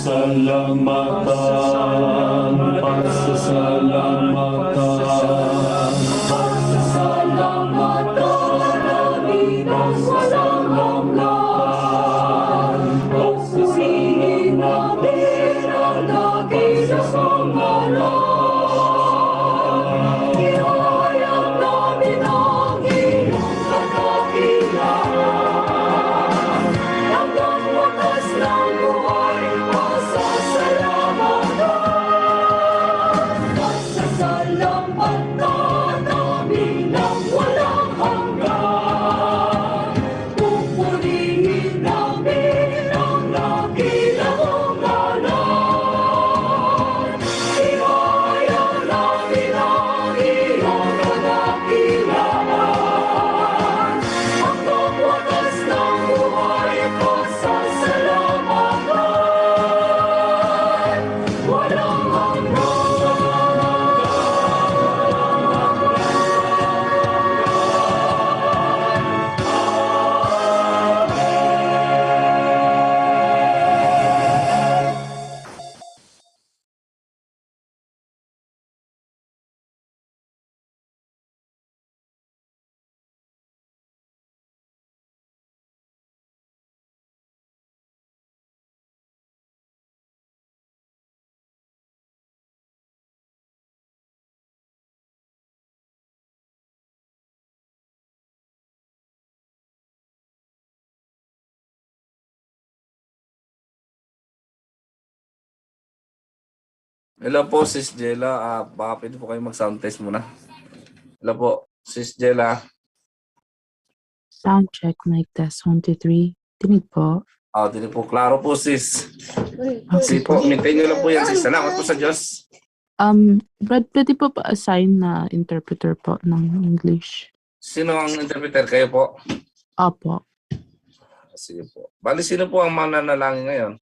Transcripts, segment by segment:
Pasalamatan, pasalamatan. Pasasalamatan namin ang walang hanggan. Pupurihin namin ang dakila mong ngalan. Ihayag namin ang iyong kadakilaan. Hanggang wakas ng buhay, pasasalamatan. Pasasalamatan namin ang walang hanggan. Pupurihin namin ang dakila mong ngalan. Ihayag namin ang iyong kadakilaan. Hanggang wakas ng buhay, pasasalamatan. Walang hanggan. Hello po, Sis Jella. Baka pwede po kayo mag-sound test muna. Hello po, Sis Jella. Sound check, mic test, 1, 2, 3. Tinig po. Dili po. Klaro po, sis. Okay Sige po, po. maintain nyo lang po yan, sis. Salamat po sa Diyos. Brad, pwede po pa-assign na interpreter po ng English? Sino ang interpreter? Kayo po? Opo. Sige po. Bali, sino po ang mananalangin ngayon?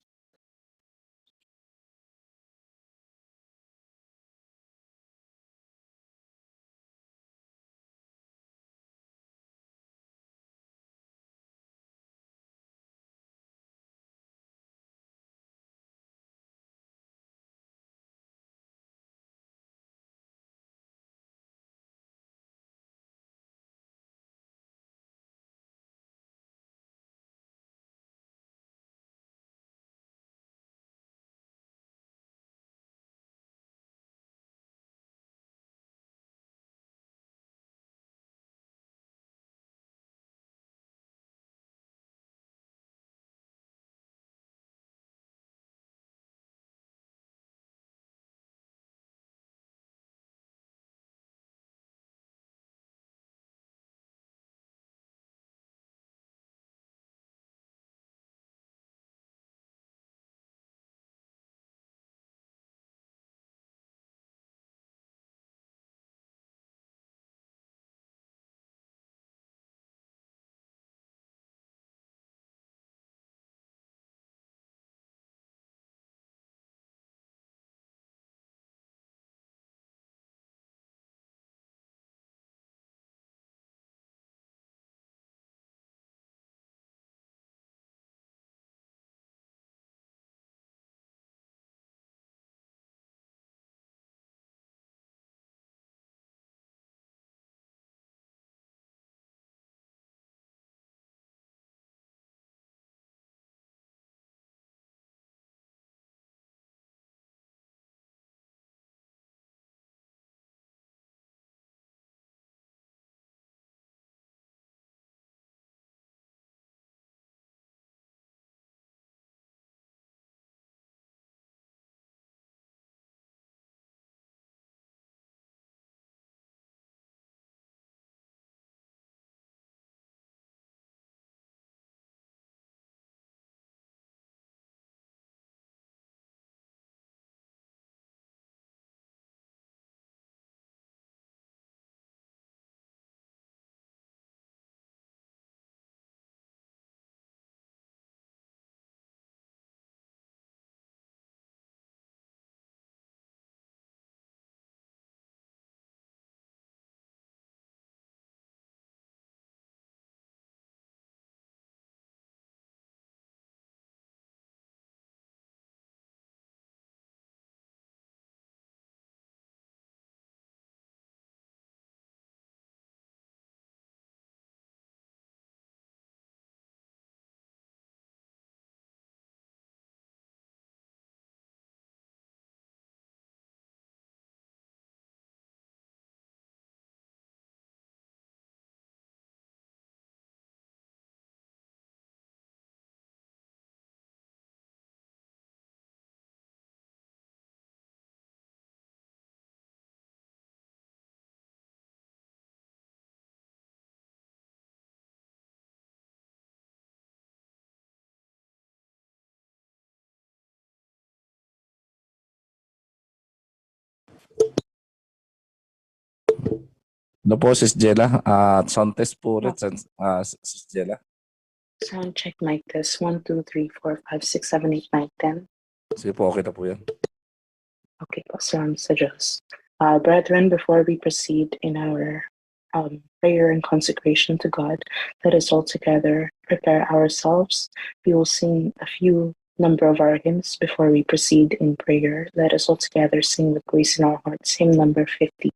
Ano po, Sis Jella? Sound test po ulit, Sis Jella. Sound check mic test. 1, 2, 3, 4, 5, 6, 7, 8, 9, 10. Sige po, okay na po yan. Okay po, salamat sa Diyos. Brethren, before we proceed in our prayer and consecration to God, let us all together prepare ourselves. We will sing a few number of our hymns before we proceed in prayer. Let us all together sing with grace in our hearts, hymn number 50.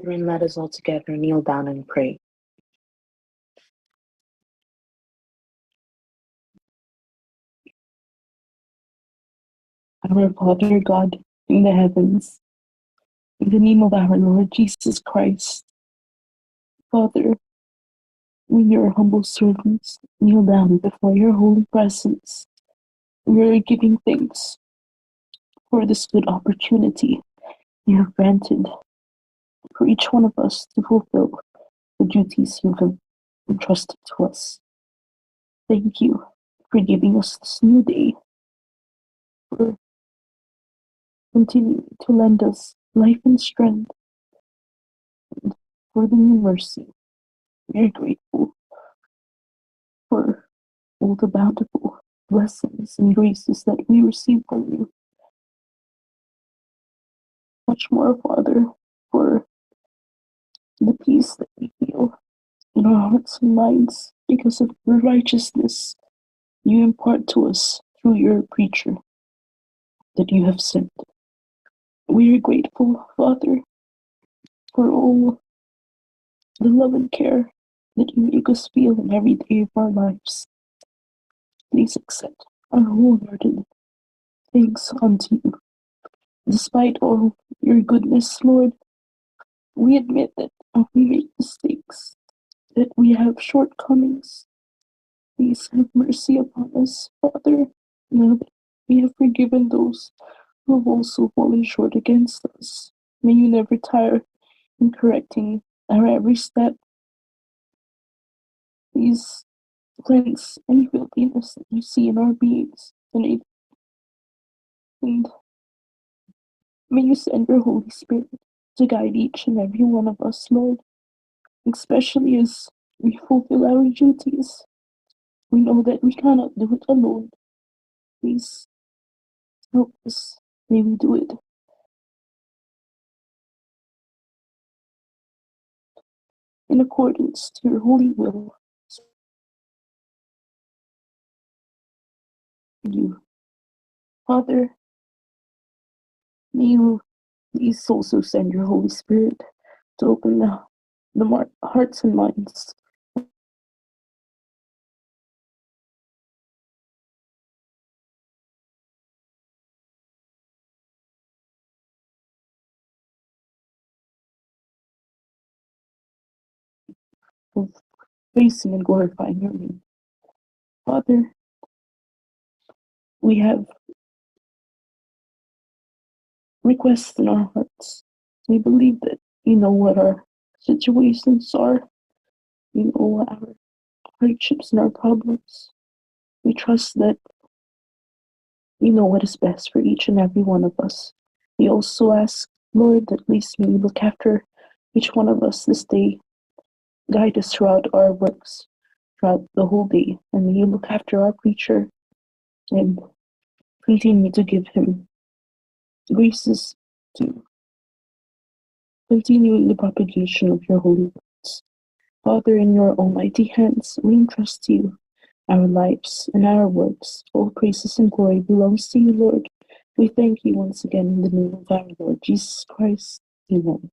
Brethren, let us all together kneel down and pray. Our Father God in the heavens, in the name of our Lord Jesus Christ, Father, we, your humble servants, kneel down before your holy presence. We are giving thanks for this good opportunity you have granted for each one of us to fulfill the duties you have entrusted to us. Thank you for giving us this new day, for continuing to lend us life and strength, and for the new mercy. We are grateful for all the bountiful blessings and graces that we receive from you. Much more, Father, for the peace that we feel in our hearts and minds because of the righteousness you impart to us through your preacher that you have sent. We are grateful, Father, for all the love and care that you make us feel in every day of our lives. Please accept our wholehearted thanks unto you. Despite all your goodness, Lord, we admit that we make mistakes, that we have shortcomings. Please have mercy upon us, Father, now that we have forgiven those who have also fallen short against us. May you never tire in correcting our every step. Please cleanse any filthiness that you see in our beings, and may you send your Holy Spirit to guide each and every one of us, Lord, especially as we fulfill our duties. We know that we cannot do it alone. Please help us. May we do it in accordance to your holy will. You, Father, may you please also send your Holy Spirit to open the hearts and minds of praising and glorifying your name. Father, we have requests in our hearts. We believe that you know what our situations are. You know our hardships and our problems. We trust that you know what is best for each and every one of us. We also ask, Lord, that please may you look after each one of us this day. Guide us throughout our works, throughout the whole day, and may you look after our preacher and continue to give him graces to continue in the propagation of your holy words. Father, in your almighty hands, we entrust to you our lives and our works. All praises and glory belongs to you, Lord. We thank you once again in the name of our Lord Jesus Christ. Amen.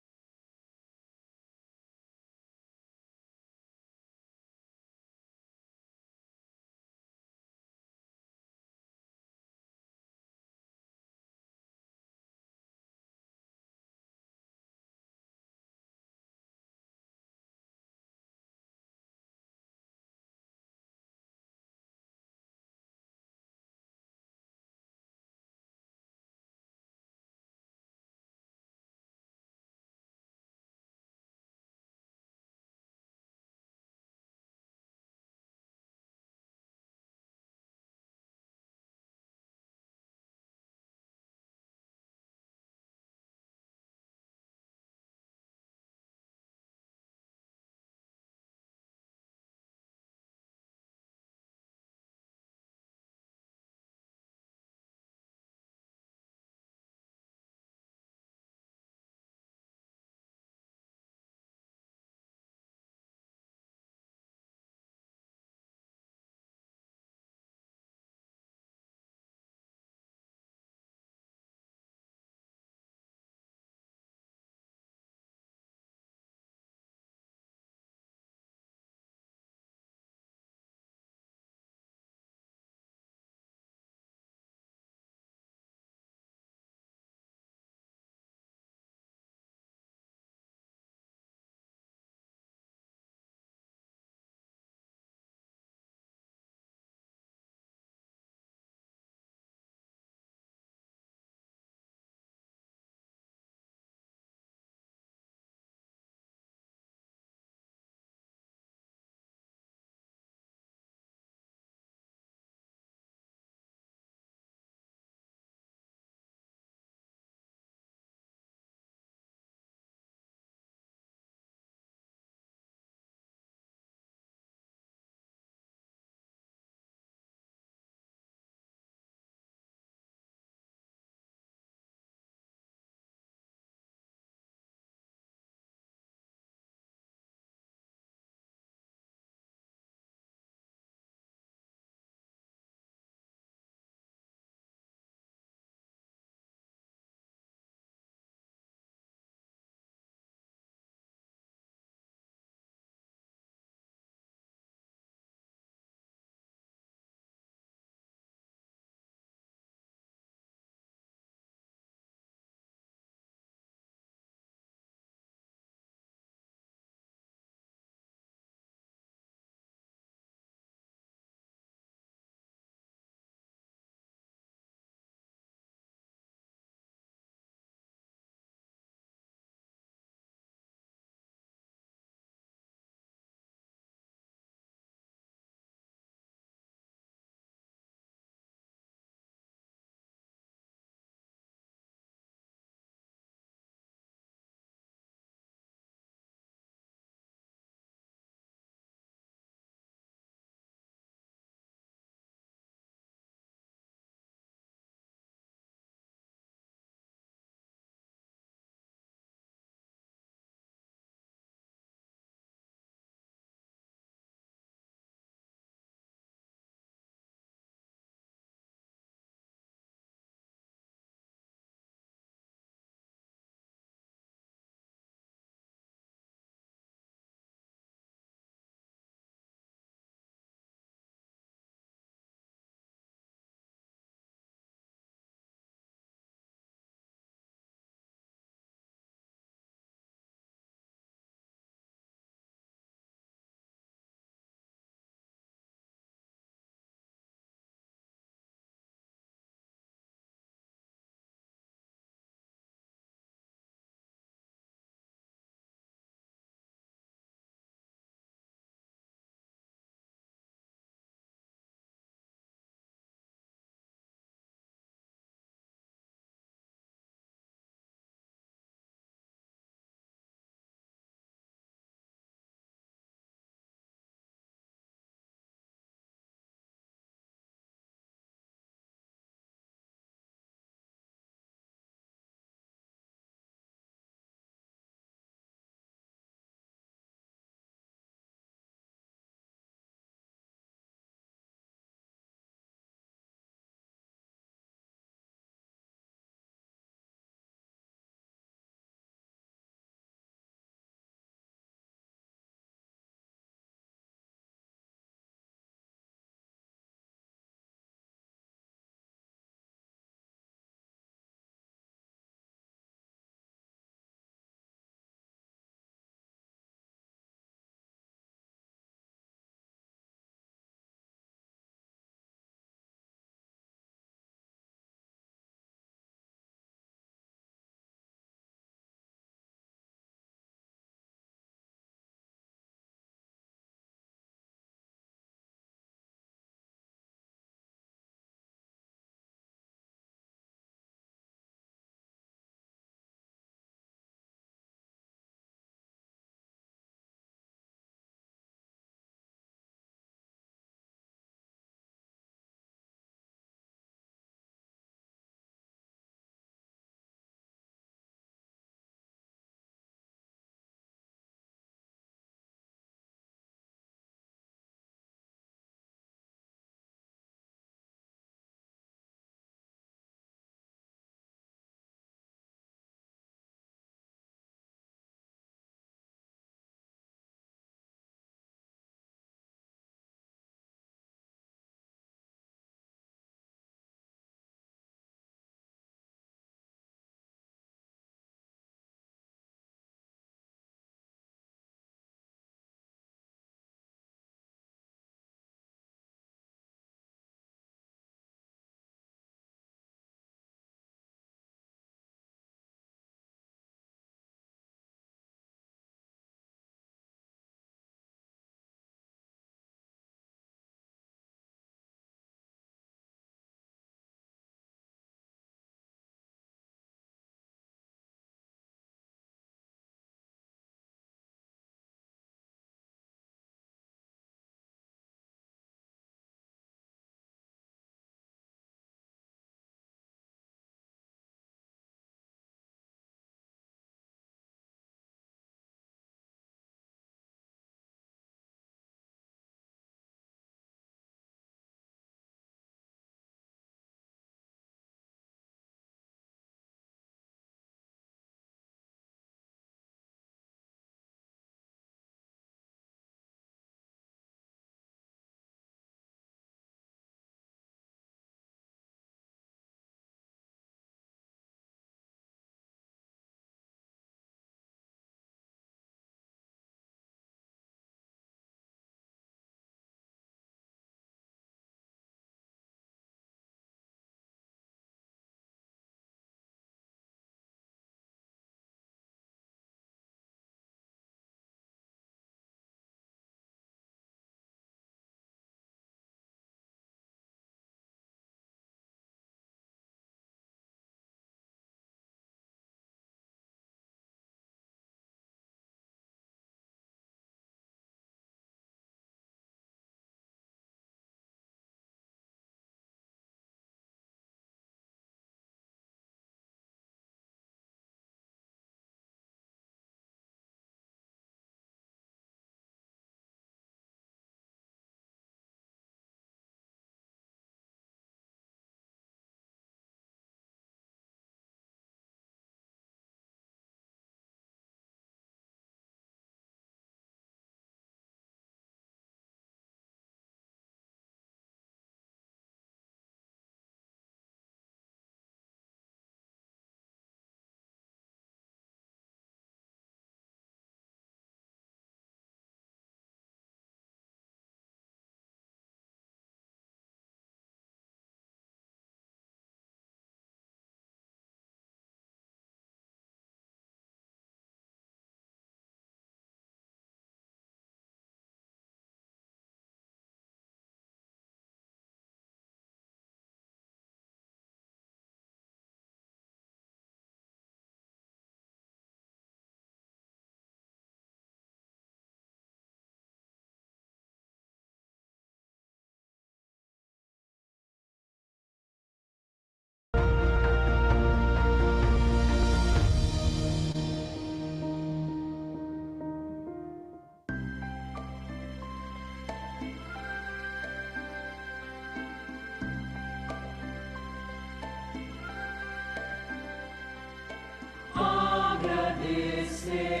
Venceremos.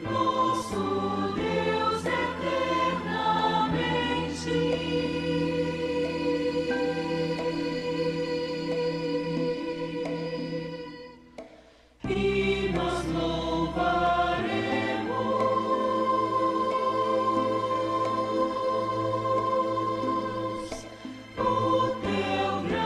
Nosso Deus eternamente. E nós louvaremos o teu grande.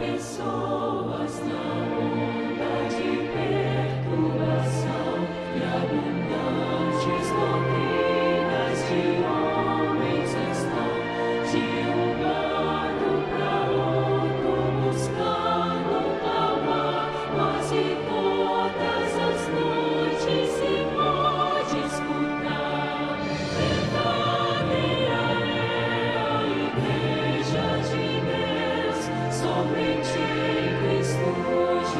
Pessoas na onda de perturbação e abundantes doutrinas de homens estão de um lado para outro buscando calmar, mas e todas as noites se pode escutar. Verdadeira é a Igreja de Deus, somente em Cristo.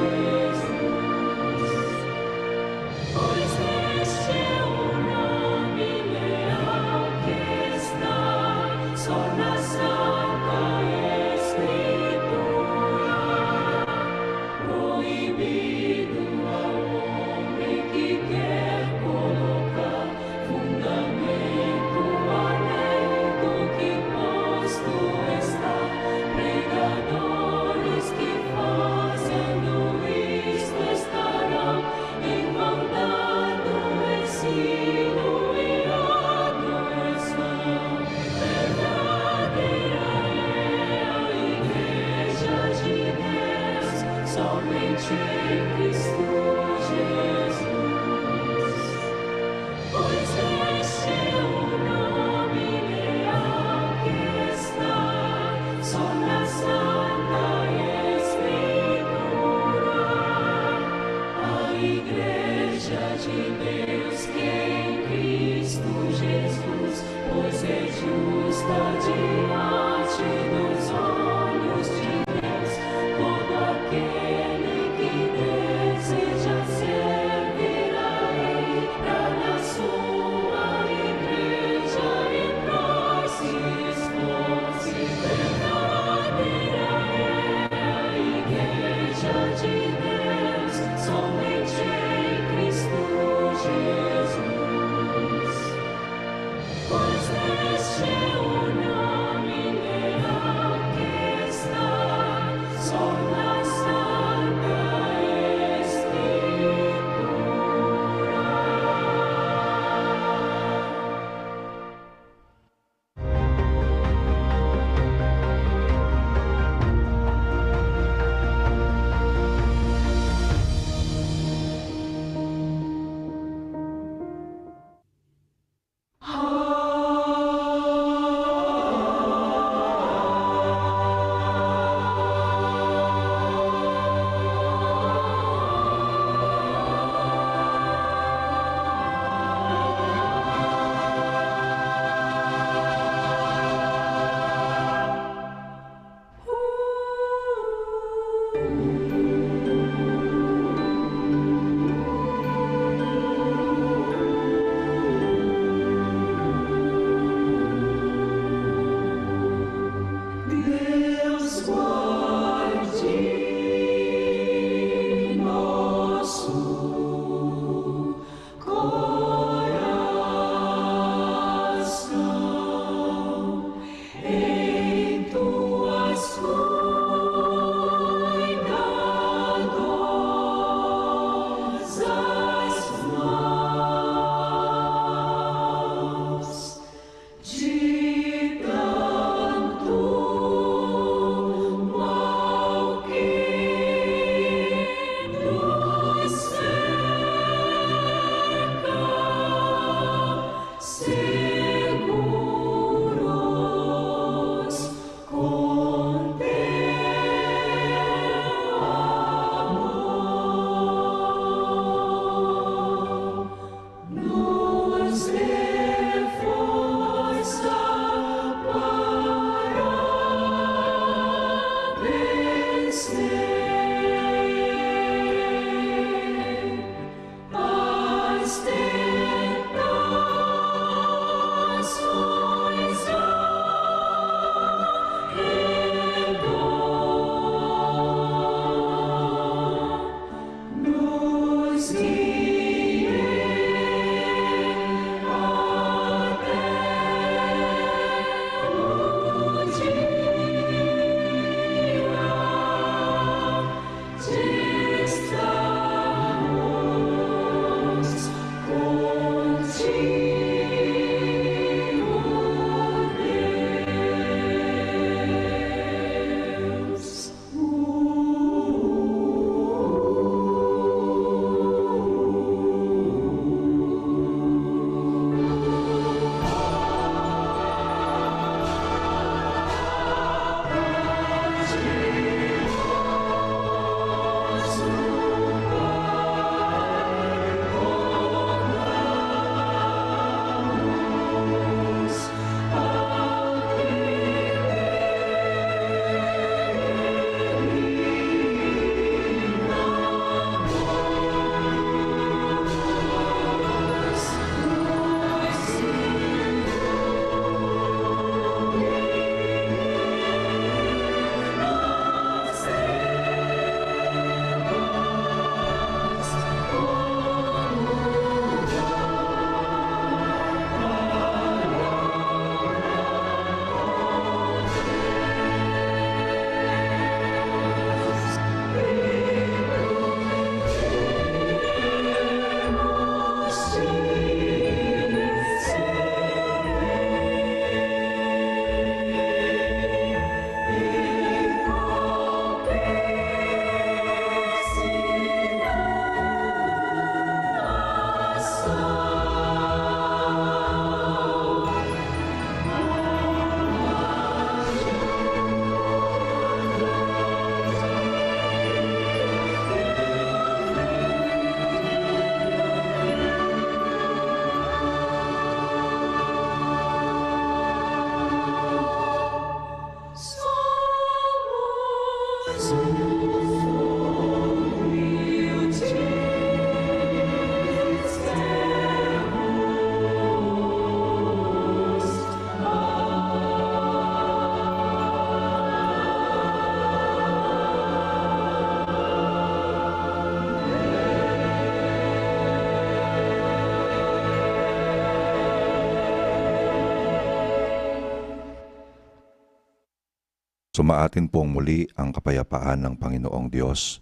Sumaatin pong muli ang kapayapaan ng Panginoong Diyos,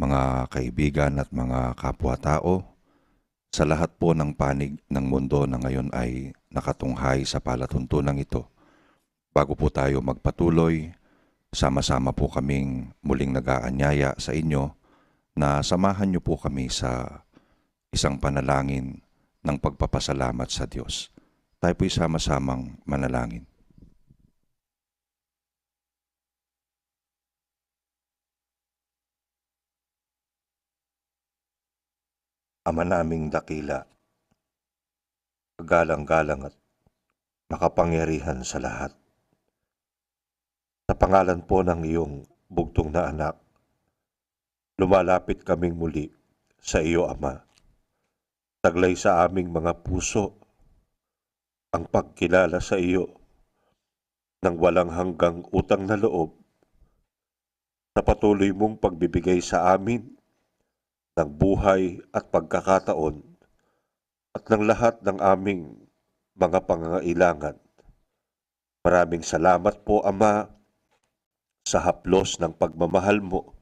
mga kaibigan at mga kapwa-tao, sa lahat po ng panig ng mundo na ngayon ay nakatunghay sa palatuntunan ito. Bago po tayo magpatuloy, sama-sama po kaming muling nag-aanyaya sa inyo na samahan niyo po kami sa isang panalangin ng pagpapasalamat sa Diyos. Tayo po'y sama-samang manalangin. Ama naming dakila, galang-galang at makapangyarihan sa lahat. Sa pangalan po ng iyong bugtong na anak, lumalapit kaming muli sa iyo, Ama. Taglay sa aming mga puso ang pagkilala sa iyo ng walang hanggang utang na loob sa patuloy mong pagbibigay sa amin ng buhay at pagkakataon at ng lahat ng aming mga pangangailangan. Maraming salamat po, Ama, sa haplos ng pagmamahal mo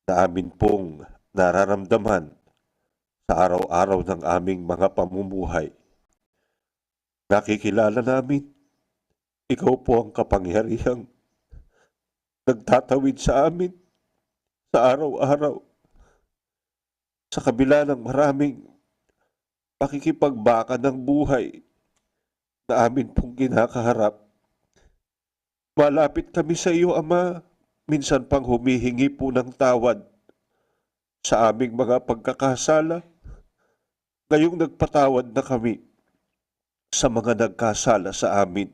na amin pong nararamdaman sa araw-araw ng aming mga pamumuhay. Nakikilala namin, ikaw po ang kapangyarihang nagtatawid sa amin sa araw-araw. Sa kabila ng maraming pakikipagbaka ng buhay na amin pong kinakaharap, malapit kami sa iyo, Ama, minsan pang humihingi po ng tawad sa aming mga pagkakasala. Ngayong nagpatawad na kami sa mga nagkasala sa amin.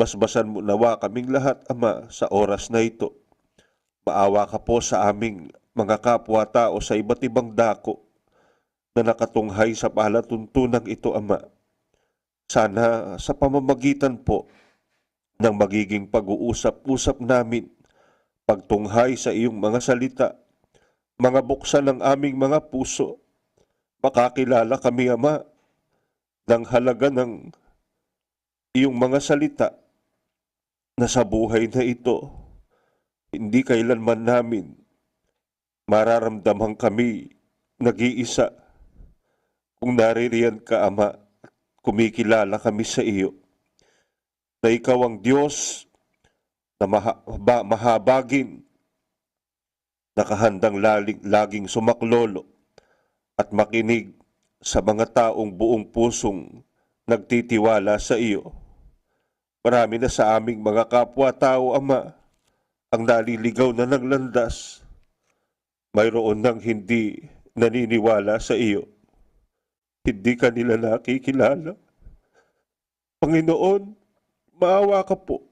Basbasan mo nawa kaming lahat, Ama, sa oras na ito. Maawa ka po sa aming mga kapwa-tao sa iba't ibang dako na nakatunghay sa palatuntunang ito, Ama. Sana sa pamamagitan po ng magiging pag-uusap-usap namin, pagtunghay sa iyong mga salita, mga buksan ng aming mga puso, makakilala kami, Ama, ng halaga ng iyong mga salita na sa buhay na ito, hindi kailanman namin mararamdaman kami nag-iisa. Kung naririyan ka, Ama, kumikilala kami sa iyo, na ikaw ang Diyos na mahabagin, nakahandang laging sumaklolo at makinig sa mga taong buong pusong nagtitiwala sa iyo. Marami na sa aming mga kapwa-tao, Ama, ang naliligaw na ng landas. Mayroon nang hindi naniniwala sa iyo. Hindi ka nila nakikilala. Panginoon, maawa ka po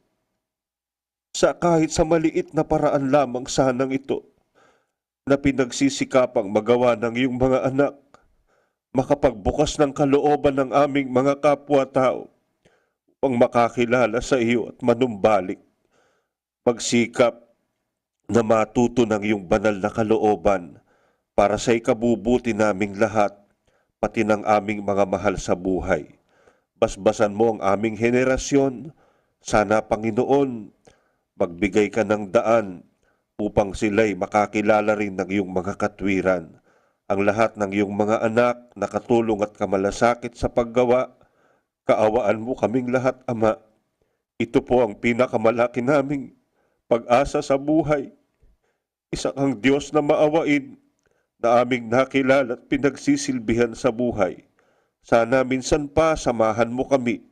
sa kahit sa maliit na paraan lamang sanang ito na pinagsisikapang magawa ng iyong mga anak, makapagbukas ng kalooban ng aming mga kapwa-tao upang makakilala sa iyo at manumbalik, pagsikap na matuto ng iyong banal na kalooban para sa ikabubuti naming lahat, pati ng aming mga mahal sa buhay. Basbasan mo ang aming henerasyon. Sana, Panginoon, magbigay ka ng daan upang sila'y makakilala rin ng iyong mga katwiran. Ang lahat ng iyong mga anak na katulong at kamalasakit sa paggawa, kaawaan mo kaming lahat, Ama. Ito po ang pinakamalaki naming pag-asa sa buhay. Isa kang Diyos na maawain na aming nakilala at pinagsisilbihan sa buhay. Sana minsan pa samahan mo kami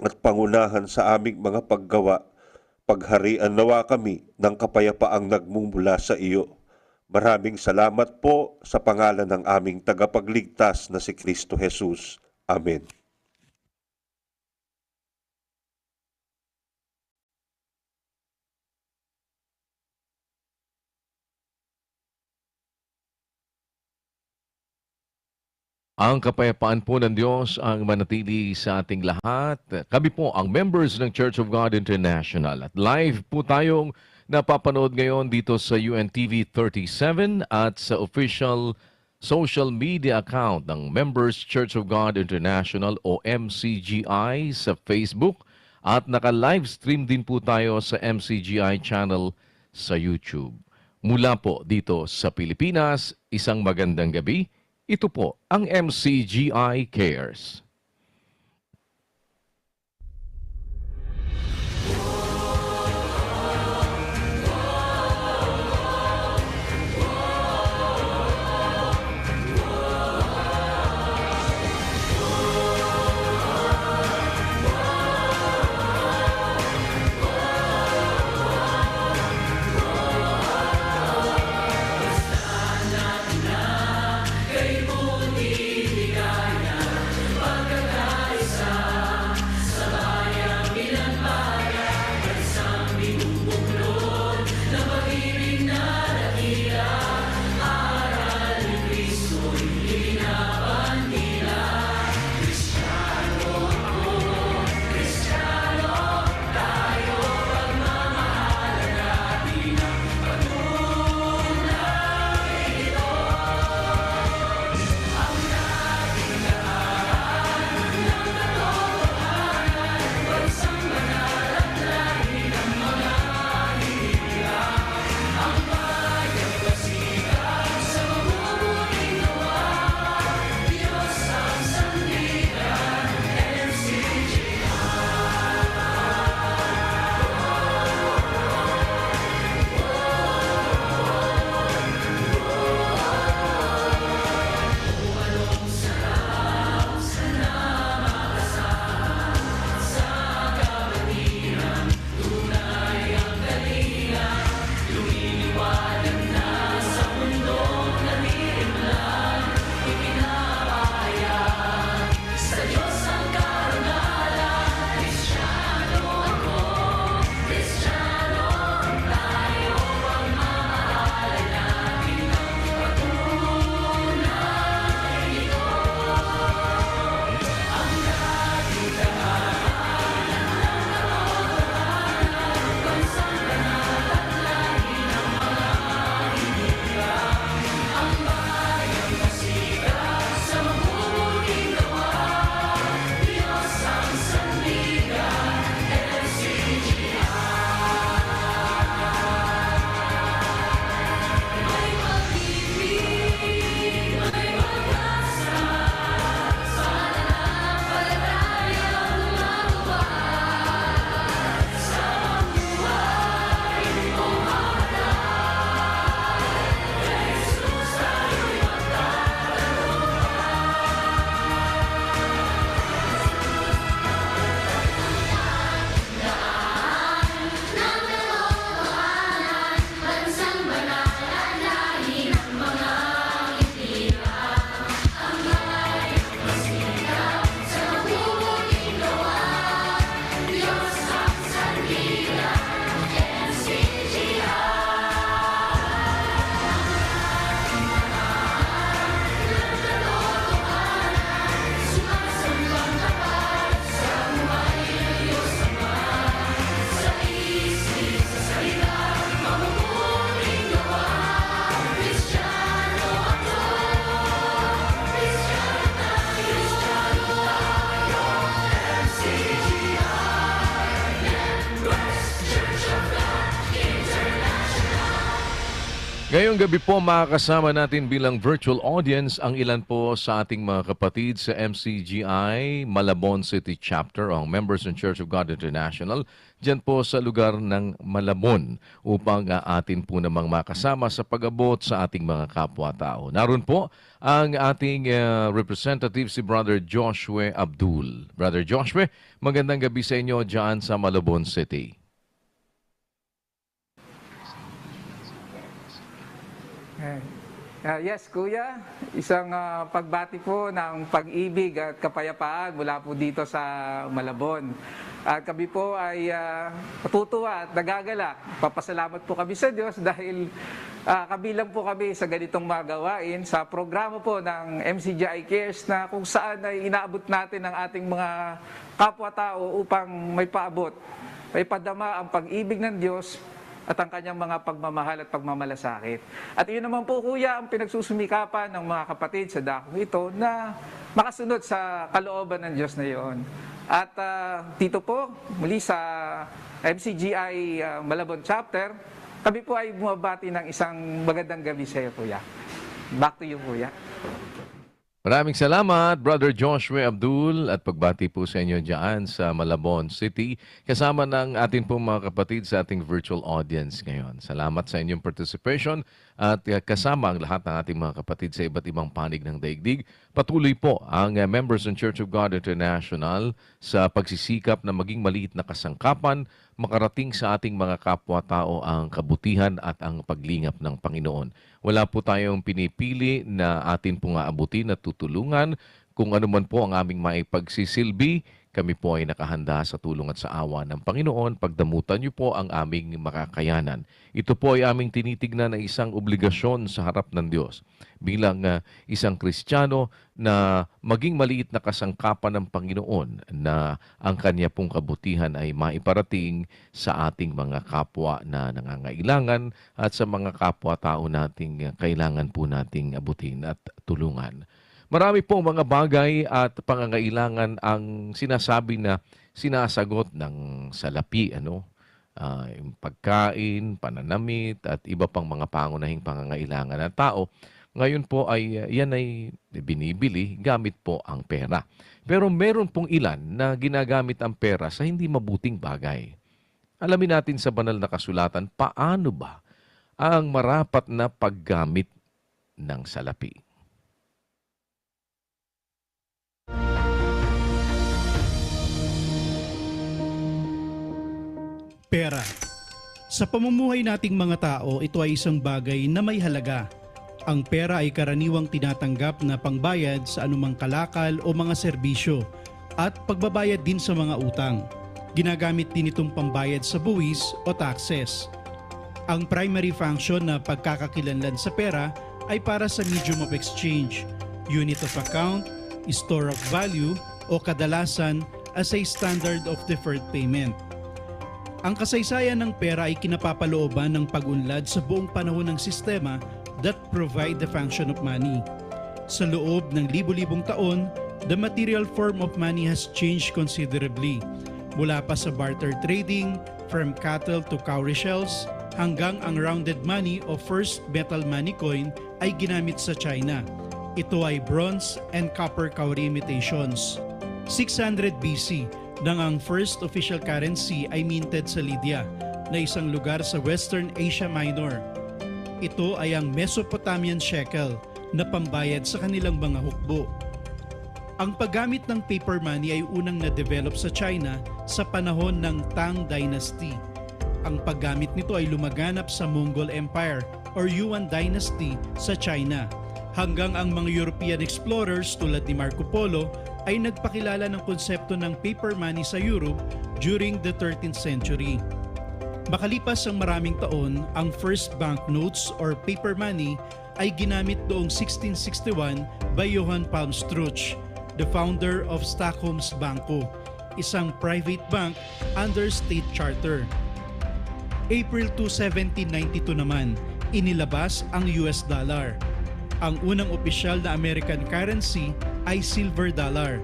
at pangunahan sa aming mga paggawa. Pagharian nawa kami ng kapayapaang nagmumula sa iyo. Maraming salamat po sa pangalan ng aming tagapagligtas na si Kristo Jesus. Amen. Ang kapayapaan po ng Diyos ang manatili sa ating lahat. Kami po ang members ng Church of God International. At live po tayong napapanood ngayon dito sa UNTV 37 at sa official social media account ng Members Church of God International o MCGI sa Facebook. At naka-livestream din po tayo sa MCGI channel sa YouTube. Mula po dito sa Pilipinas, isang magandang gabi. Ito po ang MCGI Cares. Ngayong gabi po makakasama natin bilang virtual audience ang ilan po sa ating mga kapatid sa MCGI Malabon City Chapter o ang Members ng Church of God International dyan po sa lugar ng Malabon upang atin po namang makasama sa pag-abot sa ating mga kapwa-tao. Naroon po ang ating representative si Brother Joshua Abdul. Brother Joshua, magandang gabi sa inyo dyan sa Malabon City. Yes, Kuya. Isang pagbati po ng pag-ibig at kapayapaan mula po dito sa Malabon. At kami po ay natutuwa at nagagalak. Papasalamat po kami sa Diyos dahil Kabilang po kami sa ganitong mga gawain sa programa po ng MCGI Cares na kung saan ay inaabot natin ang ating mga kapwa-tao upang may paabot, may padama ang pag-ibig ng Diyos at ang kanyang mga pagmamahal at pagmamalasakit. At iyon naman po, kuya, ang pinagsusumikapan ng mga kapatid sa dakong ito na makasunod sa kalooban ng Diyos na iyon. At dito po, muli sa MCGI Malabon Chapter, kami po ay bumabati ng isang magandang gabi sa iyo, kuya. Back to you, kuya. Maraming salamat, Brother Joshua Abdul, at pagbati po sa inyo dyan sa Malabon City, kasama ng atin pong mga kapatid sa ating virtual audience ngayon. Salamat sa inyong participation at kasama ang lahat ng ating mga kapatid sa iba't ibang panig ng daigdig. Patuloy po ang members ng Church of God International sa pagsisikap na maging maliit na kasangkapan, makarating sa ating mga kapwa-tao ang kabutihan at ang paglingap ng Panginoon. Wala po tayong pinipili na atin pong aabutin at tutulungan. Kung ano man po ang aming maipagsisilbi, kami po ay nakahanda sa tulong at sa awa ng Panginoon. Pagdamutan niyo po ang aming makakayanan. Ito po ay aming tinitignan na isang obligasyon sa harap ng Diyos. Bilang isang Kristiyano na maging maliit na kasangkapan ng Panginoon na ang kanya pong kabutihan ay maiparating sa ating mga kapwa na nangangailangan at sa mga kapwa-tao nating kailangan po nating abutin at tulungan. Marami pong mga bagay at pangangailangan ang sinasabi na sinasagot ng salapi, ano? Yung pagkain, pananamit, at iba pang mga pangunahing pangangailangan ng tao. Ngayon po ay yan ay binibili gamit po ang pera. Pero meron pong ilan na ginagamit ang pera sa hindi mabuting bagay. Alamin natin sa banal na kasulatan, paano ba ang marapat na paggamit ng salapi? Pera. Sa pamumuhay nating mga tao, ito ay isang bagay na may halaga. Ang pera ay karaniwang tinatanggap na pangbayad sa anumang kalakal o mga serbisyo at pagbabayad din sa mga utang. Ginagamit din itong pambayad sa buwis o taxes. Ang primary function na pagkakakilanlan sa pera ay para sa medium of exchange, unit of account, store of value o kadalasan as a standard of deferred payment. Ang kasaysayan ng pera ay kinapapalooban ng pag-unlad sa buong panahon ng sistema that provide the function of money. Sa loob ng libu-libong taon, the material form of money has changed considerably. Mula pa sa barter trading, from cattle to cowrie shells, hanggang ang rounded money o first metal money coin ay ginamit sa China. Ito ay bronze and copper cowrie imitations. 600 BC, nang ang first official currency ay minted sa Lydia, na isang lugar sa Western Asia Minor. Ito ay ang Mesopotamian shekel na pambayad sa kanilang mga hukbo. Ang paggamit ng paper money ay unang na-develop sa China sa panahon ng Tang Dynasty. Ang paggamit nito ay lumaganap sa Mongol Empire or Yuan Dynasty sa China, hanggang ang mga European explorers tulad ni Marco Polo ay nagpakilala ng konsepto ng paper money sa Europe during the 13th century. Makalipas ang maraming taon, ang first banknotes or paper money ay ginamit noong 1661 by Johann Palmstruch, the founder of Stockholm's Banco, isang private bank under state charter. April 2, 1792 naman, inilabas ang US dollar. Ang unang opisyal na American currency ay silver dollar.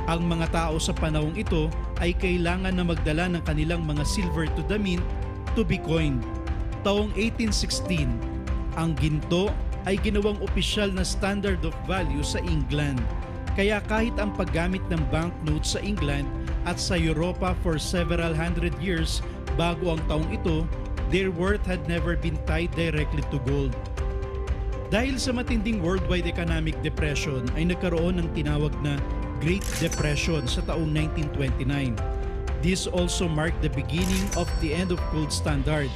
Ang mga tao sa panahong ito ay kailangan na magdala ng kanilang mga silver to the mint to be coined. Taong 1816, ang ginto ay ginawang opisyal na standard of value sa England. Kaya kahit ang paggamit ng banknotes sa England at sa Europa for several hundred years bago ang taong ito, their worth had never been tied directly to gold. Dahil sa matinding worldwide economic depression ay nagkaroon ng tinawag na Great Depression sa taong 1929. This also marked the beginning of the end of gold standard.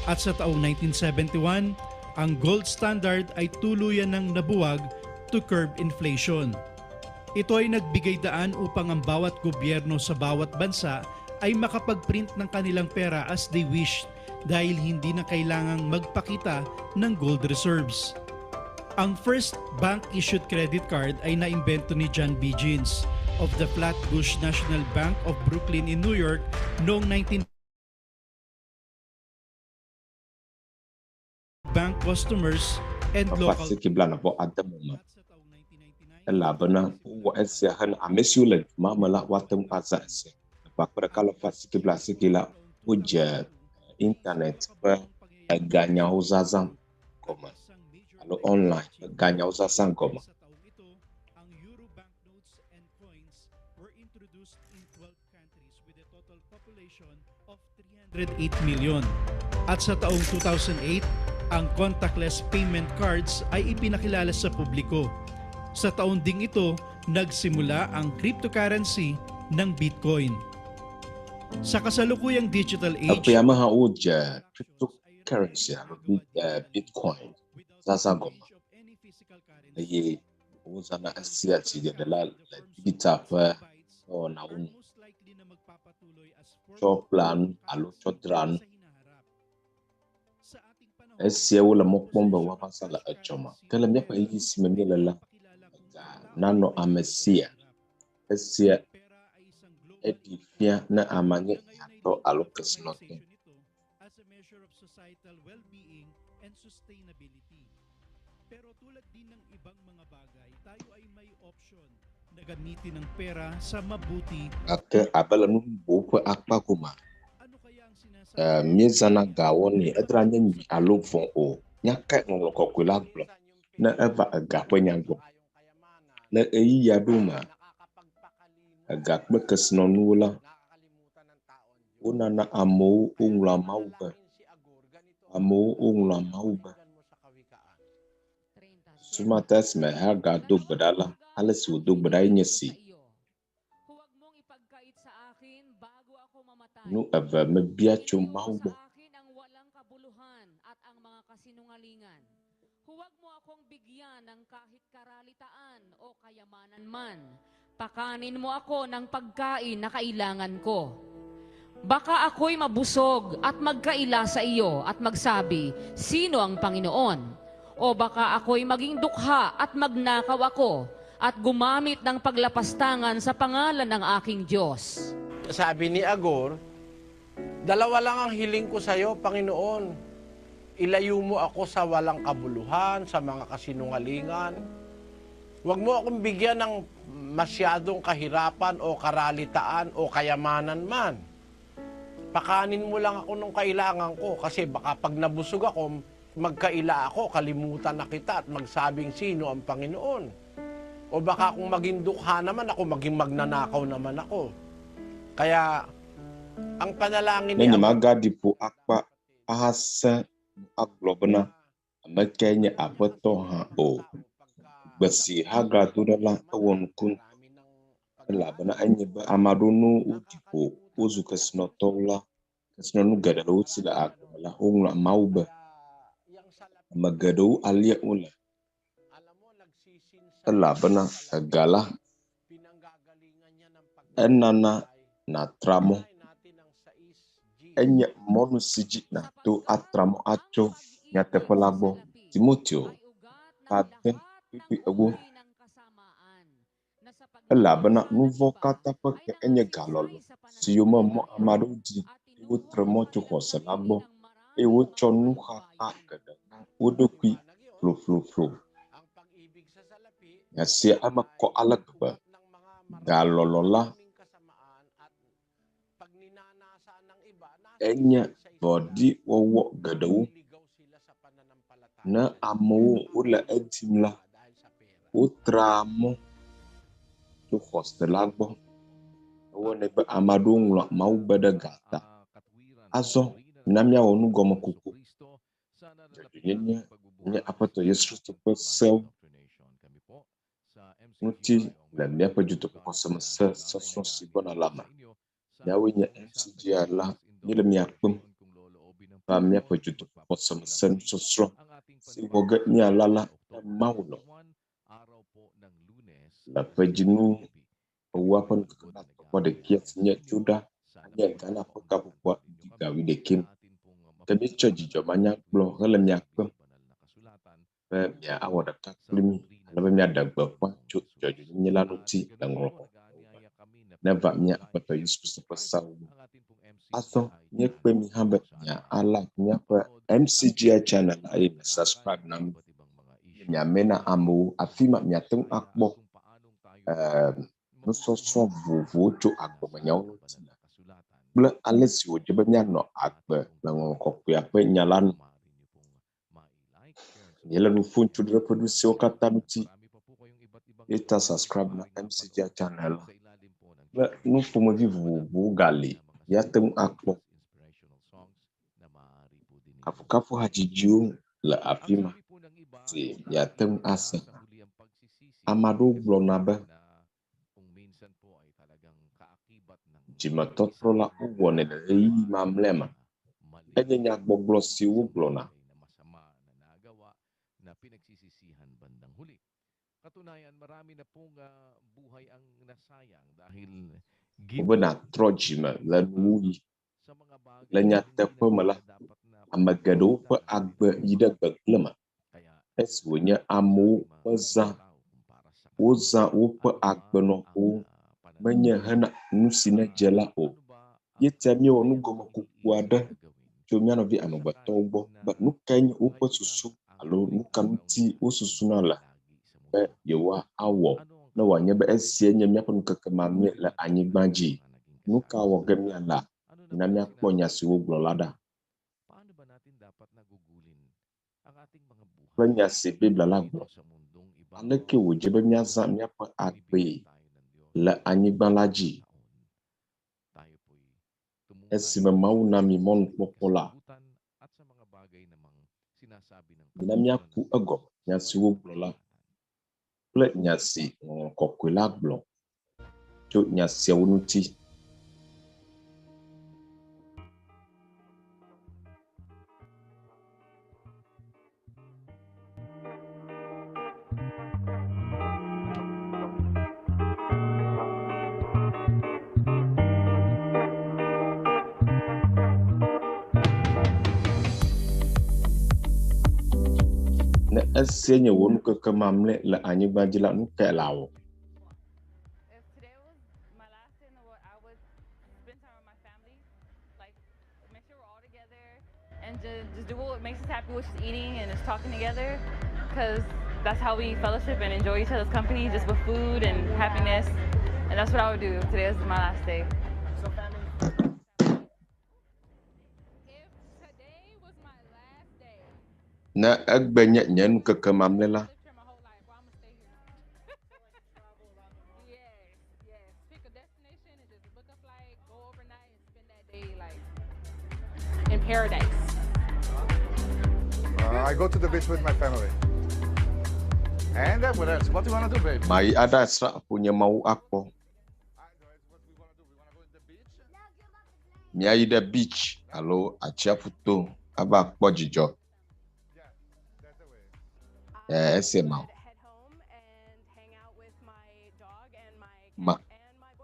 At sa taong 1971, ang gold standard ay tuluyan ng nabuwag to curb inflation. Ito ay nagbigay daan upang ang bawat gobyerno sa bawat bansa ay makapag-print ng kanilang pera as they wished dahil hindi na kailangang magpakita ng gold reserves. Ang first bank-issued credit card ay naimbento ni John B. Jeans of the Flatbush National Bank of Brooklyn in New York noong 19 bank customers and Ƒe local asieke blaene vɔ ade me me elabena wowɔ esia hena ame siwo le du ma me la woate ŋu azã esia. Le ƒe akpe ɖeka alafa asieke blaasieke la, wodze internet ƒe eganyawo zazã gɔme alo online ƒe ganyawo zazã gɔme. Sa taong ito, ang Euro banknotes and coins were introduced in 12 countries with a total population of 308 million. At sa taong 2008, ang contactless payment cards ay ipinakilala sa publiko. Sa taon ding ito, nagsimula ang cryptocurrency ng Bitcoin. Sa kasalukuyang digital age, Eƒea me hã wodze cryptocurrency alo bitcoin zazã gɔme eye wozãna esia zi geɖe la le digital ƒe dɔwɔnawo nu tsɔ ƒlea nu alo tsɔ dzraa nu. Esiawo le mɔ kpɔm be woava zã le etsɔme. Ke le míaƒe ɣeyiɣi si me míele la, ega nanɔ ame sia. Esia eɖi fia ne amea nye hiãtɔ alo kesinɔtɔ. As a measure of societal well-being and sustainability. Pero tulad din ng ibang mga bagay, tayo ay may option na gamitin ang pera sa mabuti. Gake abe le nu bubuwo ƒe akpa gomea, Ano kaya ang sinasabi eh, míezãna ga wɔnɛ edra nye nyui alo vɔ̃ o. Nya kae Ŋɔŋlɔ Kɔkɔe la gblɔ ne eva ega ƒe nya gbɔ? Le ɣeyiɣi aɖewo mea, ega kple kesinɔnuwo la, wonana amewo woŋlɔa Mawu be. Amewo woŋlɔa Mawu be. Susu ma ta esime Hagar do gbe ɖa la, ale si wòdo gbe ɖa ye nye esi. Nu eve mebia tso Mawu gbɔ. Kayamanan man. Pakanin mo ako ng pagkain na kailangan ko. Baka ako'y mabusog at magkaila sa iyo at magsabi, "Sino ang Panginoon?" O baka ako'y maging dukha at magnakaw ako at gumamit ng paglapastangan sa pangalan ng aking Diyos. Sabi ni Agor, "Dalawa lang ang hiling ko sa iyo, Panginoon. Ilayo mo ako sa walang kabuluhan, sa mga kasinungalingan. Huwag mo akong bigyan ng masyadong kahirapan o karalitaan o kayamanan man. Pakanin mo lang ako nung kailangan ko kasi baka pag nabusog ako, magkaila ako, kalimutan na kita at magsabing sino ang Panginoon. O baka kung maging dukha naman ako, maging magnanakaw naman ako." Kaya ang panalangin Ne ni nyemagaɖi ƒo akpa ahasẽ nu agblɔ bena, ame kae nye Aƒetɔ hã o. Gbe si Hagar do ɖa la, ewɔ nuku ŋutɔ elabena enye be ame aɖewo ne woɖi ƒo wozu kesinɔtɔwo la, kesinɔnu geɖe le wo si le agbe me la, woŋlɔa Mawu be. Ame geɖewo alia wole elabena ega la enana nàtra mɔ. Enye mɔnu si dzi nàto atra mɔ atso nyateƒe la gbɔ. Timoteo ƒe ade kpukpui ewo. Elabena nu vɔ̃ katã ƒe ke enye galɔlɔ si yome mɔ ame aɖewo di eye wotre mɔ tso xɔse la gbɔ eye wotsɔ nuxaxa geɖe na wo ɖokui flofloflo. Nya sia eme kɔ ale gbegbe. Galɔlɔ la enye vɔ̃ɖiwɔwɔ geɖewo. Ne amewo wole edim la, wotraa mɔ tso xɔse la gbɔ. Ewɔnɛ be ame aɖewo ŋlɔa Mawu be ɖe ga ta. Azɔ na míawɔ nugɔmekuku. Dzɔdzɔenyenye nye Aƒetɔ Yesu Kristo ƒe sewo ŋuti le míaƒe dutoƒoxɔsemese sɔsrɔ̃ si gbɔna la me. Míawoe nye MCGI la, míele mia kpem va míaƒe dutoƒoxɔsemese nusɔsrɔ̃ si wɔ ge míalala ne Mawu lɔ̃. Le ƒe dzinu ewoa ƒe ŋkeke blaetɔ̃ vɔ ɖekɛ si nye Tsoɖa anye Ghana ƒe gaƒoƒoa ŋdi ga wuiɖekɛ me. Ke míetsɔ dzidzɔ manyagblɔ hele mia kpem be miawɔ ɖeka kpli mí ale be míaɖe gbeƒã tso dzɔdzɔenyenye la ŋuti le ŋɔŋlɔ kɔkɔewo me. Neva mía Aƒetɔ Yesu Kristo ƒe seawo gbɔ. Azɔ míekpe mi hã be mia like míaƒe MCGI channel eye mia subscribe na mí eye miamɛ na amewo. Afi ma miate ŋu akpɔ nusɔsrɔ̃ vovovowo tso agbemenyawo ŋuti le kple ale si wòdze be míanɔ agbe le ŋɔŋlɔ kɔkɔea ƒe nya la nu. Míele nu ƒom tso ɖeɖeƒeɖu siawo katã ŋuti. Ye ta subscribe na MCGI channel la kple nu ƒomevi vovovowo gali míate ŋu akpɔ. Kafukafu hadzidziwo le afi ma si miate ŋu ase. Ame aɖewo gblɔna be dzimetɔtrɔ la wowɔnɛ le ɣeyiɣi mamlɛa me. Enye nyagbɔgblɔ si wogblɔna. Wobe nàtrɔ dzime le nuwuɣi. Le nyateƒe me la, ame geɖewo ƒe agbe yi ɖe gbegblẽ me esi wònye amewo mezã wozã woƒe agbenɔƒewo menye hena nu si nedze la o. Ye ta míewɔ nugɔmekuku aɖe tso mía nɔvi amegbetɔwo gbɔ be nu kae nye woƒe susu alo nu ka ŋuti wosusuna le be yewoawɔ ne wòanye be esia nye míaƒe ŋkeke mamlɛ le anyigba dzi. Nu ka wɔ ge míala? Mina míakpɔ nya si wogblɔ la ɖa. Kple nya si Biblia la gblɔ. Aleke wòdze be míazã míaƒe agbee le anyigba la dzi? Esime Mawu na mí mɔnukpɔkpɔ la, mina míaku egɔme nya si wogblɔ la kple nya si Ŋɔŋlɔ Kɔkɔe la gblɔ tso nya siawo ŋuti. Ne esia nye wò ŋkeke mamlɛ le anyigba dzi la, nu kae nàwɔ? And just do what makes us happy, which is eating and just talking together, because that's how we fellowship and enjoy each other's company, just with food and happiness. And that's what I would do. Today is my last day. Ne egbe nye nye ŋkeke mamlɛ la, In paradise. I go to the beach with my family. And then what else? What do you want to do, babe? Mayi aɖasrã ƒonyemeawo akpɔ. Míayi ɖe beach alo atsiaƒu to ava kpɔ dzidzɔ. Eh, esia ma. Ma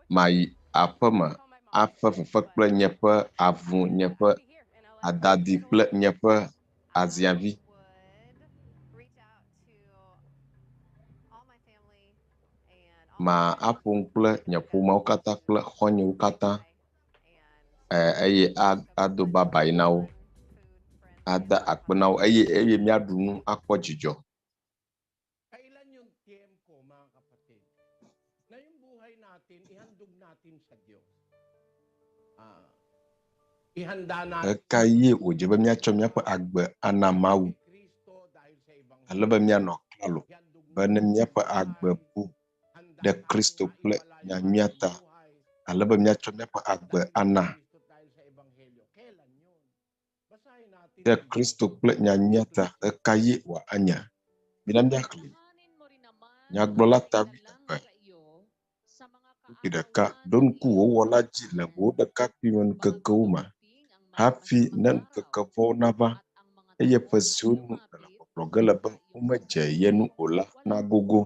mayi aƒeme afe fefe kple nye ƒe avu, nye ƒe adadi kple nye ƒe aziavi. Ma aƒo nu kple nye ƒomeawo katã kple xɔ̃nyewo katã eh, eye ado babayi na wo, ada akpe na wo eye eye míaɖu nu akpɔ dzidzɔ. Kailan yung tiempo, mga kapatid, na yung buhay natin, ihandog natin sa Diyos? Ah, ihanda natin Ɣekaɣie wòdze be míatsɔ míaƒe agbe ana Mawu ale be míanɔ klalo be ne míaƒe agbe bu ɖe Kristo kple nyanyuia ta ale be míatsɔ míaƒe agbe ana ɖe Kristo kple nyanyuia ta ɣekaɣie wòanye? Mina míaxlẽe. Nyagblɔla ta wuieve, kpukpui ɖeka. Ɖo ŋku wò wɔla dzi le wò ɖekakpuimeŋkekewo me hafi ne ŋkeke vɔ̃wo nava eye ƒe siwo nu nèle gbɔgblɔ ge le be womedze ye ŋu o la nagogo.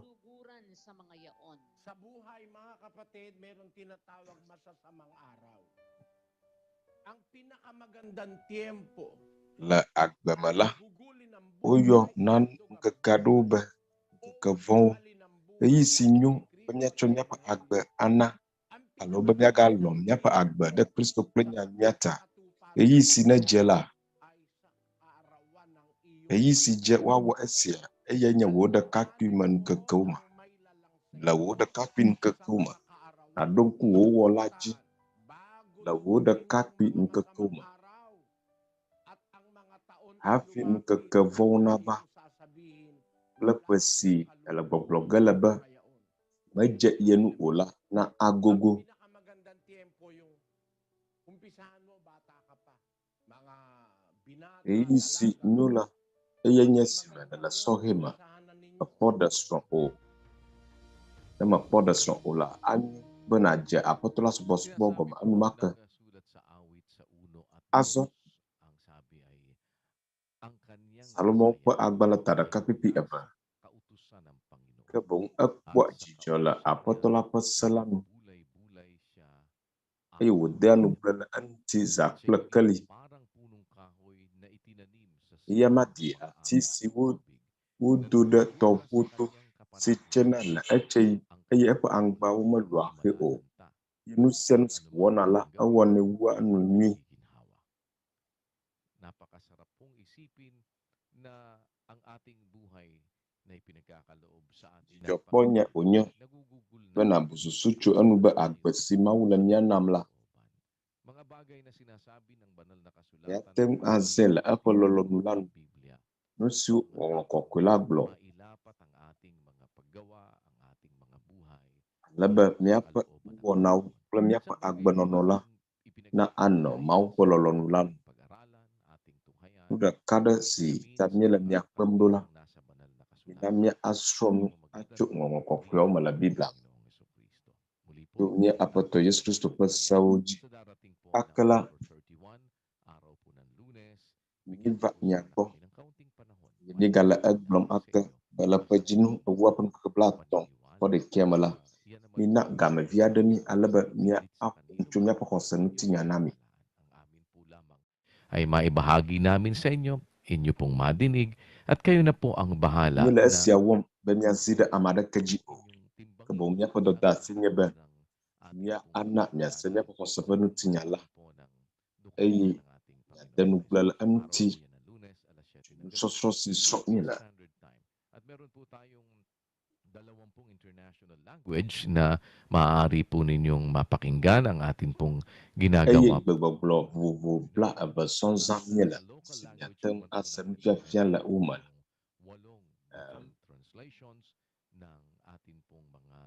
Sa mga yaon. Sa buhay, mga kapatid, meron tinatawag masasamang araw. Ang pinakamagandang tiempo Le agbe me la, woyɔ na ŋkeke aɖewo be ŋkeke vɔ̃wo. Ɣeyiɣi si nyo be míatsɔ míaƒe agbe ana alo be míagalɔ̃ míaƒe agbe ɖe Kristo kple nyanyuia ta. Ɣeyiɣi si nedze la, ɣeyiɣi si dze woawɔ esia eyae nye wò ɖekakpui me ŋkekewo me. Le wò ɖekakpui ŋkekewo me, nàɖo ŋku wò wɔla dzi le wò ɖekakpui ŋkekewo me. Hafi ŋkeke vɔ̃wo nava kple ƒe si èle gbɔgblɔ ge le be medze ye ŋu o la na agogo. Ɣeyiɣi si nyo la, eyae nye esime nèle sɔhɛ me, mèkpɔ ɖe srɔ̃ o. Ne mèkpɔ ɖe srɔ̃ o la, anyo be nàdze Aƒetɔ la subɔsubɔ gɔme enumake. Azɔ, Salomo ƒe agbalẽ ta ɖeka kpukpui eve. Ke boŋ ekpɔa dzidzɔ le Aƒetɔ la ƒe se la nu, eye wòdea ŋugble le eŋuti zã kple keli. Eya maɖi ati si wodo ɖe tɔʋu to, si tsena le etseɣi, eye eƒe aŋgbawo melũa xe o. Eye nu sia nu si wòwɔna la, ewɔnɛ wua enu nyuie. Napakasarap pong isipin na ang ating buhay na ipinagkakaloob sa atin ng Dzidzɔkpɔnye Panginoon wònye nagugugol be na nàbu susu tso enu be agbe si Mawu le mía nam la, mga bagay na sinasabi ng banal na kasulatan míate ŋu azãe le eƒe lɔlɔ̃nu la nu. Biblia. Nu siwo Ŋɔŋlɔ Kɔkɔe la gblɔ Mailapat ang ating mga paggawa, ang ating mga buhay ale be míaƒe nuwɔnawo kple míaƒe agbenɔnɔ la na anɔ Mawu ƒe lɔlɔ̃nu la nu. Pag-aralan, ating tunghayan, Nu ɖeka aɖe si ta míele mía kpem ɖo la, nasa banal na mina kasulatan míasrɔ̃ nu atso Ŋɔŋlɔ Kɔkɔeawo me le Biblia me Panginoong Heso Kristo. Muli to po, mía Aƒetɔ Yesu Kristo ƒe sewo dzi. sa darating po na Ake la, October 31, araw po ng Lunes, míva mia po gbɔ sana kami ng kaunting panahon. eye míegale egblɔm ake be le ƒe dzinu ewoa ƒe ŋkeke blaetɔ̃ vɔ ɖekɛ me la, mina gamevi aɖe mí ale be míaƒo nu tso míaƒe xɔse ŋutinya na mi. Ang amin po lamang ay maibahagi namin sa inyo, inyo pong madinig, at kayo na po ang bahala Míele na esia wɔm be míazi ɖe ame aɖeke dzi o. inyong Ke boŋ timbangin míaƒe ang dɔdeasi nye be lahat ng ating mía pong ana míase míaƒe xɔse ƒe ŋutinya la po ng eye dukuhan ng ating míade Panginoong ŋugble le Jesus. Araw eŋuti po yan ng Lunes, alas 7 tso ng gabi, nusɔsrɔ̃ si srɔ̃m míele. Standard Time. At meron po tayong 20 international language na maaari po ninyong mapakinggan ang atin pong Eye ginagawa gbegbɔgblɔ vovovo bla eve sɔŋ zãm míele Sa local si language míate ŋu naman po ase natin nufiafia ay le wo meron me. pong walong Em, different translations ng atin pong mga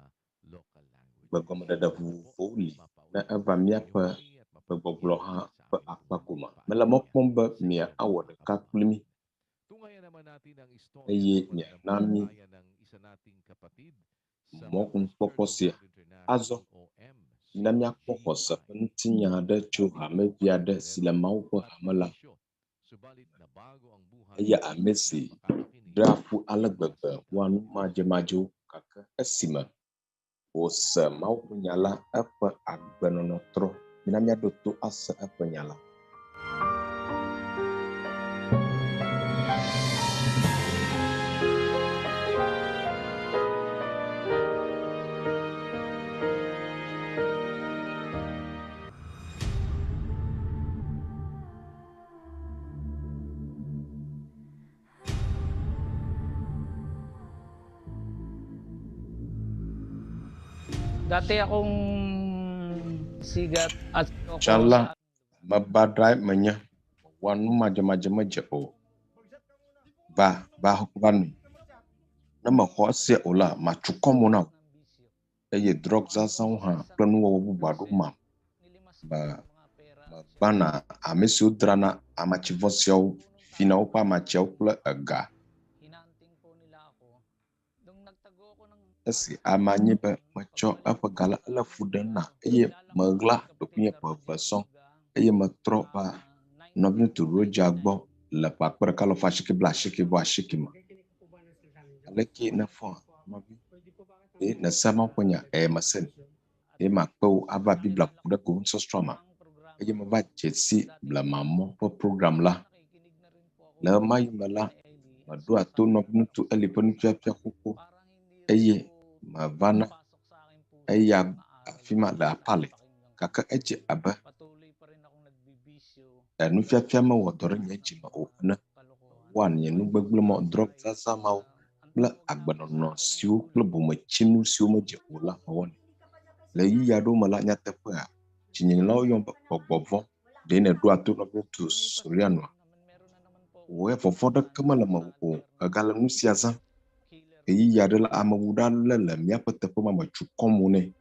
local languages. Gbegɔmeɖeɖe Sana po vovovowo li ne mapaunawa eva po ninyo míaƒe kami at gbegbɔgblɔ mapagbihan hã sa ƒe amin pong akpa mga gome. Mele mɔ paanyaya kpɔm be sa mia inyong awɔ mga ɖeka kpli mí kababayan. Tunghayan naman natin ang istorya eye ng miana mí pananampalataya ng isa nating kapatid sa mɔnukpɔkpɔ Church of sia. God Azɔ, International o mina míakpɔ xɔse ƒe MCGI. ŋutinya aɖe tso Dati po hamevi ay aɖe si le karero Mawu ƒe at hame la. mabisyo. Subalit nabago ang buhay Eye ame si ng pagkakakinig ɖea ƒu ale sa gbegbe salita wɔa nu ng Diyos. madzemadzewo gake esime wòse Mawu ƒe nya la, eƒe agbenɔnɔ trɔ. Mina míaɖo to ase eƒe nya la. Dati akong sigat at Tsã ako la, sa ame baɖae menye, mewɔa nu madzemadze medze o. Va, va va nui. Ne mexɔ esia o la, matsu kɔ mo na wò. Eye drɔg zazãwo hã kple nuwɔwɔ bubu aɖewo mam. Me megbãna ame siwo dzrana amatsivɔ siawo fina woƒe amatsiawo kple ega. Hinanting po nila ako. Nung nagtago ako ng Esi amea nye be metsɔ eƒe ga la ele fu ɖem nam eye meɣla ɖokuinye ƒe eve sɔŋ eye metrɔ va nɔviŋutsu Roger gbɔ le ƒe akpe ɖeka alafa asieke bla asieke vɔ asieke me. Aleke nèfɔa nɔvi? Eye nèse Mawu ƒe nya? Eye mese. Eye makpe wò ava Biblia ku ɖe ko nusɔsrɔ̃ me. Eye meva dze si blemamɔ ƒe program la. Le ɣemaɣi me la, meɖoa to nɔviŋutsu Eli ƒe nufiafia xoxo eye mevana eya afi ma le Apale. Gake edze abe nufiafia mewɔ dɔ ɖe nye dzi me o ene. Mewɔa nye nu gbegblẽ mawo, drɔg zazã mawo kple agbenɔnɔ siwo kple bometsinu siwo medze o la mewɔnɛ. Le ɣeyiɣi aɖewo me la, nyateƒea, dzinyelawo yɔm be gbɔgbɔ vɔ̃. Ɖe nèɖoa to nɔviŋutsu Sorianoa? Wò ya vɔvɔ̃ ɖeke mele mewò o. Ègale nu sia zãm. Ɣeyiɣi aɖe la, amewuɖa aɖe le míaƒe teƒe ma me tsu kɔm mo nɛ.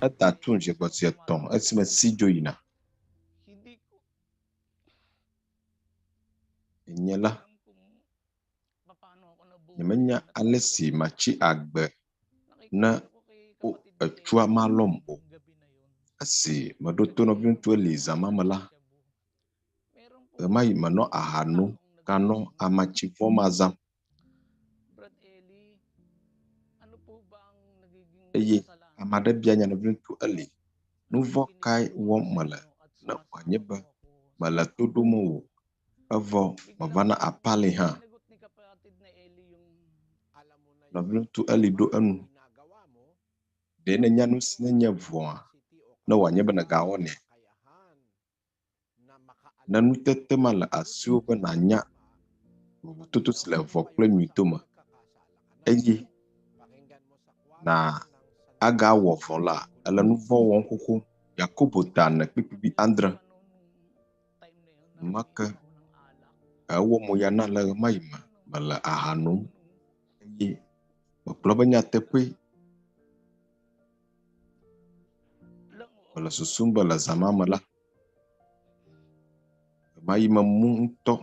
Eda tum zi gbɔ zi etɔ̃ esime si dzo yina. Nye la, nyemenya ale si matsi agbe ne wo etsua malɔm o. Esi meɖo to nɔviŋutsu Eli zã ma me la, ɣemaɣi menɔ aha nom ganɔ amatsi vɔ̃ ma zãm. Eye ame aɖe bia nya nɔviŋutsu Eli, nu vɔ̃ kae wɔm mele ne wòanye be mele to ɖom wò evɔ mevana apali hã? Nɔviŋutsu Eli ɖo enu. Ɖe nènya nu si nenye vɔ̃a ne wòanye be nègawɔnɛ? Ne nutete ma le asiwò be nànya vovototo si le vɔ̃ kple nyui dome eye na agawɔ vɔ̃ la, èle nu vɔ̃ wɔm xoxo. Yakobo ta ene kpukpui adre. Enumake ewɔ mo ya na le ɣemaɣi me mele aha nom eye megblɔ be nyateƒee mele susum be le zã ma me la, ɣemaɣi memu ŋutɔ.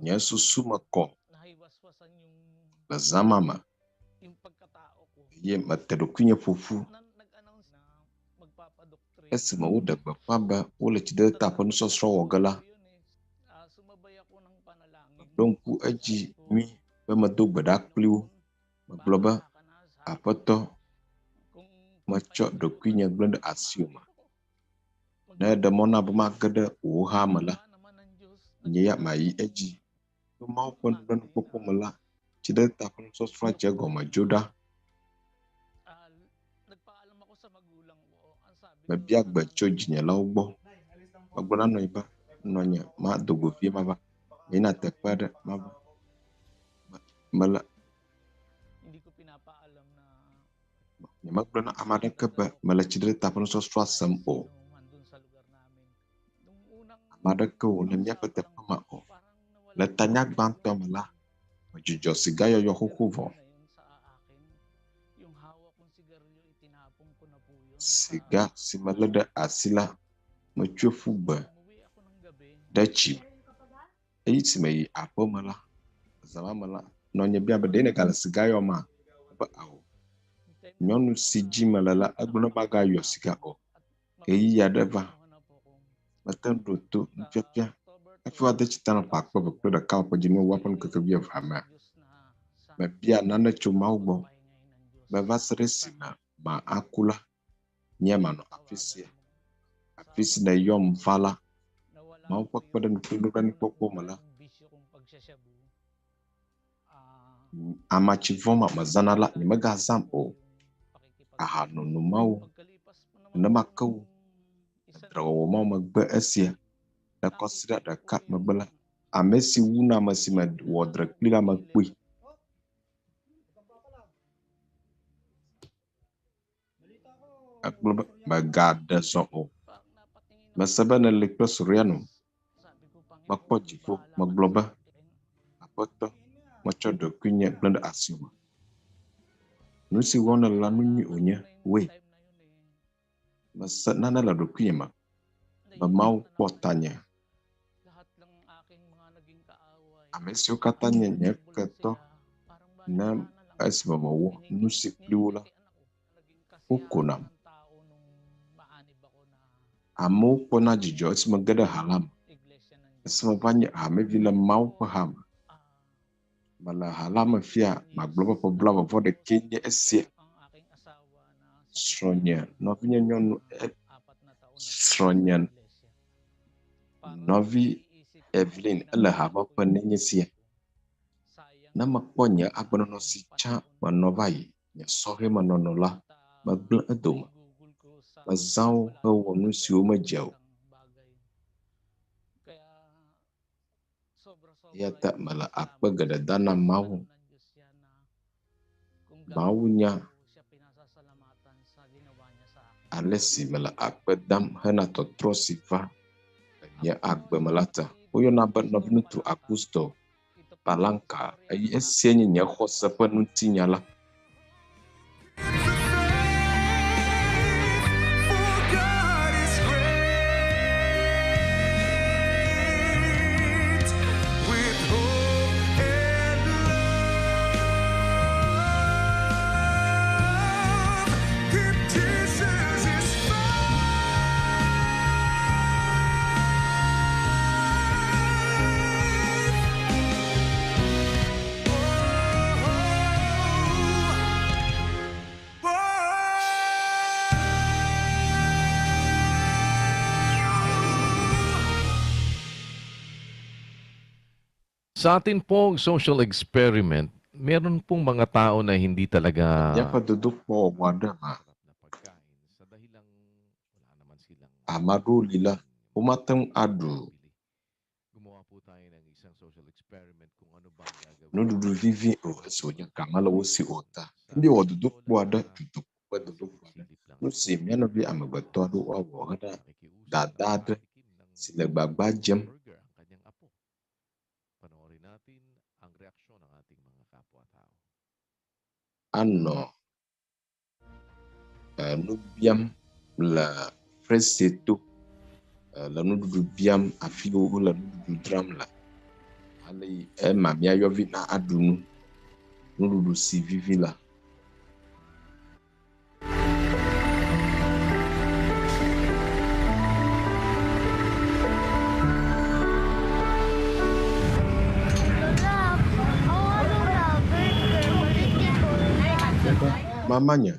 Nye susu me kɔ le zã ma me eye mete ɖokuinye ƒo ƒu. Esime woɖe gbeƒã be wole tsidedeta ƒe nusɔsrɔ̃ wɔ ge la, meɖo ŋku edzi nyuie be medo gbe ɖa kpli wo. Megblɔ be, Aƒetɔ, metsɔ ɖokuinye gblẽ ɖe asiwò me. Ne èɖe mɔ nam be mage ɖe wò ha me la, nye ya mayi edzi. To Mawu ƒe nublanuikpɔkpɔ me la, tsidedeta ƒe nusɔsrɔ̃a dze egɔme dzo ɖa. Mebia gbe tso dzinyelawo gbɔ. Megblɔ na nɔnye be, nɔnye, mado go vie mava. Meyina teƒe aɖe mava. Mele Nyemegblɔ na ame aɖeke be mele tsidedeta ƒe nusɔsrɔ̃a sem o. Ame aɖeke o le míaƒe teƒe ma o. Le tanya gbãtɔ me la, medzudzɔ sigayɔyɔ xoxo vɔ. Siga si melé ɖe asi la, metsɔe ƒu gbe ɖe tsi me. Eye si meyi aƒe me la, zã ma me la, nɔnye bia be, ɖe nègale siga yɔma? Ebe ao. Nyɔnu si dzi mele la, egblɔ ne magayɔ siga o. Ɣeyiɣi aɖe va, mete ŋu ɖo to nufiafia hafi woade tsi ta na ƒe akpe eve kple ɖeka ƒe dzinu ewoa ƒe ŋkeke wuievea mea. Mebia nane tso Mawu gbɔ be va se ɖe esime ma aku la, nye manɔ afi sia. Afi si nèyɔm va la, Mawu ƒe kpeɖeŋu kple nublanuikpɔkpɔ me la, amatsi vɔ̃ ma mezãna la, nyemegazãm o. Ahanono mawo, nenema ke wo, dzrewɔwɔ mawo megbe esia. Le kɔsiɖa ɖeka megbe la, ame si wuna ame si mewɔ dzre kpli la mekpɔe. Egblɔ be, mègaɖe zɔ o. Mese be nèli kple Soriano. Mekpɔ dziƒo. Megblɔ be, Aƒetɔ, metsɔ ɖokuinye gblẽ ɖe asiwò me. Nu si wɔm nèle la, nu nyui wònye. Wɔe. Mese nane le ɖokuinye me be Mawu kpɔ tanye. Ame siwo katã nye nye ketɔ ne esime mewɔ nu si kpli wo la, wokonam. Amewo kpɔna dzidzɔ esime ge ɖe ha la me. Esime va nye hamevi le Mawu ƒe ha me. Mele ha la me fia magblɔ be ƒe blaeve vɔ ɖekɛ nye esia. Srɔ̃nye nɔvinye nyɔnu e srɔ̃nye nɔvi Evelyn ele hame ƒe nenye sia. Ne mekpɔ nye agbenɔnɔ si tsã menɔ va yi nye sɔhɛmenɔnɔ la, megblẽ edome. Mezã wo hewɔ nu siwo medze o. Eya ta mele akpe geɖe dam na Mawu. Mawu nya ale si mele akpe dam hena tɔtrɔ si va le nye agbe me la ta. Woyɔna be nɔviŋutsu Augusto Palanka eye esia nye nye xɔse ƒe ŋutinya la. God is great with hope and love. Keep Jesus is Sa atin pong social experiment, meron pong mga tao na hindi talaga Míaƒe dodokpɔ wɔwɔ aɖe ma, ame aɖewo li la, womate ŋu aɖu nuɖuɖu vivi o esi wònye ga mele wo si o ta. Míewɔ dodokpɔ aɖe, dodokpɔ ƒe dodokpɔ aɖe. Nu si mía nɔvi amegbetɔ aɖewo woawɔ hena dada aɖe si le gbagba dzem Panoorin natin ang reaksyon ng ating mga kapwa-tao. anɔ e, nu biam le freseto e, le nuɖuɖu biam afi yi wole nuɖuɖu dzram le. Ale yi ema míayɔvi na aɖu nu, nuɖuɖu si vivi la. Mamanye,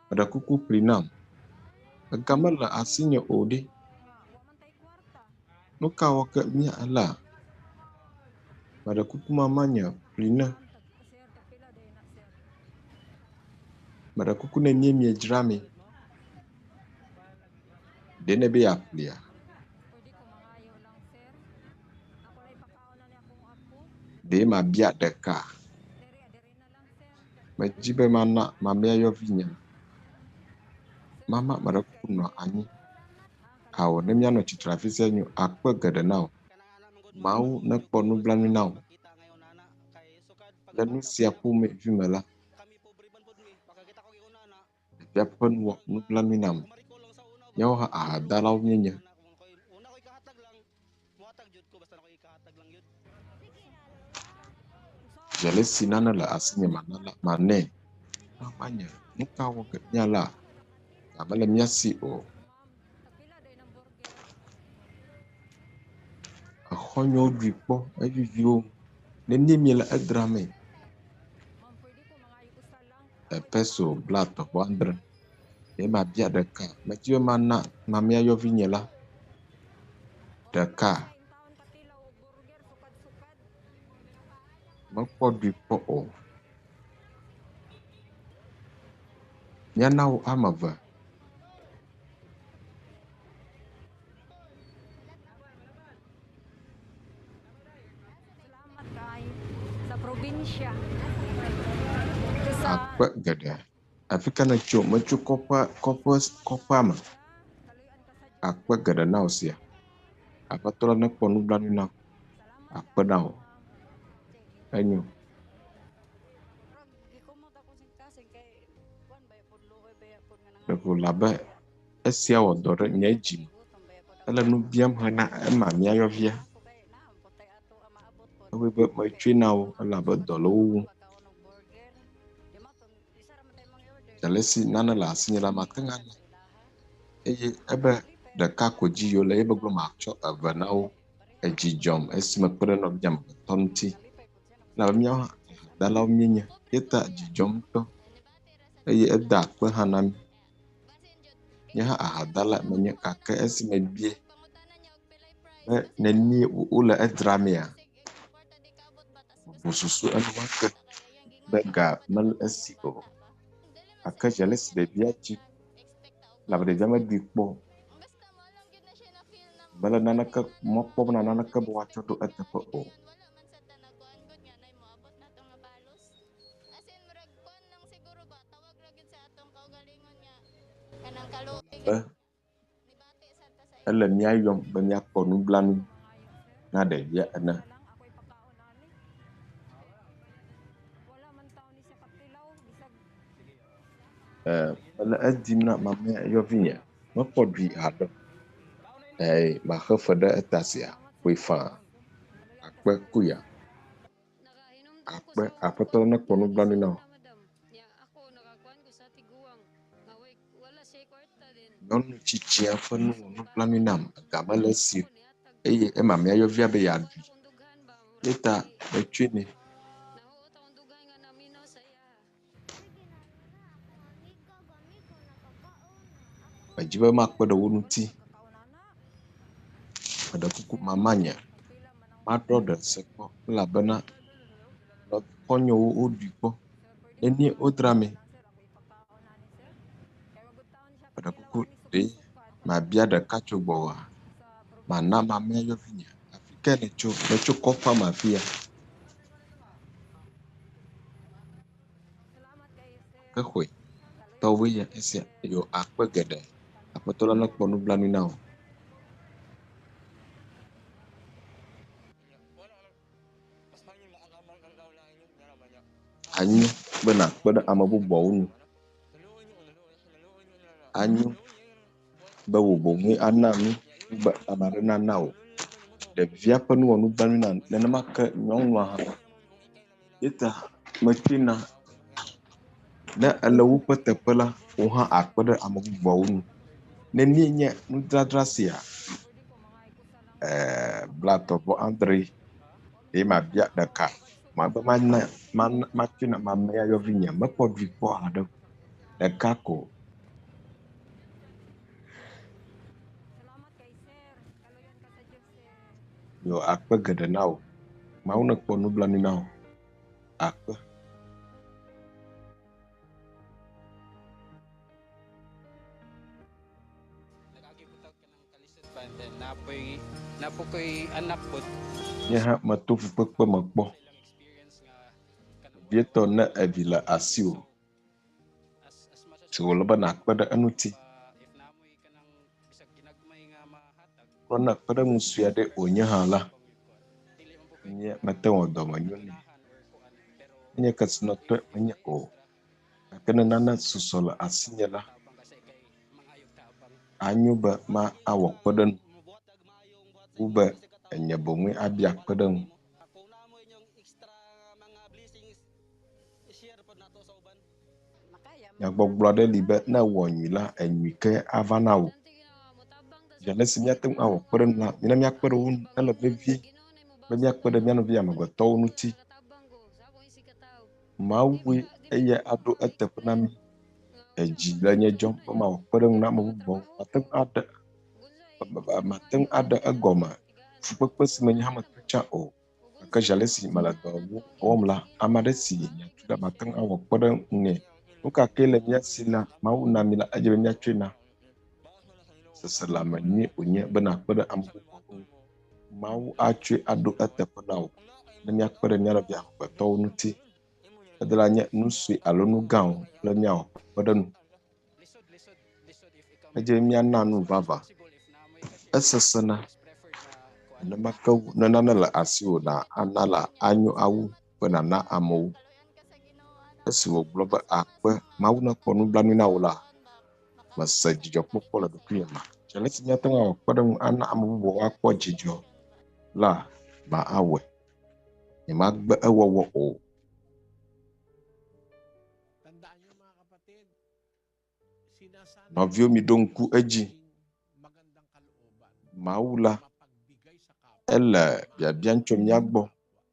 meɖe kuku ƒli nam. Ega mele asinye o ɖe. Nu ka wɔ ke mía alea? Meɖe kuku mamanye ƒli ne. Meɖe kuku ne míemie dzramee. Ɖe nebe yeaƒlia? Ɖe mabia ɖeka? Medzi be mana mamleayɔvinye. Mama meɖe kuku nɔ anyi. Ao ne míanɔ tsitre afi sia nyo akpe geɖe na wò. Mawu nekpɔ nublanui na wò. Le nu sia ƒomevi me la, ɖevia ƒe nu wɔ nublanui nam. Míawo hã ahadalawo míenye. Dze le si nane le asinye mana la manɛ. Mamanye, nu ka wɔ ge míalea? Ga mele mía si o. Exɔ̃nyewo ɖui kpɔ evivi wo. Nenie miele edzramee? Epeso 35. Ye mabia ɖeka. Medzi be mana mamleayɔvinye la ɖeka. Mekpɔ ɖui kpɔ o. Míana wo ame eve. Sa probinsya. Akpe geɖe. Afi ka nètso? Metso kɔƒe kɔƒe kɔƒea me. Akpe geɖe na wò sia. Aƒetɔ la nekpɔ nublanui na wò. Akpe na wò. Enyo. Ɖeko wòle abe esia wɔ dɔ ɖe nye dzi me. Ele nu biam hena ema míayɔvia. Ewɔe be metsɔe na wo elabe dɔ le wo wum. Ale si nane le asinye la mate ŋu ana eye ebe ɖeka ko dzi yi wole eye megblɔ matsɔ eve na wo. Edzi dzɔm esi mekpe ɖe nɔvinye amegbetɔ ŋuti elabe míawo hã Ahadalawo míenye. Ye ta dzi dzɔm ŋutɔ eye eda akpe hã na mí. Nye hã ahadala menye gake esi mebie be nenie wole edzramea, mebu susu enumake be ga mele esi o. Gake zi ale si ɖevia tsi elabe ɖevia meɖui kpɔ o. Mele naneke mɔ kpɔm na naneke be woatsɔ ɖo eteƒe o. Be ele mía yɔm be míakpɔ nublanui na ɖevia ene. E mele edim na mamlɛayɔvinye. Mekpɔ ɖui haɖe o. Eye maxe fe ɖe eta sia. Ƒoe faa. Akpe kuya. Akpe Aƒetɔ la nekpɔ nublanui na wò. Nyɔnu tsitsia ƒe nu wɔ nublanui nam. Ega mele esi o eye emamlɛayɔvia be yeaɖui. Ye ta metsɔe nɛ. Medzi be makpe ɖe wo ŋuti. Meɖe kuku mamanye maɖɔ ɖe se kpɔ elabena xɔ̃nyewo woɖui kpɔ. Nenie wodzramee? Meɖe kuku ɖe mabia ɖeka tso gbɔwòa? Mana mamlɛayɔvinye. Afi kae nètso? Metso kɔƒea me afi ya. Kexɔe. Tɔwòe nye esia. Yɔ akpe geɖe. Aƒetɔ la nekpɔ nublanui na wò. Anyo be nàkpe ɖe ame bubuawo ŋu. Anyo be wò boŋue ana nu wu be ame aɖe nana wò. Ɖevia ƒe nu wɔ nublanui na nenema ke nyɔnua hã. Ye ta metsɔe na ne ele woƒe teƒe la, wò hã akpe ɖe ame bubuawo ŋu. Ne míenye nudzadzra sia, ee blatɔ̃ vɔ adre eye mabia ɖeka mabe mana mana matsɔe na mamlɛayɔvinye mekpɔ ɖui kpɔ haɖe o. Ɖeka ko. Yɔ akpe geɖe na wò. Mawu nekpɔ nublanui na wò. Akpe. Nye hã meto fukpekpe me kpɔ. Vevietɔ ne evi le asiwò si wòle be nàkpe ɖe eŋuti. Kpɔ ne kpeɖeŋu sue aɖe wònye hã la, nye mete ŋu wɔ dɔmenyo nɛ. Menye kesinɔtɔe menye o gake ne nane susɔ le asinye la, anyo be mawɔ kpeɖeŋu wu be enye boŋue abia kpeɖeŋu. Nyagbɔgblɔ aɖe li be ne èwɔ nyui la, enyui ke ava na wò. Zi ale si míate ŋu awɔ kpeɖeŋu la, mina míakpe ɖe wo ŋu. Ele vevie be míakpe ɖe mía nɔvi amegbetɔwo ŋuti. Mawue eya aɖo eteƒe na mí. Edzi le nye dzɔm be mawɔ kpeɖeŋu na ame bubuawo. Mate ŋu aɖe mate ŋu aɖe egɔme fukpekpe si me nye hã meto tsã o. Gake zi ale si mele dɔ wɔm la, ame aɖe si nyatu ɖa mate ŋu awɔ kpeɖeŋu nɛ. Nu ka kee le mía si la, Mawu na mí la, edze be míatsɔe na. Seselãme nyui wònye be nàkpe ɖe ame bubuwo ŋu. Mawu atsɔe aɖo eteƒe na wò ne míakpe ɖe mía nɔvi amegbetɔwo ŋuti. Eɖe nye nu sue alo nu gã o kple míawɔ kpekpeɖeŋu. Edze be míana nu vavã. Esesẽna nenema ke ne nane le asiwò na ana la anyo awu be nàna amewo. Esi wògblɔ be akpe Mawu nekpɔ nublanui na wò la, mese dzidzɔkpɔkpɔ le ɖokuinye me. Dze ale si míate ŋu awɔ kpeɖeŋu ana ame bubuwo woakpɔ dzidzɔ la, ma awɔe. Nyemagbe ewɔwɔ o. Nɔviwo miɖo ŋku edzi. Mawu la, ele biabiam tso mía gbɔ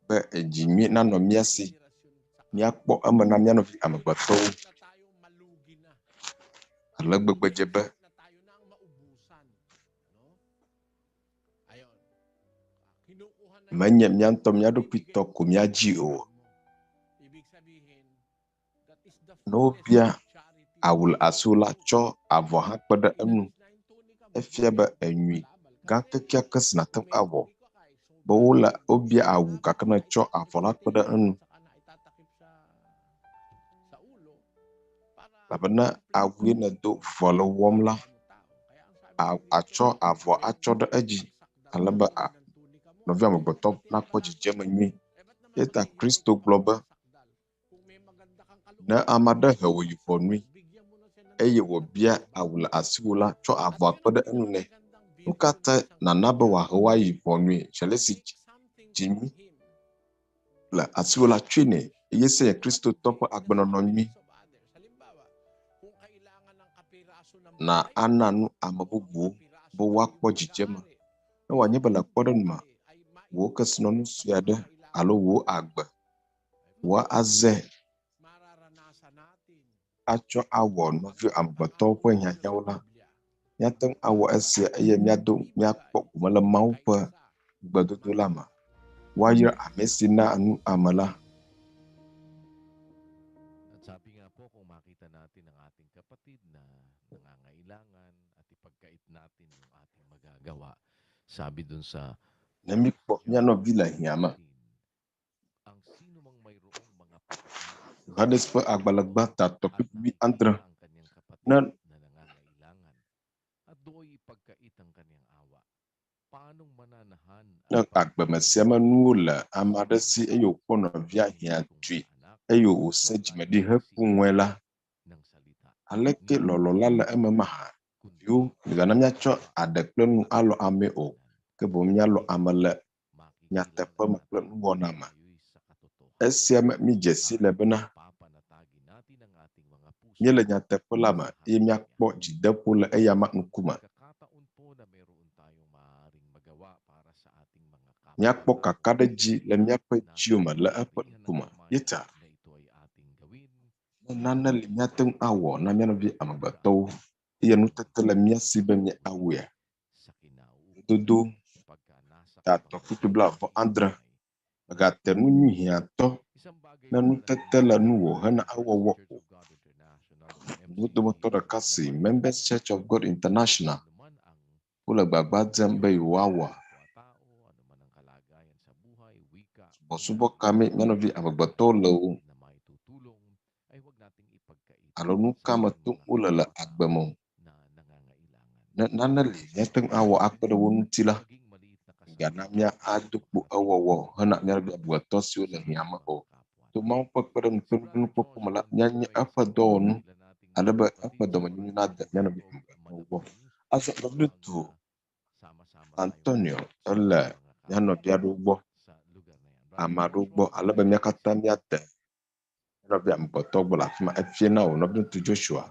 be edzi nyui nanɔ mía si. Míakpɔ eme na mía nɔvi amegbetɔwo ale gbegbe dze be menye mía ŋutɔ mía ɖokui tɔ ko míadzi o. Ne wobia awu le asiwò la, tsɔ avɔ hã kpe ɖe eŋu. Efia be enyui gã kekeake si nàte ŋu awɔ be wole wobia awu gake nètsɔ avɔ la kpe ɖe eŋu. Elabena awu ye nèdo vuvɔ le wɔm la, atsɔ avɔ atsɔ ɖe edzi ale be nɔvi amegbetɔ nakpɔ dzidzeme nyui. Eya ta Kristo gblɔ be, ne ame aɖe he wò yi ʋɔnui eye wòbia awu le asiwò la, tsɔ avɔa kpe ɖe eŋu nɛ. Nu ka ta nàna be wòahe wò ayi ʋɔnui zi ale si dzi nyui le asiwò la, tsɔe nɛ eye se nye Kristotɔ ƒe agbenɔnɔ nyui. Na ana nu ame bubuwo be woakpɔ dzidzeme. Ne wòanye be le kpɔɖeŋu me, wò kesinɔnu sue aɖe alo wò agbe woaze atsɔ awɔ nɔvi amegbetɔwo ƒe hiahiãwo la, míate ŋu awɔ esia eye míado míakpɔ gome le Mawu ƒe ŋugbedodo la me. Woayra ame si naa nu ame la. At sabi nga po, kung makita natin ang ating kapatid na nangangailangan at ipagkait natin yung ating magagawa, sabi dun sa Ne míkpɔ mía nɔvi le hiã me. ang sino mang mayroong mga Yohanes ƒe agbalẽ gbãtɔ kpukpui adre ne na nangangailangan at do'y ipagkait ang kanyang awa, paanong mananahan ne agbeme sia me nuwo le ame aɖe si eye wòkpɔ nɔvia hiã tui eye wòsẽ dzime ɖi heku ŋue la, aleke lɔlɔ̃ la le eme mahã? Viwo, migana míatsɔ aɖe kple nu alɔ amee o, ke boŋ míalɔ ame le nyateƒe me kple nuwɔna me. Esia me mídze si le bena míele nyateƒe la me eye míakpɔ dzideƒo le eyama ŋkume. pagkakataon po na meron tayong maaaring magawa para sa ating mga Míakpɔ kakaɖedzi le míaƒe dziwo me le eƒe ŋkume. Yeta. na ito ay ating gawin, Ne nane li míate ŋu awɔ na mía nɔvi amegbetɔwo eye nutete le mía si be míawɔea, sa kinauukulan nudodo pagka nasa tatɔ kpukpui blaeve adre. Mègate nu nyui hiãtɔ isang bagay ne po na nutete le nuwò hena sa ewɔwɔ Church o. of God International o Wo dometɔ MCGI ɖeka si naman, Members Church of God International anuman ang wole gbagba dzem be yewoawɔ. kapwa-tao, anuman ang kalagayan sa buhay, wika, Subɔsubɔ ka mee mía nɔvi amegbetɔwo le o na maitutulong ay huwag nating ipagkait alo nu sa ka me ating tom mga wole le kapwa-tao agbe me o. na nangangailangan. Ne nane li míate ŋu awɔ akpe ɖe wo ŋuti la, Maging maliit na migana kasalanan mía ado kpo ewɔwɔ hena mía nɔvi amegbetɔ siwo le sa hiã ating me mga o. kapwa To Mawu ƒe kpeɖeŋu Si kple Brother nukpɔkpɔ me Joshua la, míanye Antonio ay eƒe isa po sa dɔwɔnu dakila nating ale mga be eƒe kapatid sa dɔmenyonyo nade barangay mía nɔvi Santog, amegbetɔwo gbɔ. Malabon Azɔ nɔvi upang ŋutsu sama-sama tayong Antonio sa ele ating mga mía nɔvi aɖewo gbɔ, kapwa sa lugar na yan. Brother ame aɖewo Joshua, gbɔ ale be magandang mía gabi katã sa'yo. míade mía nɔvi amegbetɔwo gbɔ le afi ma. Efia na wò nɔvi ŋutsu Joshua.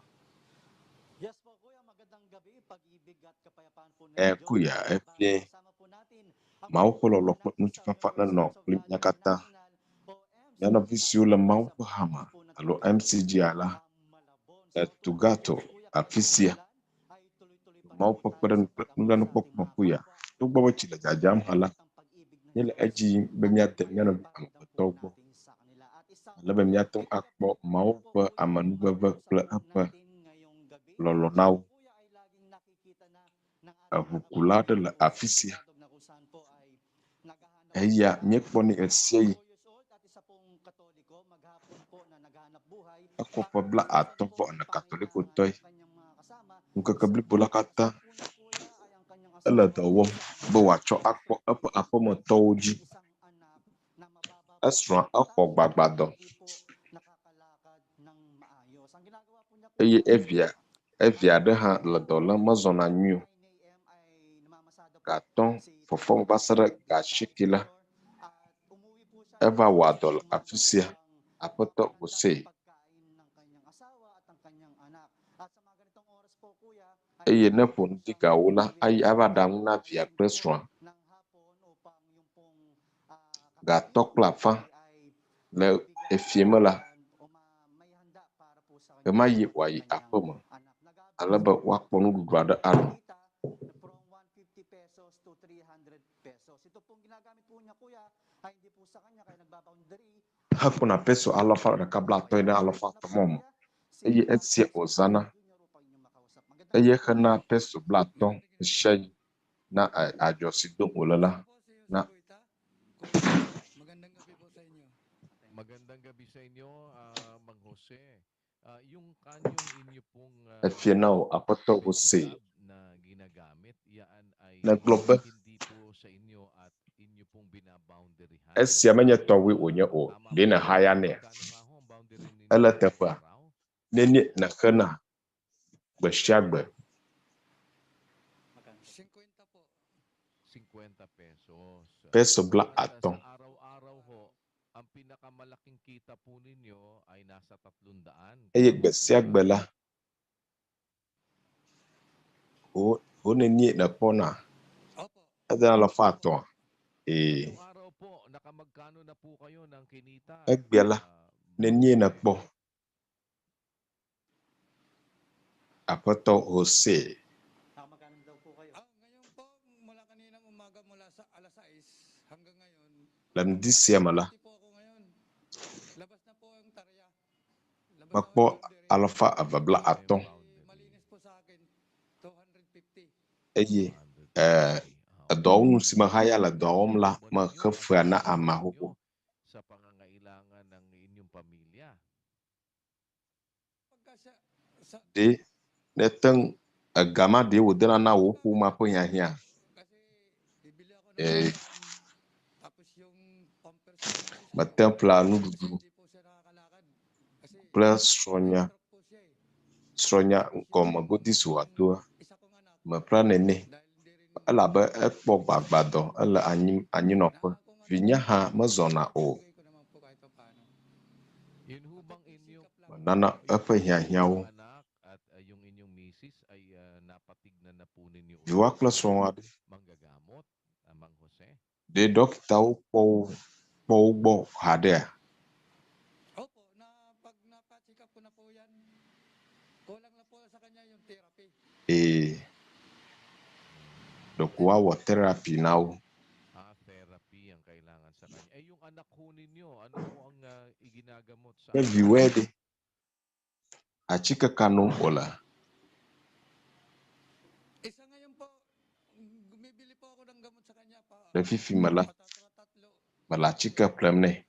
Yes po kuya, magandang gabi, pag-ibig at kapayapaan po ng E Diyos. kuya At efie kasama po natin ang Mawu ƒe lɔlɔ̃ natin kple sa ŋutifafa Members nenɔ Church of kpli God mía katã. International o Mía nɔvi MCGI siwo le Mawu sa ƒe hame po na alo Tugato MCGI la sa Malabon. le So tulad po Tugato niyan kuya, afi sia. ulan ay tuloy-tuloy pa rin Mawu po ƒe tayo sa kpeɖeŋu kple pag-abot sa ating nublanuikpɔkpɔ me mga kuya. kapwa Togbɔ be tsi le dzadzam hã la, at ang pag-ibig ng míele Diyos edzi yim be ay míade mía nɔvi ipapakita po amegbetɔwo gbɔ natin sa kanila. At isang ale be míate ŋu biblia akpɔ po Mawu po ƒe kuya ang amenuveve kple pag-uusapan eƒe natin ngayong gabi. lɔlɔ̃ na Ito wo. kuya ay laging nakikita na ng ating mga Eʋukula aɖe kababayan le po sa afi sia. Tagalog na kung saan po ay naghahanap po Eya sila. míekpɔnɛ ɣe sia ɣi. 54 years old at isa pong katoliko, maghapon po na naghahanap buhay Exɔ para ƒe bla minsan atɔ̃ po vɔ ene ipain katolikotɔe. ang kanyang mga kasama. Ŋkeke Sa blibo la katã una kuya ay ang kanyang ele asawa dɔ wɔm at be wòatsɔ akpɔ eƒe aƒemetɔwo dzi. isang anak na mababa po ang Esrɔ̃a kita exɔ at gbagbadɔ hindi po nakakalakad ng maayos. Ang ginagawa po niya eye kuya, evia evia aɖe hã le dɔ lém mezɔna nyuie o. 9 a.m. ay namamasada po Gatɔ̃ si fɔfɔm va se ɖe gaasieke la, at umuwi po siya eva ng wɔa dɔ le umaga afi sia. upang Aƒetɔ maghanda ng Osei pagkain ng kanyang asawa at ang kanyang anak. At sa mga ganitong oras po kuya, ay eye ne palagi ƒo po ŋdi siyang gawo la, umuwi ayi ng ava ɖa nu na alas via 5 kple po srɔ̃a. ng hapon upang yung pong Gatɔ kakainin kple afã ay le maibigay Efie me la, ɣemaɣi wòayi aƒeme ale be woakpɔ nuɖuɖu aɖe aɖu. Hekpɔna peso alafa ɖeka blaatɔ̃ ɖe alafa etɔ̃ mɔ me eye esia wòzãna eye hena peso blaatɔ̃ ɣesiaɣi na adzɔ si dom wòle la na. Magandang gabi sa inyo, Mang Jose. Yung kanyong inyo pong Efia na wò Aƒetɔ Jose na ginagamit, yaan ay negblɔ be, hindi po sa inyo at inyo pong binaboundaryhan. Esia menye tɔwòe wònye o, ɖe nèhaya nɛa? Ele teƒea? Nenie nèxena gbe sia gbe? 50 pesos. Peso bla At atɔ̃. sa araw-araw ho, ang pinakamalaking kita po ninyo ay nasa 300. Eye gbe sia gbe la, ho ho nenie nèkpɔna? Edena alafa etɔ̃a? Ee. Araw po, nakamagkano na po kayo ng kinita? Egbea la, nenie nèkpɔ? Aƒetɔ Jose. Le ŋdi sia me la, mekpɔ alafa eve bla atɔ̃ eye eh, edɔwɔnu si mehaya le dɔ wɔm la mexe fea na amea xoxo. Sa pangangailangan ng inyong pamilya. Ɖe nete ŋu ega ma ɖe wòdena na wò ƒomea ƒe hiahiã? Ee. Mete ŋu ƒlea nuɖuɖu kple srɔ̃nya. Srɔ̃nya gɔme godi si wòadoa, meƒlea nɛ nɛ elabe ekpɔ gbagbadɔ, ele anyi anyinɔƒe. Vinye hã mezɔna o. Yun ho bang inyong Menana eƒe hiahiãwo. anak at yung inyong misis ay napatignan na po ninyo Viwòa ulit kple sa srɔ̃wòa ɖe. manggagamot, Mang Jose? Ɖe ɖɔkitawo kpɔ wo kpɔ wo gbɔ haɖea? Ee. Ɖeko woawɔ therapy na wo. Ah, therapy ang kailangan sa kanya. Eh, yung anak ho ninyo, ano ho ang iginagamot sa Ke viwòe ɖe, atike ka nom wòle? Le fifi me la, mele atike ƒlem nɛ.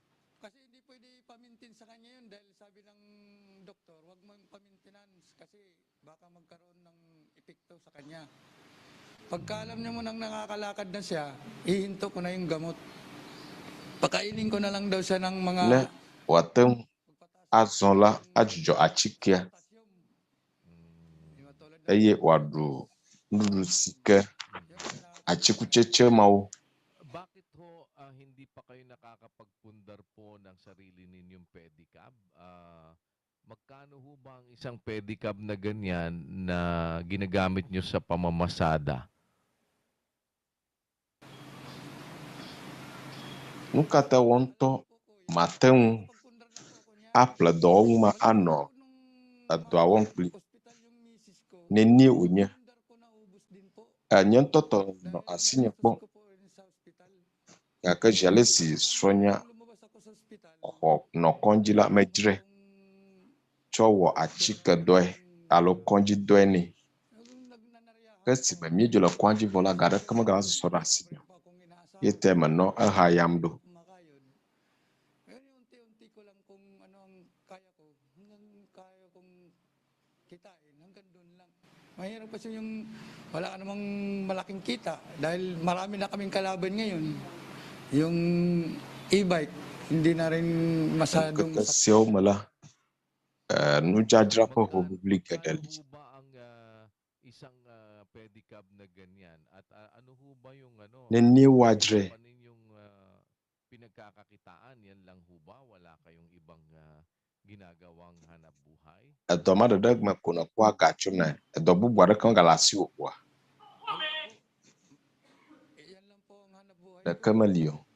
Pagka alam niya mo nang nakakalakad na siya, ihinto ko na yung gamot. Pakainin ko na lang daw siya ng mga Ne wòate ŋu azɔ la, adzudzɔ atikea eye wòaɖu nuɖuɖu si ke atikutsetse mawo. Bakit ho hindi pa kayo nakakapagpundar po ng sarili ninyong pedicab? Magkano ho ba ang isang pedicab na ganyan na ginagamit nyo sa pamamasada? Nu ka ta wò ŋutɔ màte ŋu aƒle dɔwɔnu ma anɔ edɔa wɔm kpli nenie wònye? Nye ŋutɔ tɔ nɔ asinye kpɔ gake zi ale si srɔ̃nya xɔ nɔ kɔdzi la, medzrae tsɔ wɔ atikedɔe alo kɔdzidɔe nɛ. Ke esime míedzo le kɔdzi vɔ la, ga aɖeke megava susɔ ɖe asinye o. Ye tae menɔ ehayam ɖo. Mahirap kasi yung wala ka namang malaking kita dahil marami na kaming kalaban ngayon. Yung e-bike, hindi na rin masyadong Ŋkeke siawo me la, nudzadzra ƒe hoʋiʋli geɖe li. Ho ba ang isang pedicab na ganyan? At ano ho ba yung ano, Nenie woadzrae? pa ninyong pinagkakakitaan? Yan lang ho ba? Wala kayong ibang ginagawang hanap buhay? Edɔ ma ɖeɖe me ko nèkpɔa ga tsonɛ. Edɔ bubu aɖeke megale asiwò oa? Ɖeke meli o.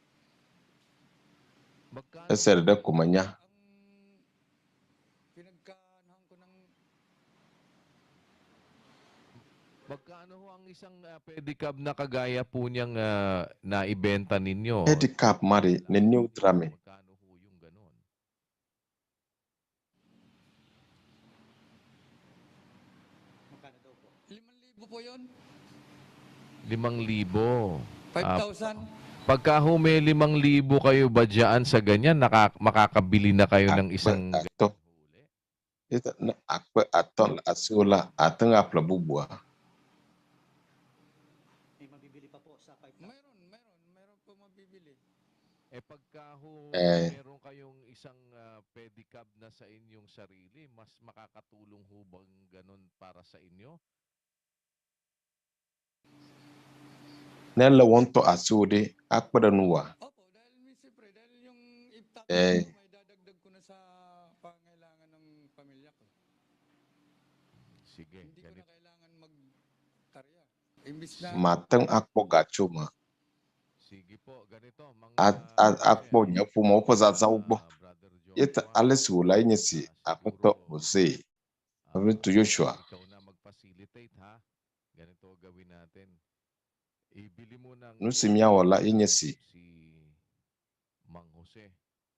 Esia ɖeɖe ko menya. Magkano ho ang isang pedicab na kagaya po niyang naibenta ninyo? Pedicab ma ɖe nenie wodzra me? Magkano ho yung ganon? Magkano daw po? 5,000 po yun. 5,000. 5,000. Pagka ho may 5,000 kayo ba dyan sa ganyan, makakabili na kayo ng Akpe isang atɔ̃. Ye ta ne 5,000 le asiwò la, ate ŋu aƒle bubua? May mabibili pa po sa 5,000. Meron, meron. Meron po mabibili. Eh pagka ho Eh. meron kayong isang pedicab na sa inyong sarili, mas makakatulong ho bang ganun para sa inyo? Ne ele wò ŋutɔ asiwò ɖe, akpe ɖe nuwòa? Opo, dahil may siyempre, dahil yung iptap Eh. ko, may dadagdag ko na sa pangailangan ng pamilya ko. Sige, Hindi ko na ganito. kailangan magtarya. Imbis na Mate ŋu akpɔ ga tso eme. Sige po, ganito, mga Akpɔ nye ƒomewo ƒe zazãwo gbɔ. Brother Ye ta Joshua, ale si wòle ye nye si Aƒetɔ Hosea, Nɔviŋutsu Joshua. ikaw na mag-facilitate ha. Ganito gawin natin. Ibili mo ng Nu si míawɔ la ye nye si si Mang Jose.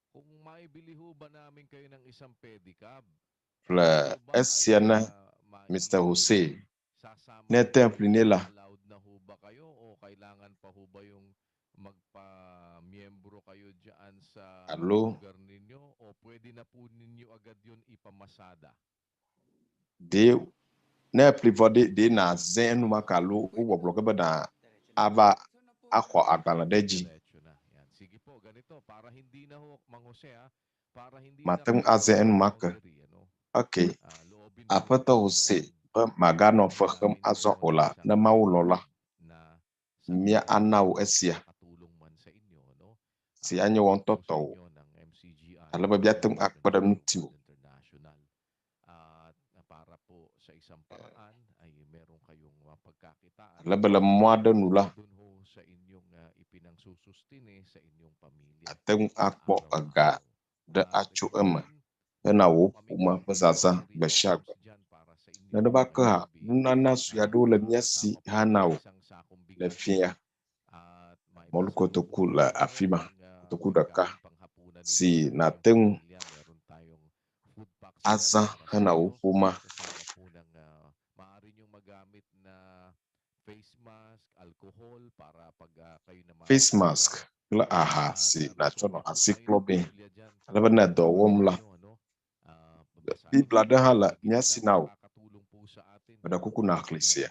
Kung maibili ho ba namin kayo ng isang pedicab, ƒle ito ba ay esia na Mr. Hosea. sasama Ne ho te ba ƒli nɛ la, allowed na ho ba kayo o kailangan pa ho ba yung magpa-miyembro kayo dyan sa alo lugar ninyo o pwede na po ninyo agad yun ipamasada? ɖe ne eƒli vɔ ɖe, ɖe nàzẽ enumake alo wowɔ gblɔ ge be na ava axɔ agbalẽ ɖe edzi. Diretso na. Yan. Sige po, ganito. Para hindi na ho, Mang Jose ha, para hindi na Mate ŋu kayo azẽ enumake. boundary, ano? Okay. Loobin po Aƒetɔ natin Hosea loob be maganɔ fe xem azɔ o la, ne Mawu lɔ̃ la, na mía ana wò esia makatulong man sa inyo, no? si anye wò ŋutɔ Po sa tɔwò inyo ng MCGI ale be míate ŋu akpe ɖe ŋutiwò. International. At para po sa isang paraan ay meron kayong mapagkakitaan Ale be le mɔ aɖe nu la, dun ho sa inyong ipinangsusustine sa inyong pamilya. ate ŋu akpɔ ega ɖe atso eme hena wò ƒome ƒe zazã gbe sia gbe. Nenema ke hã, nunana sue aɖewo le mía si hã na wò le fia. Mɔlukotoku le afi ma, kotoku ɖeka si nàte ŋu azã hena wò ƒomea. Maaari niyong magamit na face mask, alcohol para pag kayo na Face mask kple aha si nàtsɔ nɔ asi klɔ mee ale be ne dɔ wɔm la, Biblia ɖe hã le mía si na wò. Meɖe kuku nàxlẽ sia.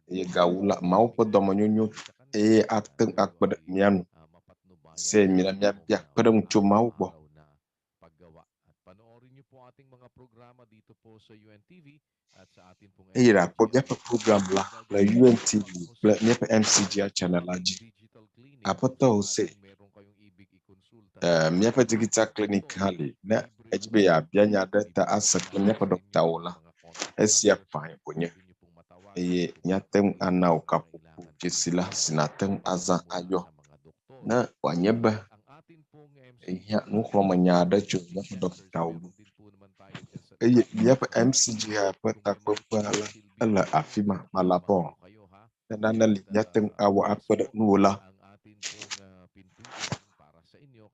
Eye gawu la, Mawu ƒe dɔmenyonyo eye ate ŋu akpe ɖe mía nu. Se mina míabia kpe ɖe ŋu tso Mawu gbɔ. Paggawa. At panoorin niyo po ating mga programa dito po sa UNTV at sa atin pong Eye nàkpɔ míaƒe program la le UNTV kple míaƒe MCGI channel la dzi. Aƒetɔ Hosea, míaƒe digital clinic hã li. Ne edzi be yeabia nya aɖe ta ase kple míaƒe ɖɔkitawo la, esia fãe wònye. Eye míate ŋu ana wò kaƒoƒo dzesi la si nàte ŋu azã ayɔ. Ne wòanye be ehiã nuxlɔ̃amenya aɖe tso míaƒe ɖɔkitawo gbɔ. Eye míaƒe MCGI ƒe takpekpea la, ele afi ma, Malabor. Ne nane li míate ŋu awɔ akpe ɖe nuwò la,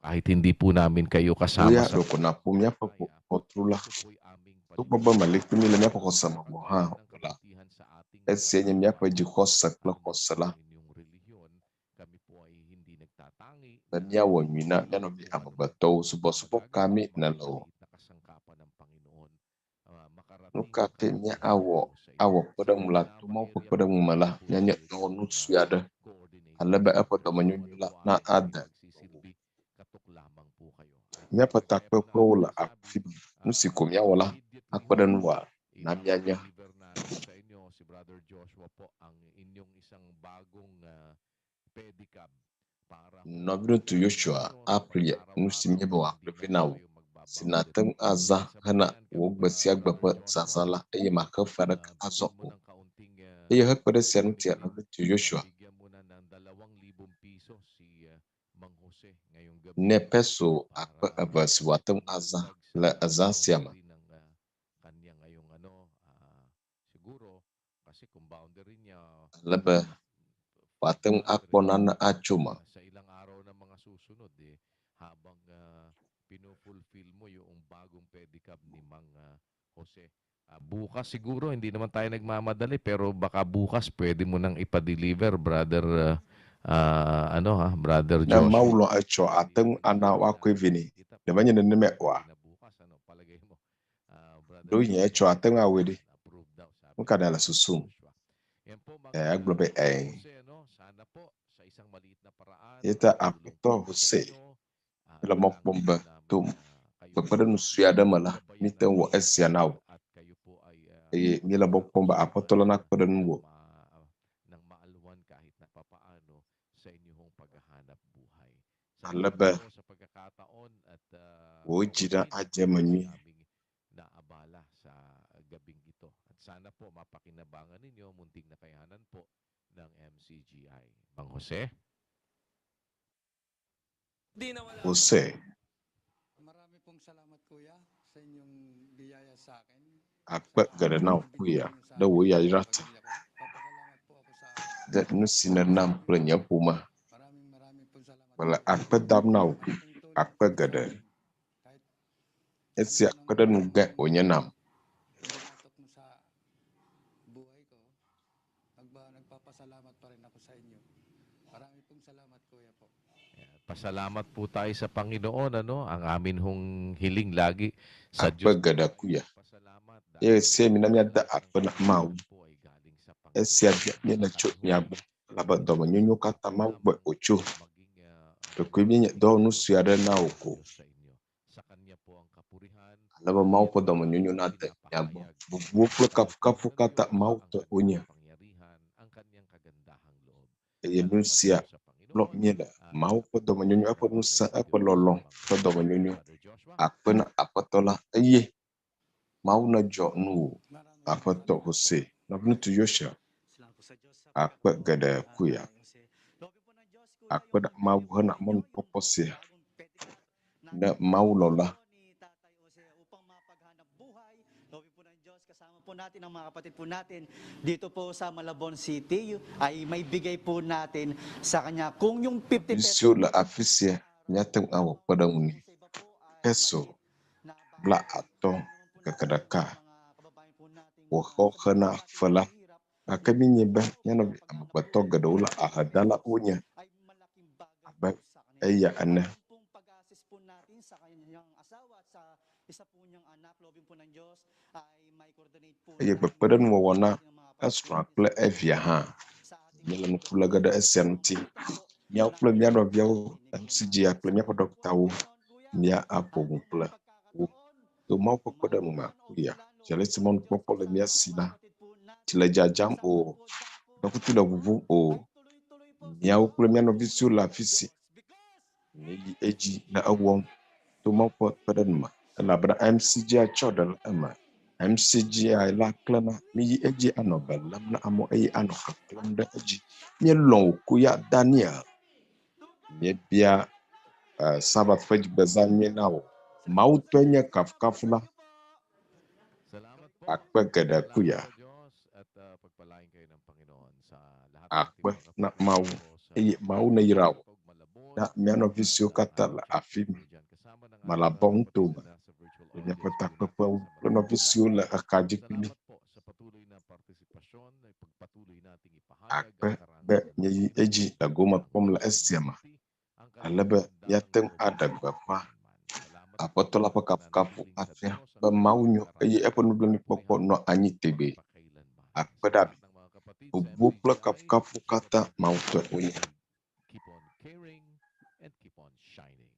kahit hindi po namin kayo kasama Eya sa ɖeko nàƒo míaƒe ʋɔtru la. Togbɔ be meli kpli mí le míaƒe xɔse me gɔ̃ hã o la, esia nye míaƒe dzixɔse kple xɔse la be míawɔ nyui na mía nɔvi amegbetɔwo. Subɔsubɔ ka mí nèle o? Nu ka te míawɔ awɔ kpeɖeŋu la to Mawu ƒe kpeɖeŋu me la, míanye dɔwɔnu sue aɖe ale be eƒe dɔmenyonyo la na ade míaƒe takpekpewo le afi ma. Nu si ko míawɔ la akpe ɖe nuwòa na míanya. Deliver natin sa inyo si Brother Joshua po ang inyong isang bagong pedicab para Nɔviŋutsu Joshua aƒle nu si míebe wòaƒle vɛ na wò si nàte ŋu azã hena wò gbe sia gbe ƒe zazã la eye màxe fe aɖeke azɔ o. Eye hekpe ɖe esia ŋutia, nɔviŋutsu Joshua bigyan mo na ng 2,000 piso si Mang Jose ngayong gabi ne peso 2000 si wòate ŋu azã le ezã sia me. ng kanya ngayong ano siguro Ale be wòate ŋu akpɔ nane atso eme. Sa ilang araw na mga susunod eh habang pinufulfill mo yung bagong pedicab ni Mang Jose. Bukas siguro hindi naman tayo nagmamadali pero baka bukas pwede mo nang ipa-deliver, brother, ano ha, brother Ne Joshua. Mawu lɔ̃ etsɔ, ate ŋu ana woakɔe vɛ nɛ. Ɖe menye nenemae oa? Ɖewohĩ etsɔ ate ŋu awɔe ɖe. Nu ka nèle susum? E, egblɔ be ɛ̃. Eya ta Aƒetɔ Hosea le mɔ kpɔm be to kpekpeɖeŋu sue aɖe me la, míete ŋu wɔ esia na wò. Eye míele mɔ kpɔm be Aƒetɔ la nakpe ɖe ŋuwò. Ale be wò dzi ɖe adze eme nyuie. Naabala sa gabing ito. At sana po mapakinabangan ninyo munting nakayanan po ng MCGI. Mang Jose? Jose, Marami pong salamat kuya sa inyong biyaya sa akin. Akpe geɖe na wò kuya ɖe wò yayra ta. Ɖe nu si nènam kple nye ƒome. Mele akpe dam na wò akpe geɖe. Esia kpe ɖe nu gãe wònye nam. Pinatok mo sa buhay ko. Nagpapasalamat pa rin ako sa inyo. Marami pong salamat kuya po. Pasalamat po tayo sa Panginoon, ano? Ang amin hong hiling lagi sa Akpe Diyos. geɖe kuya. Eye sia mina míade akpe na Mawu. Esia bia míele tso mia gbɔ elabe dɔmenyonyo katã Mawu gbɔe wòtso. Ɖekoe míenye dɔwɔnu sue aɖe na wò ko. Ale be Mawu ƒe dɔmenyonyo nade mia gbɔ. Bubuwo kple kafukafu katã Mawu tɔe wonye. Eye nu sia lɔ míele Mawu ƒe dɔmenyonyo, eƒe ŋusẽ, eƒe lɔlɔ̃ ƒe dɔmenyonyo akpe na Aƒetɔ la eye Mawu nedzɔ nuwò. Aƒetɔ Hosea, nɔviŋutsu Yosua, akpe geɖe kuya. Akpe ɖe Mawu hena mɔnukpɔkpɔ sia. Ne Mawu lɔ̃ la, Kasama po natin ang mga kapatid po natin dito po sa Malabon City ay may bigay po natin sa kanya kung yung 50 nu pesos siwo le afi sia míate ŋu awɔ kpeɖeŋu nɛ. Peso 50 ŋkeke ɖeka wòxɔ xena fe la gake míenyae be mía nɔvi amegbetɔ geɖewo le ahedala wonye abe eya ene. Pong pag-assist po natin sa kanyang asawa at sa isa po niyang anak, lobby po ng Diyos ay may coordinate po Eye kpekpeɖeŋuwɔwɔ na esrɔ̃a kple evia hã. Míele ŋku lé ge ɖe esia ŋuti. Míawo kple mía nɔviawo MCGI kple míaƒe ɖɔktawo mía aƒo nu kple wo. To Mawu ƒe kpeɖeŋu me kuya. Dze si mɔnukpɔkpɔ le mía si la, tsi le dzadzam o, ŋdɔkutsu le ʋuʋum o. Míawo kple mía nɔvi siwo le afi si míeyi edzi le ewɔm to Mawu ƒe kpeɖeŋu me elabena MCGI tsɔ ɖe le eme. MCGI la klẽna. Míyi edzi anɔ be lém na amewo eye anɔ keklẽm ɖe edzi. Míelɔ̃ wò kuya Daniel. Míebia Sabat ƒe dzigbezã nyui na wò. Mawu tɔe nye kafukafu la. Akpe geɖe kuya. At pagpalain kayo ng Panginoon sa lahat ng Akpe ating mga na kapatid Mawu po sa eye Mawu neyra wò. Na mía nɔvi siwo katã le afi ma, kasama ng ating Malabɔ mga ŋutome kapatid na nasa virtual le míaƒe audience po takpekpewo natin sa kple nɔvi Malabon. siwo le eka dzi kpli mí. Salamat po sa patuloy na partisipasyon ay pagpatuloy nating ipahayag Akpe ang be karangalan ng míeyi Panginoon, edzi le gome kpɔm le esia me City, ang ale kanyang be kagandahang míate ŋu loob aɖe gbeƒã kailanman. Salamat Aƒetɔ po la ƒe at kafukafu nananaling sa afia Diyos be ang Mawu ating nyo eye eƒe nublanuikpɔkpɔ kapurihan nɔ anyi tegbee. magpakailanman. Akpe Sa ɖe lahat abi. ng mga kapatid sa Bubuwo kple MCGI, kafukafu sa katã iba't Mawu ibang tɔe wonye. panig, keep on caring and keep on shining.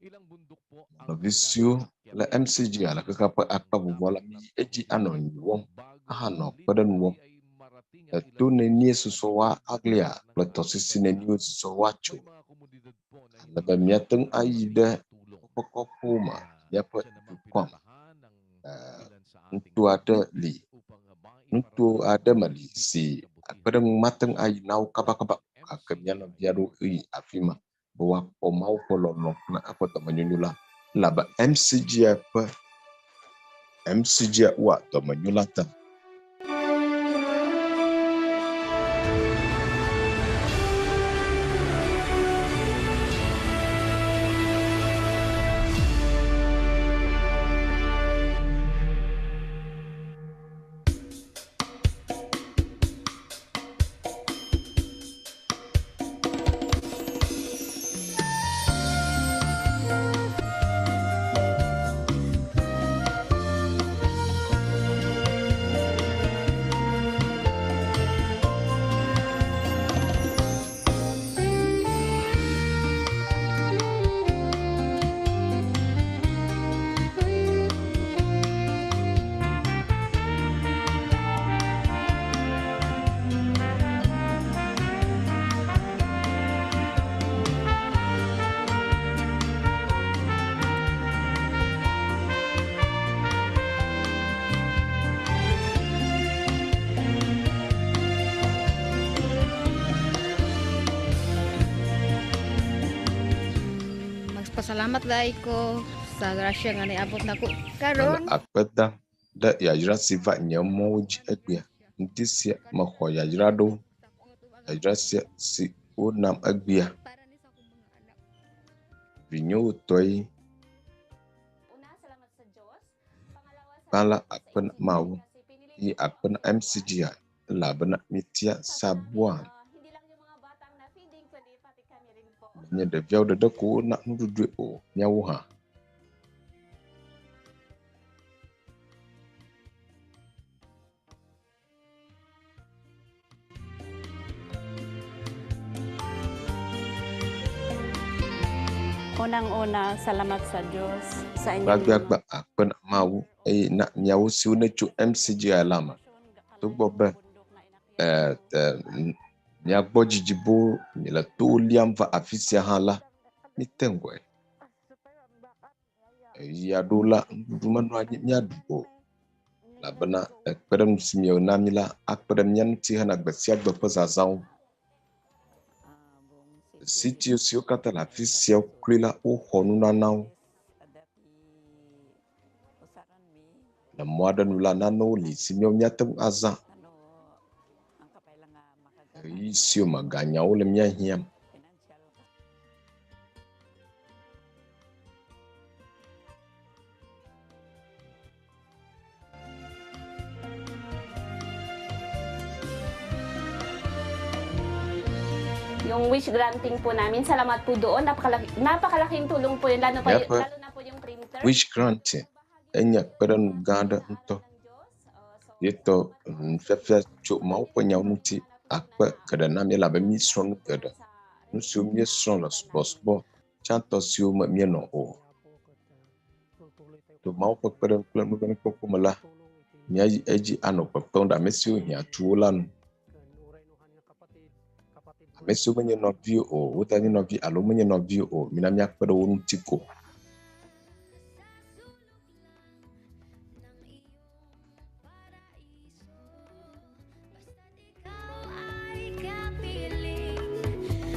Ilang bundok po ang Nɔvi siwo kailangang le akyatin MCGI le xexea ƒe ang akpa vovovoa la, dapat míyi edzi anɔ nagtagumpay nyui wɔm bago ahanɔ kpeɖeŋu literally wɔm. ay marating ang Eto ilang nenie sa susɔ woa kanilang aglia lugar ng kple ating tɔsisi bansa. neniwo susɔ woatso. May mga komunidad po na Ale hindi be míate ŋu ayi nakakarating ɖe ng tulong woƒe kɔƒewo me, na míaƒe siya namang dukɔa me. pinuntahan ng ilan sa ating Nuto mga aɖe kapatid li, upang nuto maiparating aɖe ang me li ibigay si na kabutihan akpeɖeŋu mate ŋu ayi na wo ng kabakaba gake mía MCGI nɔvi aɖewo yi afi ma be woakpɔ Mawu ƒe lɔlɔ̃ kple eƒe dɔmenyonyo la elabe MCGI ƒe MCGI wɔa dɔmenyo la ta. Salamat dai ko sa grasya nga niabot nako Mele karon. akpe dam ɖe yayra si va nye mɔwo dzi egbea. Ŋdi sia mexɔ yayra ɖewo. Yayra sia si wonam egbea. Vinyewo tɔe. Gbã la akpe na Mawu eye akpe na MCGI elabena míetia Sabuan. Menye ɖeviawo ɖeɖe ko wona nuɖuɖue o, míawo hã. Unang-una, salamat sa Diyos sa inyong Gbagbiagba akpe na Mawu eye na miawo siwo netso MCGI la me. Togbɔ be e, e, miagbɔ dzidzi boo miele towo liam va afi sia hã la, míete ŋgɔe. Ɣeyiɣi aɖewo la, nuɖuɖu menɔa anyi míaɖu o elabena ekpeɖeŋu si miena mí la akpe ɖe mía ŋuti hena gbe sia gbe ƒe zazãwo. Sitiwo siwo katã le afi sia kloe la, woxɔ nunanawo. Le mɔ aɖe nu la, nanewo li si míawo míate ŋu azã. Ɣeyiɣi siwo me ganyawo le mía hiãm. Yung wish granting po namin, salamat po doon. Napakalaki, napakalaking tulong po yun, lalo, pa, Míaƒe lalo na po yung printer. wish granting enye kpeɖeŋu gã aɖe ŋutɔ. Yetɔ nufiafia tso Mawu ƒe nyawo ŋuti akpe geɖe na mí elabe míesrɔ̃ nu geɖe. Nu siwo míesrɔ̃ le subɔsubɔ tsãtɔ siwo me míenɔ o. To Mawu ƒe kpeɖeŋu kple nublanuikpɔkpɔ me la, míayi edzi anɔ kpekpem ɖe ame siwo hiã tu wo la nu. Ame siwo menye nɔviwo o, wodanye nɔvi alo menye nɔviwo o, mina míakpe ɖe wo ŋuti ko.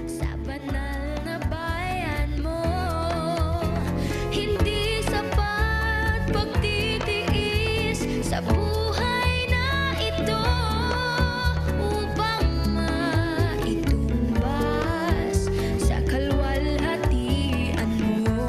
Sa banal na bayan mo, hindi sapat pagtitiis sa buhay na ito upang maitumbas sa kalwalhatian mo.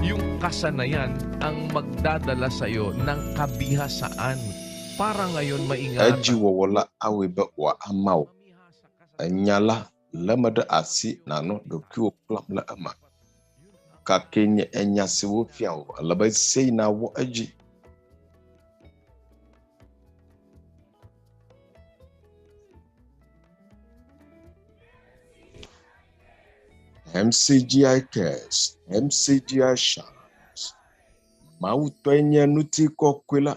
Yung kasanayan ang magdadala sa iyo ng kabihasaan para ngayon maingatan. Edziwɔwɔ la awɔe be wòama wò. Enya la le eme ɖe asi nànɔ ɖokuiwò kplam le eme. Gake nye enya si wofia wò ele be sei nàwɔ edzi. MCGI Cares, MCGI Shines. Mawu tɔe nye ŋutikɔkɔe la.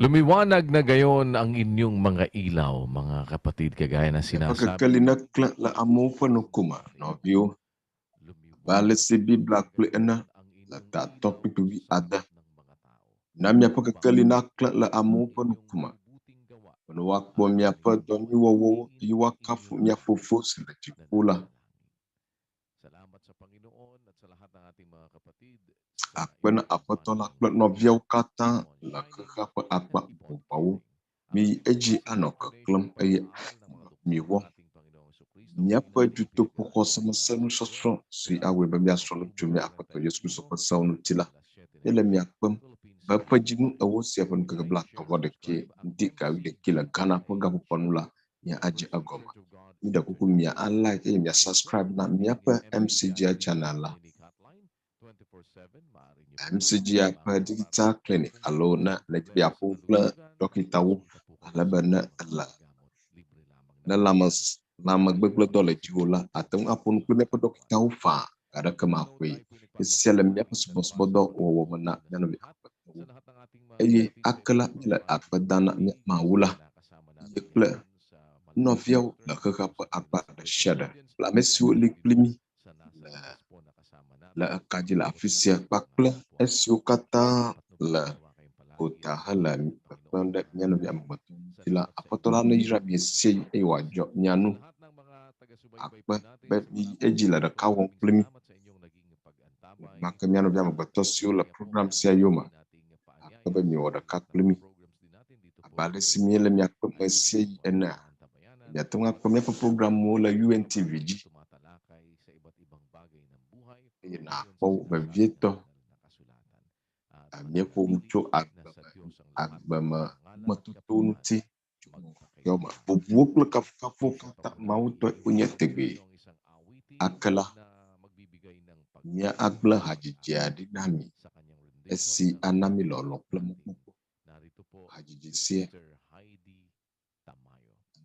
Lumiwanag na gayon ang inyong mga ilaw, mga kapatid, kagaya ng sinasabi. Kekeli neklẽ le amewo ƒe ŋkume, nɔviwo. Abe ale si Biblia gblɔe ene le tatɔ kpukpui ade. Na miaƒe kekeli naklẽ le amewo ƒe ŋkume be woakpɔ miaƒe dɔ nyuiwɔwɔwo eye woakafu mia Fofo si le dziƒo la. Akpe na Aƒetɔ la kple nɔviawo katã le xexea ƒe akpa vovovoawo. Miyi edzi anɔ keklẽm eye miwɔ míaƒe dutoƒoxɔsemesenusɔsrɔ̃ si awɔe be míasrɔ̃ nu tso mía Aƒetɔ Yesu Kristo ƒe sewo ŋuti la. Míele mia kpem be ƒe dzinu ewo sia ƒe ŋkeke blaetɔ̃ vɔ ɖekɛ ŋdi ga wuiɖekɛ le Ghana ƒe gaƒoƒoa nu la, míadze egɔme. Míɖe kuku mia alike eye mia subscribe na míaƒe MCGI channel la. MCGI ƒe digital clinic alo ne le be yeaƒo kple ɖɔkitawo Ale be ne ele ne lãme lãmegbegblẽdɔ le dziwò la, ate ŋu aƒo nu kple míaƒe ɖɔkitawo faa gake maxɔe. Esia le míaƒe subɔsubɔdɔ wɔwɔ me na mía nɔvi amegbetɔwo. Eye ake la, míele akpe dam na mía Mawu la ye kple nɔviawo le xexea ƒe akpa ɖe sia ɖe kple ame siwo li kpli mí le le eka dzi le afi sia kpakple esiwo katã le gota hele kpekpem ɖe mía nɔvi amegbetɔwo ŋuti la, Aƒetɔ la neyra mi ɣe eye wòadzɔ mia nu akpe be miyi edzi le ɖeka wɔm kpli mí. Nenema ke mía nɔvi amegbetɔ siwo le program sia yome akpe be miwɔ ɖeka kpli mí. Abe ale si míele mia kpem ɣesiaɣi enea, miate ŋu akpɔ míaƒe programwo le UNTV dzi eye nàkpɔ wo vevietɔ. Míeƒo nu tso agbeme agbeme numetotowo ŋuti tso ŋɔŋlɔawo me. Bubuwo kple kafukafuwo katã Mawu tɔe wonye tegbee. Ake la, míagblẽ hadzidzi aɖe na mi esi ana mi lɔlɔ̃ kple mɔkpɔkpɔ. Hadzidzi sia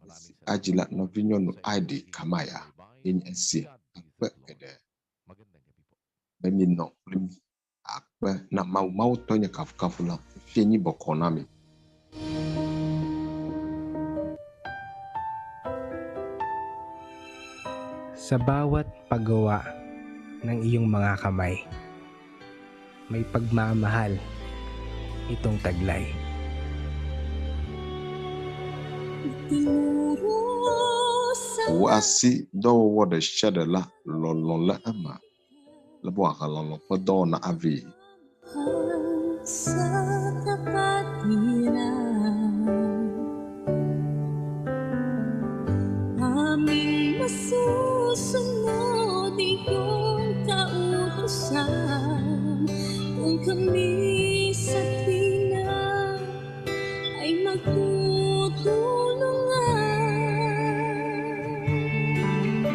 ame si adzi la nɔvinyɔnu Heidi Kamaya ye nye esia. Akpe geɖe be minɔ kpli mí. Akpe na Mawu. Mawu tɔe nye kafukafu la. Fifia nyi bɔkɔ na mi. Sa bawat paggawa ng iyong mga kamay, may pagmamahal itong taglay. Wò asi dɔwɔwɔ ɖe sia ɖe la, lɔlɔ̃ le eme le be wòahe lɔlɔ̃ ƒe dɔwɔna avɛ. Sa kapatiran, aming masusunod iyong kautusan. Kung kami sa tina ay magtutulungan,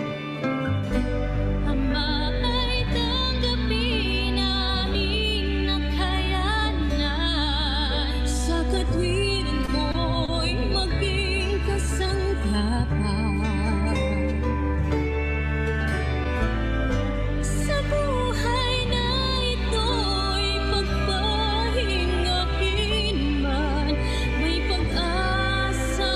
Ama ay tanggapin aming nakayanan. Sa katwiran mo'y maging kasangkapan. Sa buhay na ito'y pagpahingahin man, may pag-asa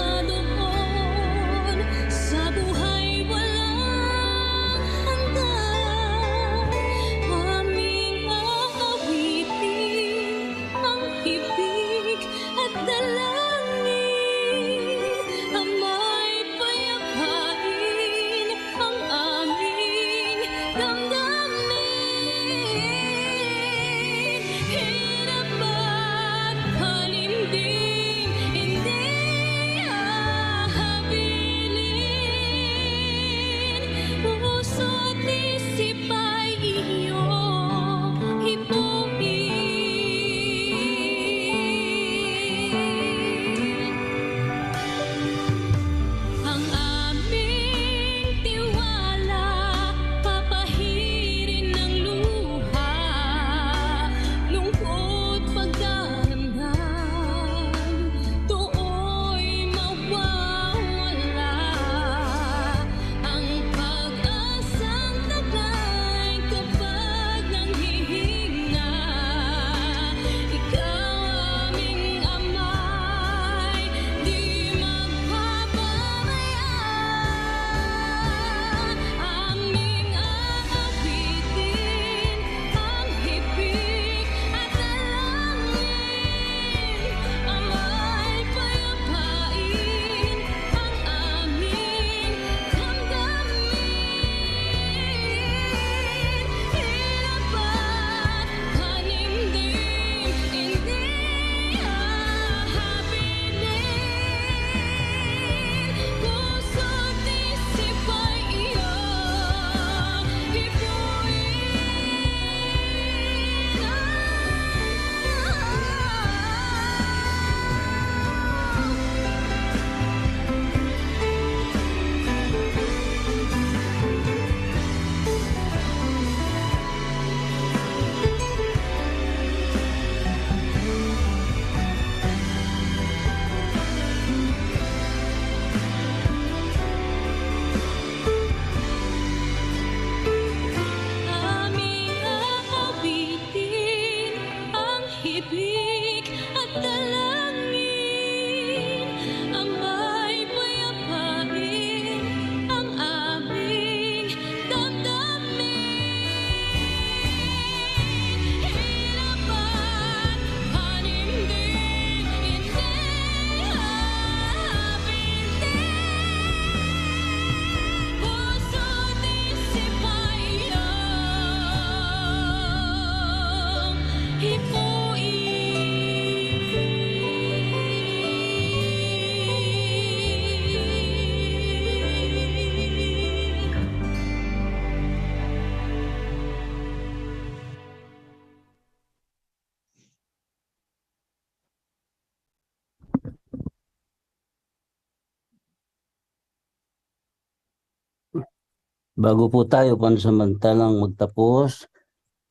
Bago po tayo pansamantalang magtapos,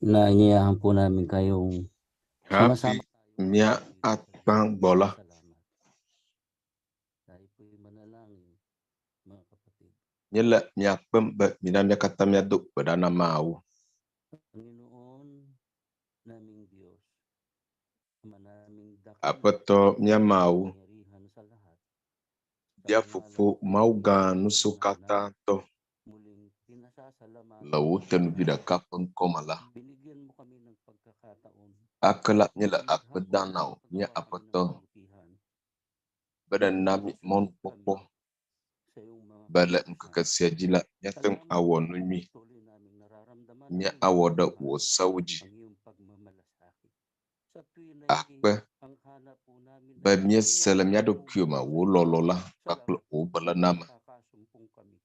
inaanyayahan po namin kayong Hafi sama-sama mía akpã gbɔ la, míele mia kpem be mina mía katã míado gbe ɖa na Mawu. Panginoon naming Diyos, Ama naming Aƒetɔ mía Mawu, kapangyarihan sa lahat, mía Fofo Mawu gã nusẽkatãtɔ, muling pinasasalamatan le wò tenuvi ɖeka ƒe ŋkɔme la, binigyan mo kami ng pagkakataon ake la míele akpe dam na wò, mía Aƒetɔ, be nèna mí mɔnukpɔkpɔ sa iyong mga be le ŋkeke sia dzi la, míate ŋu awɔ nu nyui, tuloy naming nararamdaman míawɔ ɖe wò sewo dzi. ang iyong pagmamalasakit. Sa tuwin na Akpe ang hanap po namin be míese le mía ɖokuiwo me wò lɔlɔ la kpakple wò beléname. nakakasumpong kami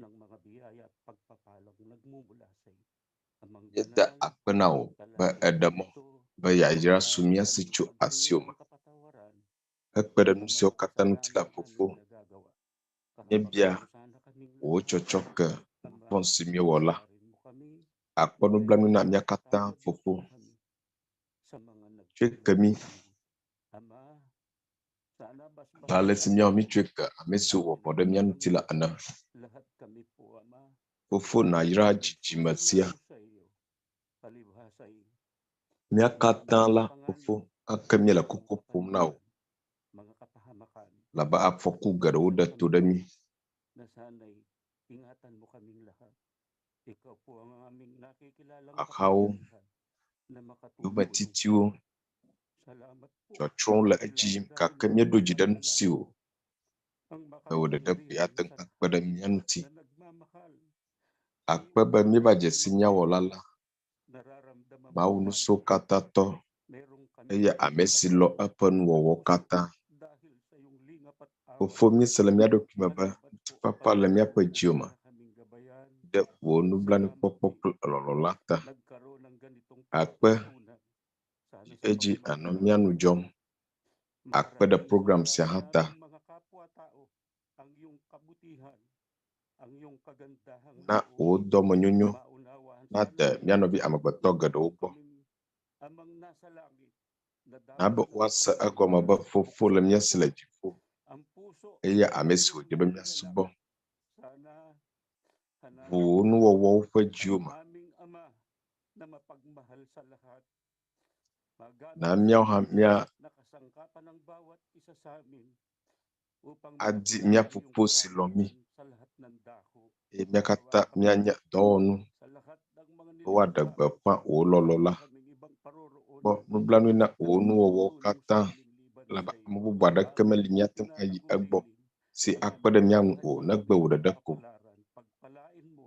ng mga biyaya at pagpapalang nagmumula sa iyo. Amang Míeda akpe na wò be èɖe mɔ be yayra su mía si tso asiwò me. Hekpe ɖe nu siawo katã ŋuti la, Fofo, míebia wò tsɔtsɔke nu vɔ̃ si míewɔ la. Àkpɔ nublanui na mía katã, Fofo. Tsɔe ke mí Ama, sana abe ale si míawo mítsɔe ke ame siwo wɔ vɔ̃ ɖe mía ŋuti la ene. lahat kami po, Ama, Fofo, nàyra dzidzime sia. sa iyo, palibhasa'y Mía katã la, Fofo, eke míele kuku ƒom na wò mga kapahamakan labe afɔku geɖewo ɖe to ɖe mí. na sana'y ingatan mo kaming lahat. Ikaw po ang aming nakikilalang Xaxawo, kapangyarihan na makatutulong. yometitiwo, Salamat po tsɔtsrɔ̃wo le edzi yim gake míeɖo dzi ɖe nu si o ang be wò ɖeɖe koe ate ŋu akpe ɖe mía ŋuti. na nagmamahal. Akpe be míeva dze si mía Wɔla la, Nararamdaman Mawu po namin nusẽkatãtɔ merong kami eye ame si lɔ eƒe nuwɔwɔ katã. dahil sa iyong lingap at awa. Fofo, míese le mía ɖokui me be ŋutifafa le míaƒe dziwo me Kaming gabayan ɖe wò nublanuikpɔkpɔ kple lɔlɔ̃ la ta. nagkaroon ng ganitong Akpe pagtutunan. Sana yi sa edzi ànɔ pamamagitan mía nu nito, dzɔm. Akpe ɖe makarating program sa sia hã lahat ta. ng mga kapwa-tao ang iyong kabutihan, ang iyong kagandahang Na loob, wò dɔmenyonyo maunawaan nade sana mía nɔvi amegbetɔ geɖewo gbɔ. kaming amang nasa langit na Na dapat be woase egɔme be Fofo le mía si le dziƒo ang puso eye ame si wòdze be míasubɔ. sana Ʋu wò nuwɔwɔwo ƒe dziwo me. aming Ama na mapagmahal sa lahat. Magamit Na míawo hã mía na kasangkapan ng bawat isa sa amin upang adi makita mía ang iyong Fofo si lɔ̃ mí karangalan sa lahat ng dako. eye mía katã míanye dɔwɔnu Sa lahat ng mga be woaɖe nilikha, gbeƒã wò lɔlɔ̃ la. kaming ibang paroroon Kpɔ nublanui na wò na nuwɔwɔwo tumutulong katã sa amin liban elabe sa iyo. ame bubu aɖeke meli míate ŋu ayi egbɔ si akpe ɖe mía ŋu o negbe wò ɖeɖe ko. Kapalaran, pagpalain mo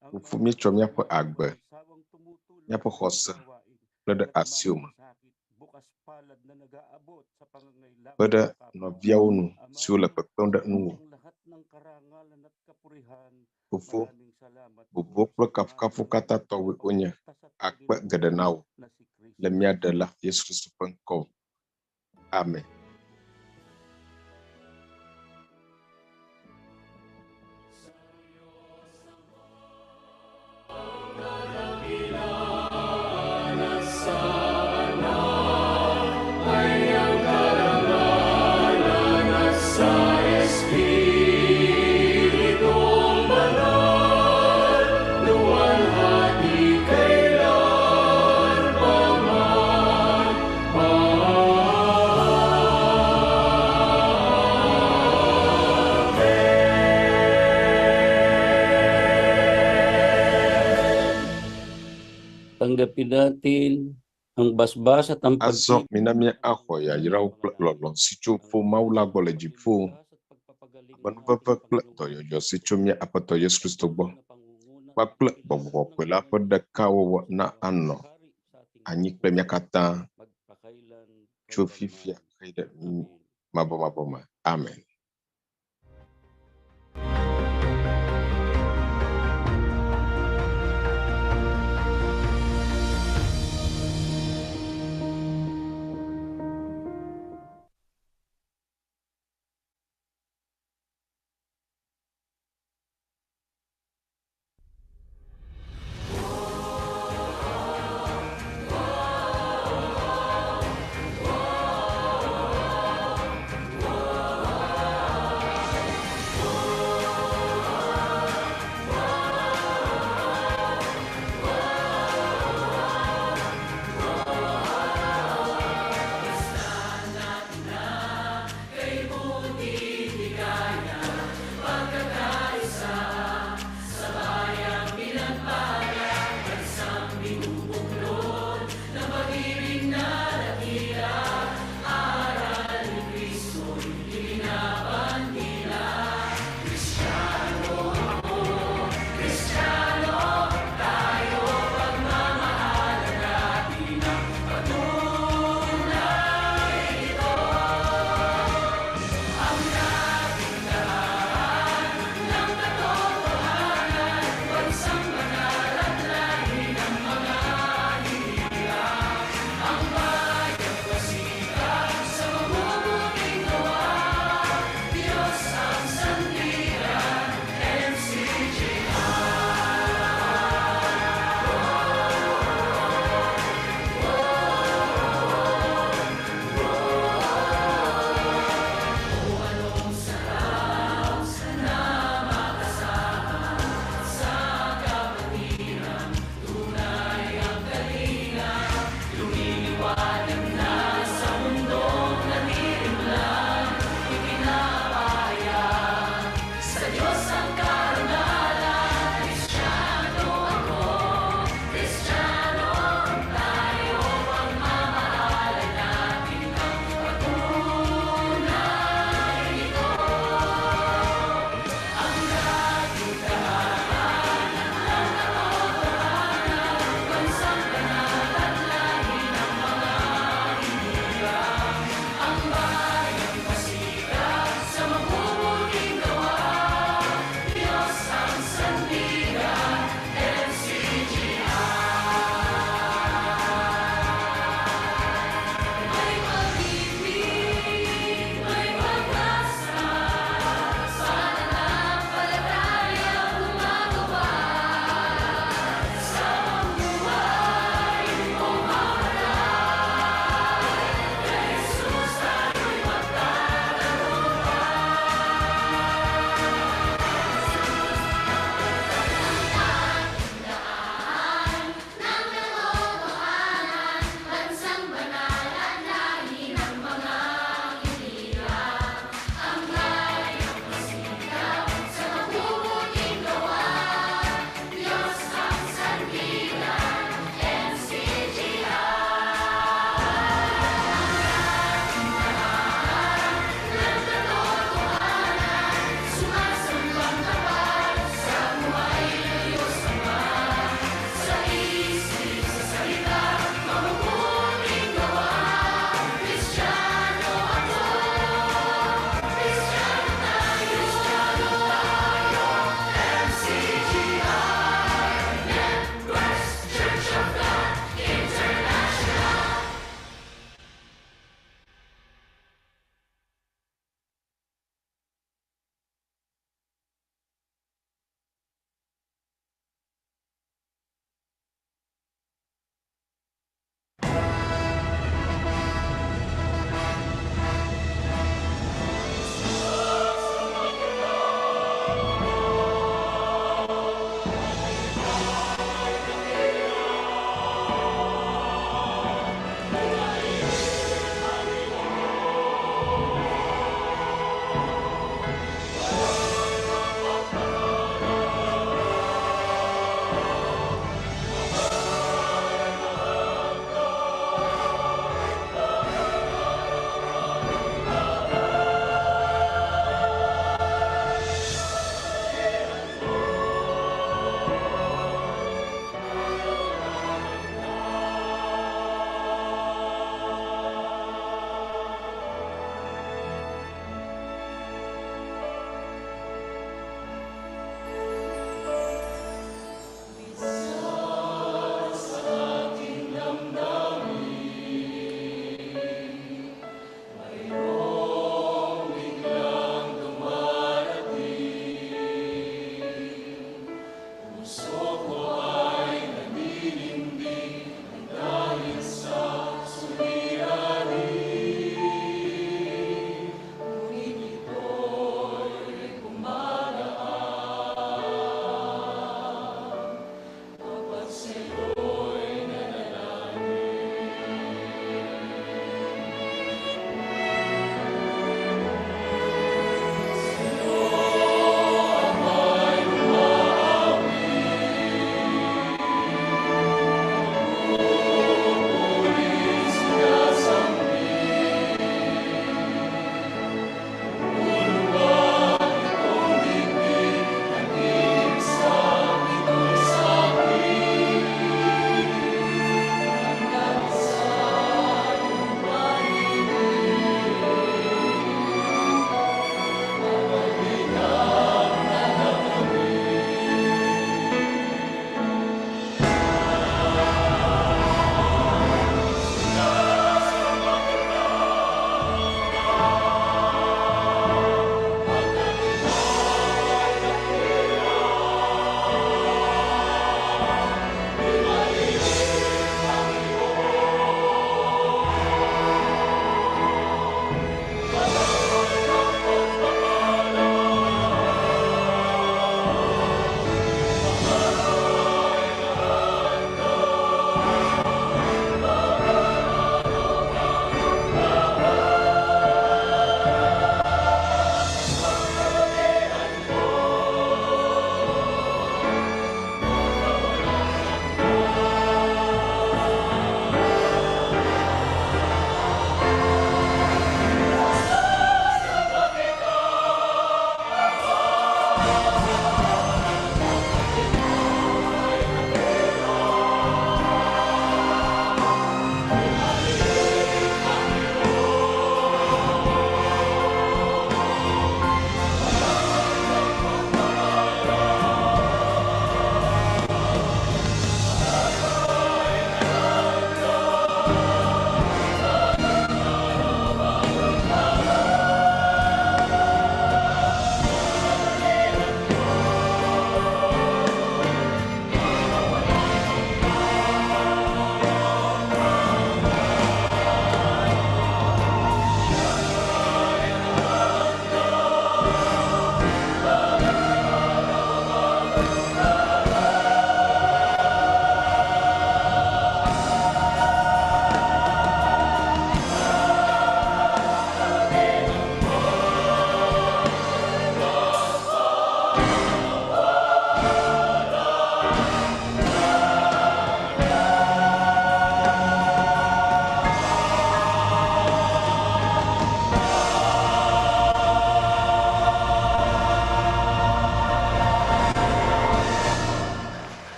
ang Fofo, mga míetsɔ míaƒe kababayan agbe, walang sawang tumutulong míaƒe sa iyong xɔse gawain kple ɖe at asiwò me. malasakit, bukas palad na nag-aabot sa pangangailangan Kpe ɖe ng kapwa. nɔviawo nu Ama, siwo le kpekpem ɖe ŋuwò. ang lahat ng karangalan at kapurihan, Fofo, maraming salamat po bubuwo kple sa pangalan kafukafu ng katã tɔwoe wonye. tagapagligtas at Akpe Panginoon geɖe na wò na si le Kristo mía Jesus. Ɖela Yesu Kristo ƒe ŋkɔ me. Amen. Ay ang karangalan at sa Espiritong Banal, luwalhati kailan pa man. Tanggapin natin ang basbas at ang Azɔ pag-ibig mina míaxɔ yayrawo kple lɔlɔ̃ si tso Fofo Mawu la gbɔ le dziƒo. Amenuveve kple dɔyɔyɔ si tso mía Aƒetɔ Yesu Kristo gbɔ kpakple Gbɔgbɔ Kɔkɔe la ƒe ɖekawɔwɔ na anɔ anyi kple mía katã tso fifia heyi ɖe mavɔmavɔ me. Amen.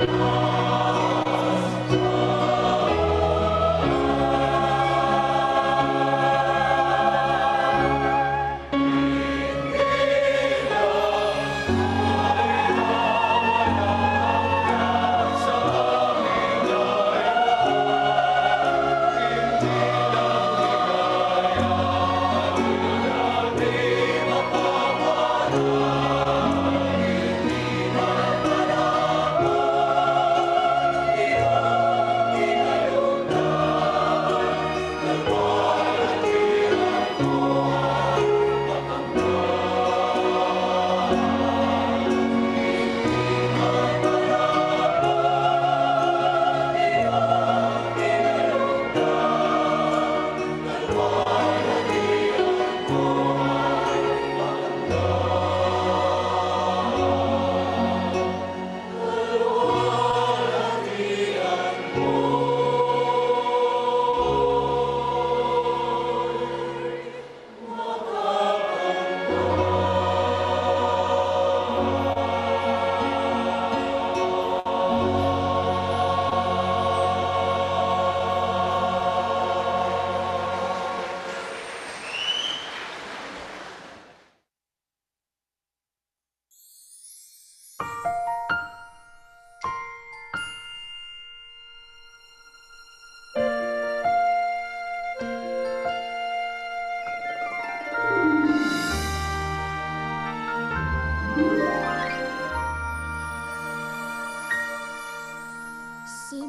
Sa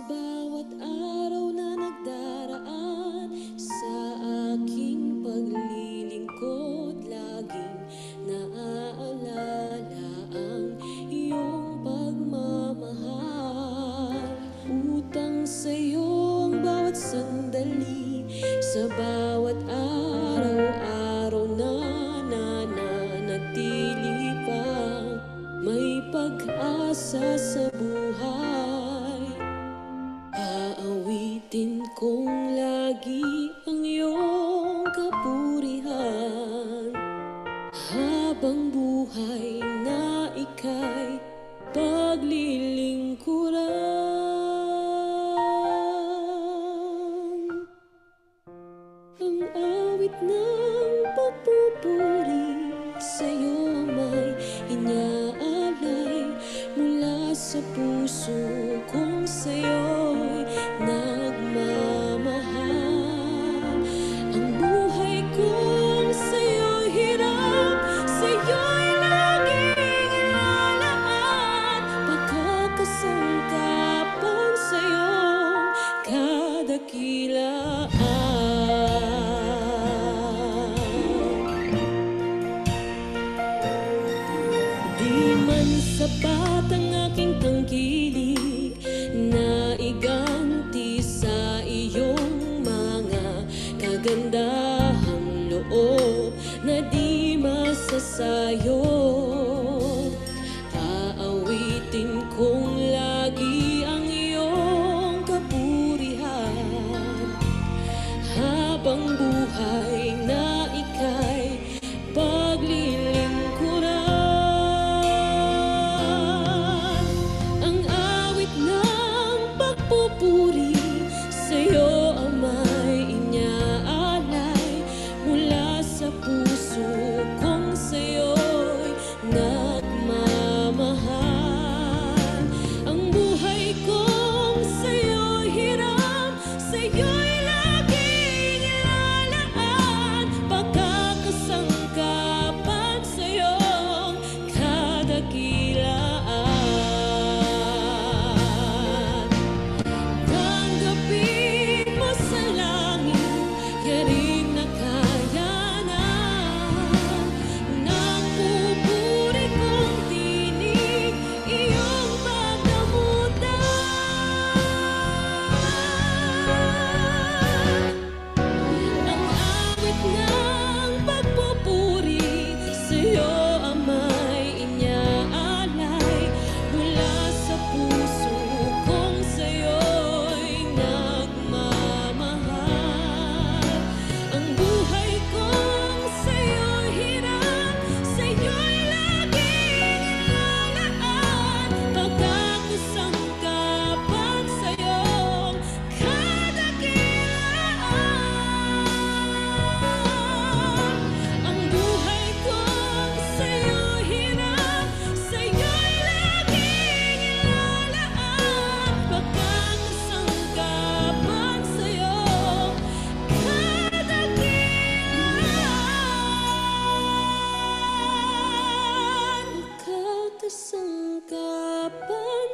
bawat araw na nagdaraan, sa aking paglilingkod, laging naaalala ang iyong pagmamahal. Utang sa'yo ang bawat sandali, sa bawat araw-araw na nananatili pang may pag-asa sa buhay. Aawitin kong lagi ang iyong kapurihan, habang buhay na ika'y paglilingkuran. Ang awit ng pagpupuri sa'yo may inaalay mula sa puso kong sa'yo'y nagmamahal. Ang buhay kong sa'yo'y hirap, sa'yo'y laging ilalaan, pagkakasangkapan sa'yong kadakilaan. Di man sapat ang aking tangkilik, nais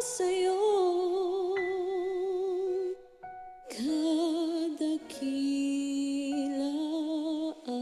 sa'yo kadakilaan.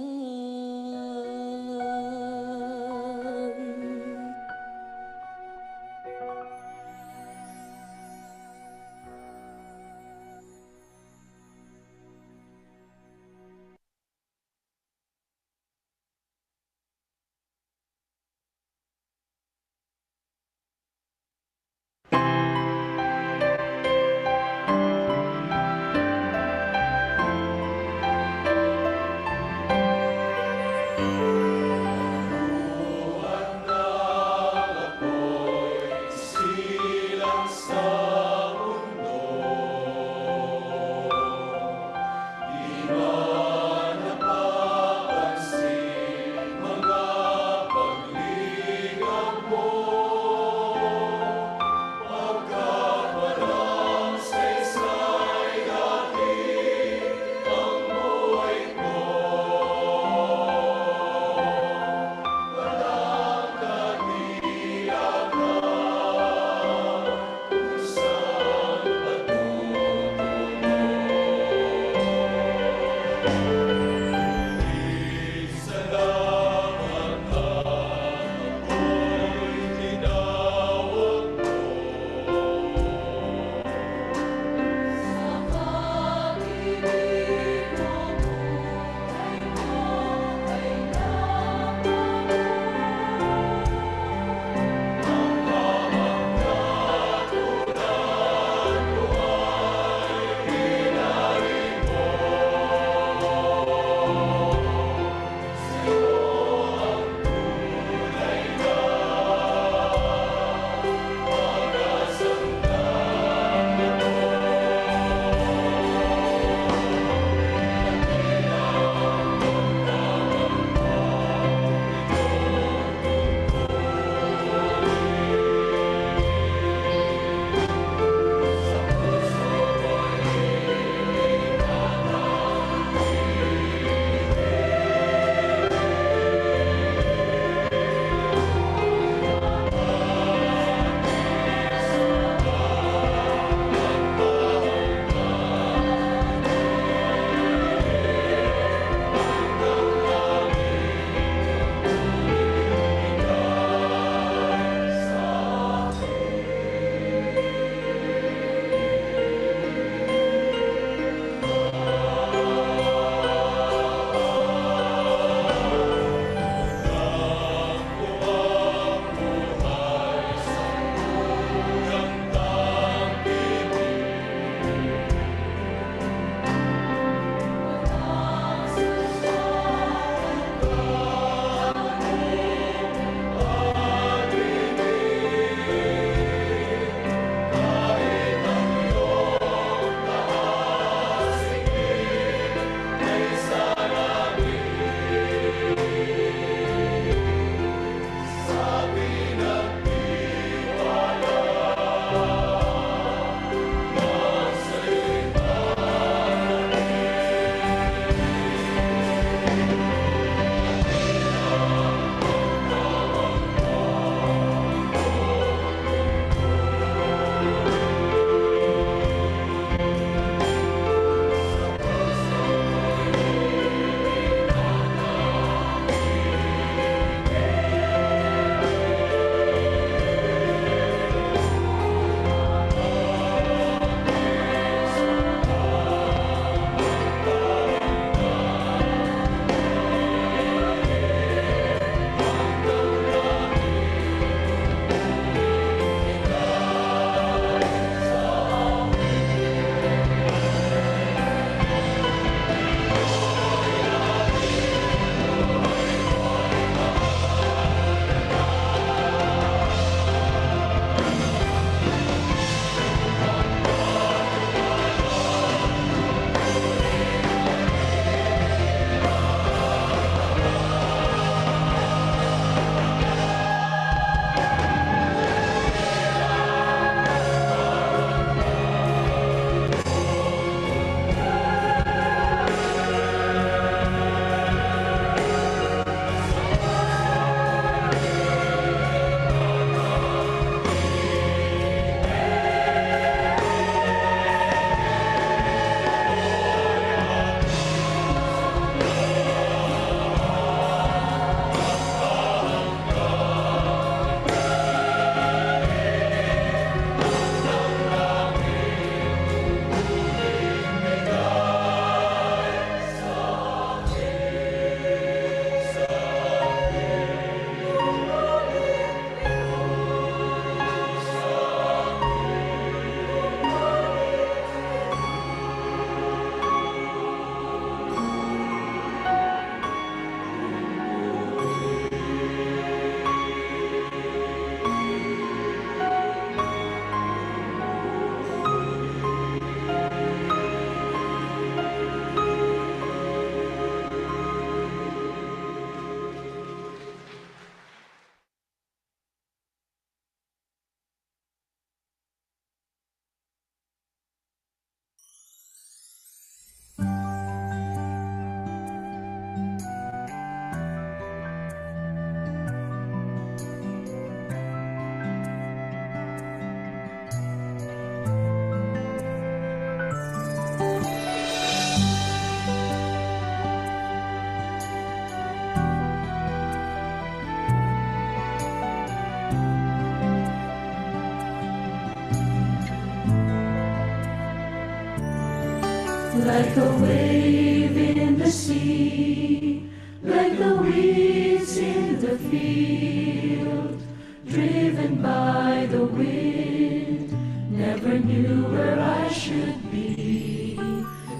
Like a wave in the sea, like the weeds in the field, driven by the wind, never knew where I should be.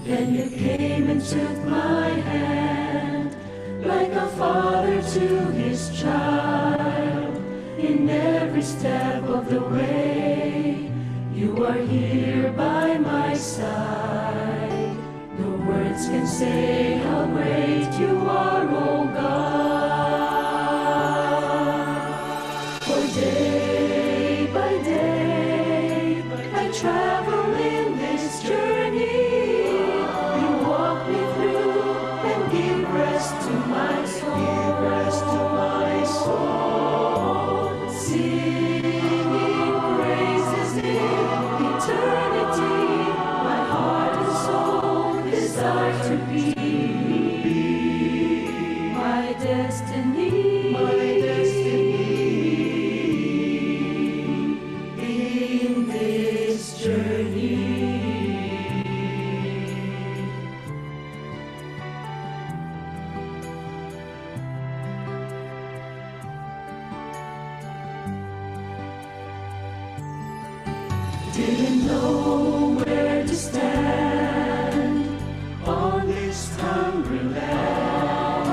Then you came and took my hand, like a father to his child. In every step of the way, you are here by my side. No words can say how great you are, O God. For day by day, I travel in this journey. You walk me through and give rest to my soul. Give rest to my soul. Singing praises in eternity, my heart and soul desire to be. My destiny, my destiny in this journey. Didn't know where to stand on this hungry land.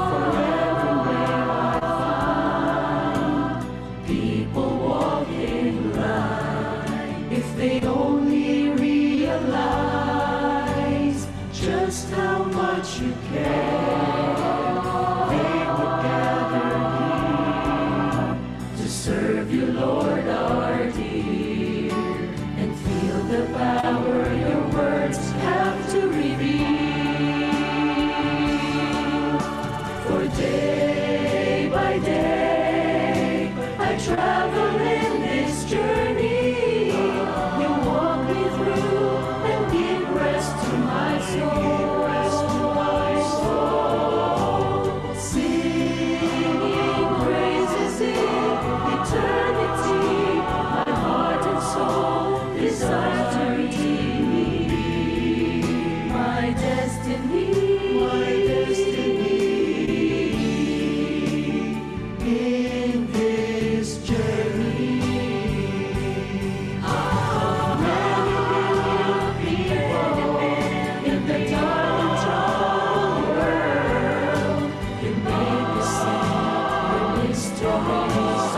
For everywhere I find people walking blind. If they only realize just how much you care, they would gather here to serve you, Lord, our dear, and feel the power your words have to reveal. For day by day, I travel in this journey. You walk me through and give rest to my soul. Give rest to my soul. Singing praises in eternity, my heart and soul desire to be my destiny, my destiny in this journey. Many billion people in the dark and troubled world, you made me see your mysteries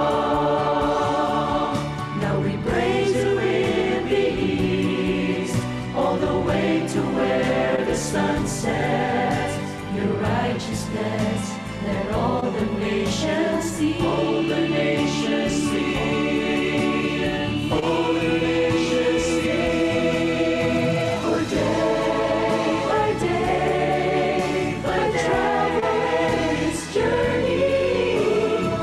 unfold. Now we praise you in the east, all the way to where the sun sets. Your righteousness, let all the nations see. All the nations see. All the nations see. For day by day, I travel in this journey.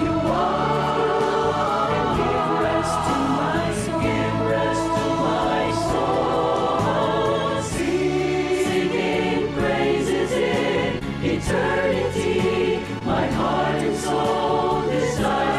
You walk and give rest to my soul. Give rest to my soul. Singing praises in eternity, my heart and soul desire.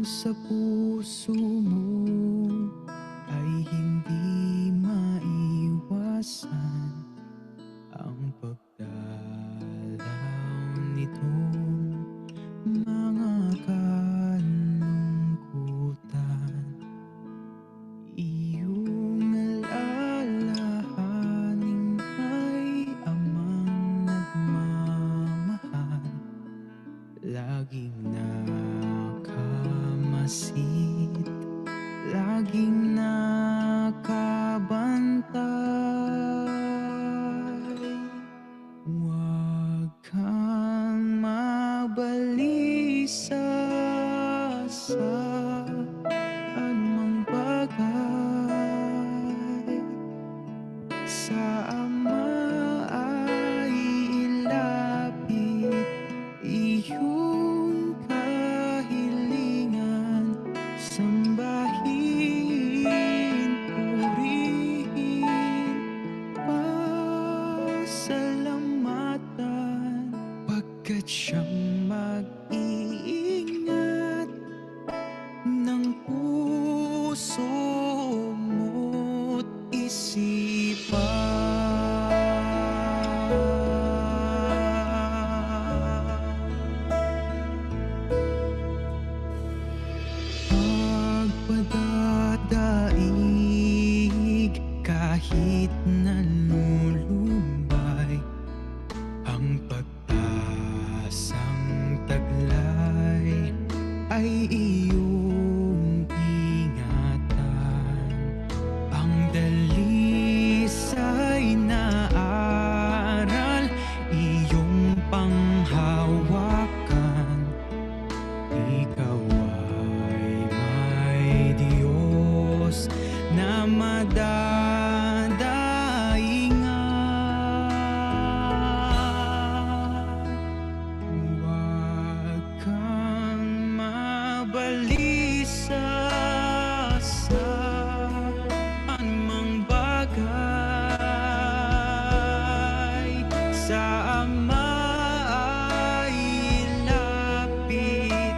sa puso mo ay hindi maiwasan ang pagdalaw nitong mga kalungkutan. Iyong alalahanin ay amang nagmamahal, laging nakamasid, laging nakabantay. Huwag kang mabalisa sa anumang bagay. Sa Ama ay ilapit iyong kahilingan. Sambahin, purihin, pasalamatan, pagkat siyang mag-iingat ng puso mo't isipan. Pagpadadaig kahit nalulumbay, ang pag-asang taglay ay iyong ingatan. Ang dalisay na aral, iyong panghawakan. Ikaw ay may Diyos na madadaingan. Huwag kang mabalisa sa anumang bagay. Sa Ama ay ilapit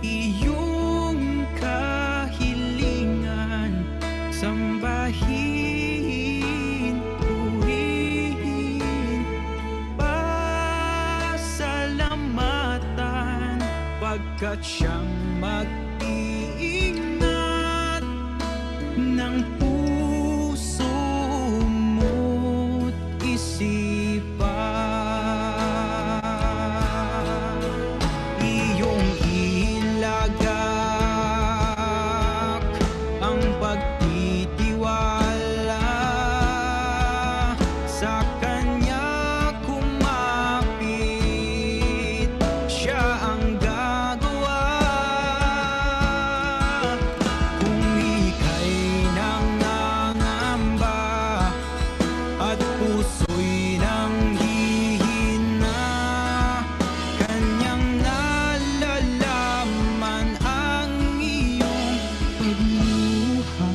iyong kahilingan. Sambahin, purihin, pasalamatan, pagkat siyang mag-iingat ng puso mo't isipan. Iyong ilagak ang pagtitiwala, sa Kanya kumapit, siya ang gagawa. Kung ika'y nangangamba at puso'y nanghihina, Kanyang nalalaman ang iyong pagluha.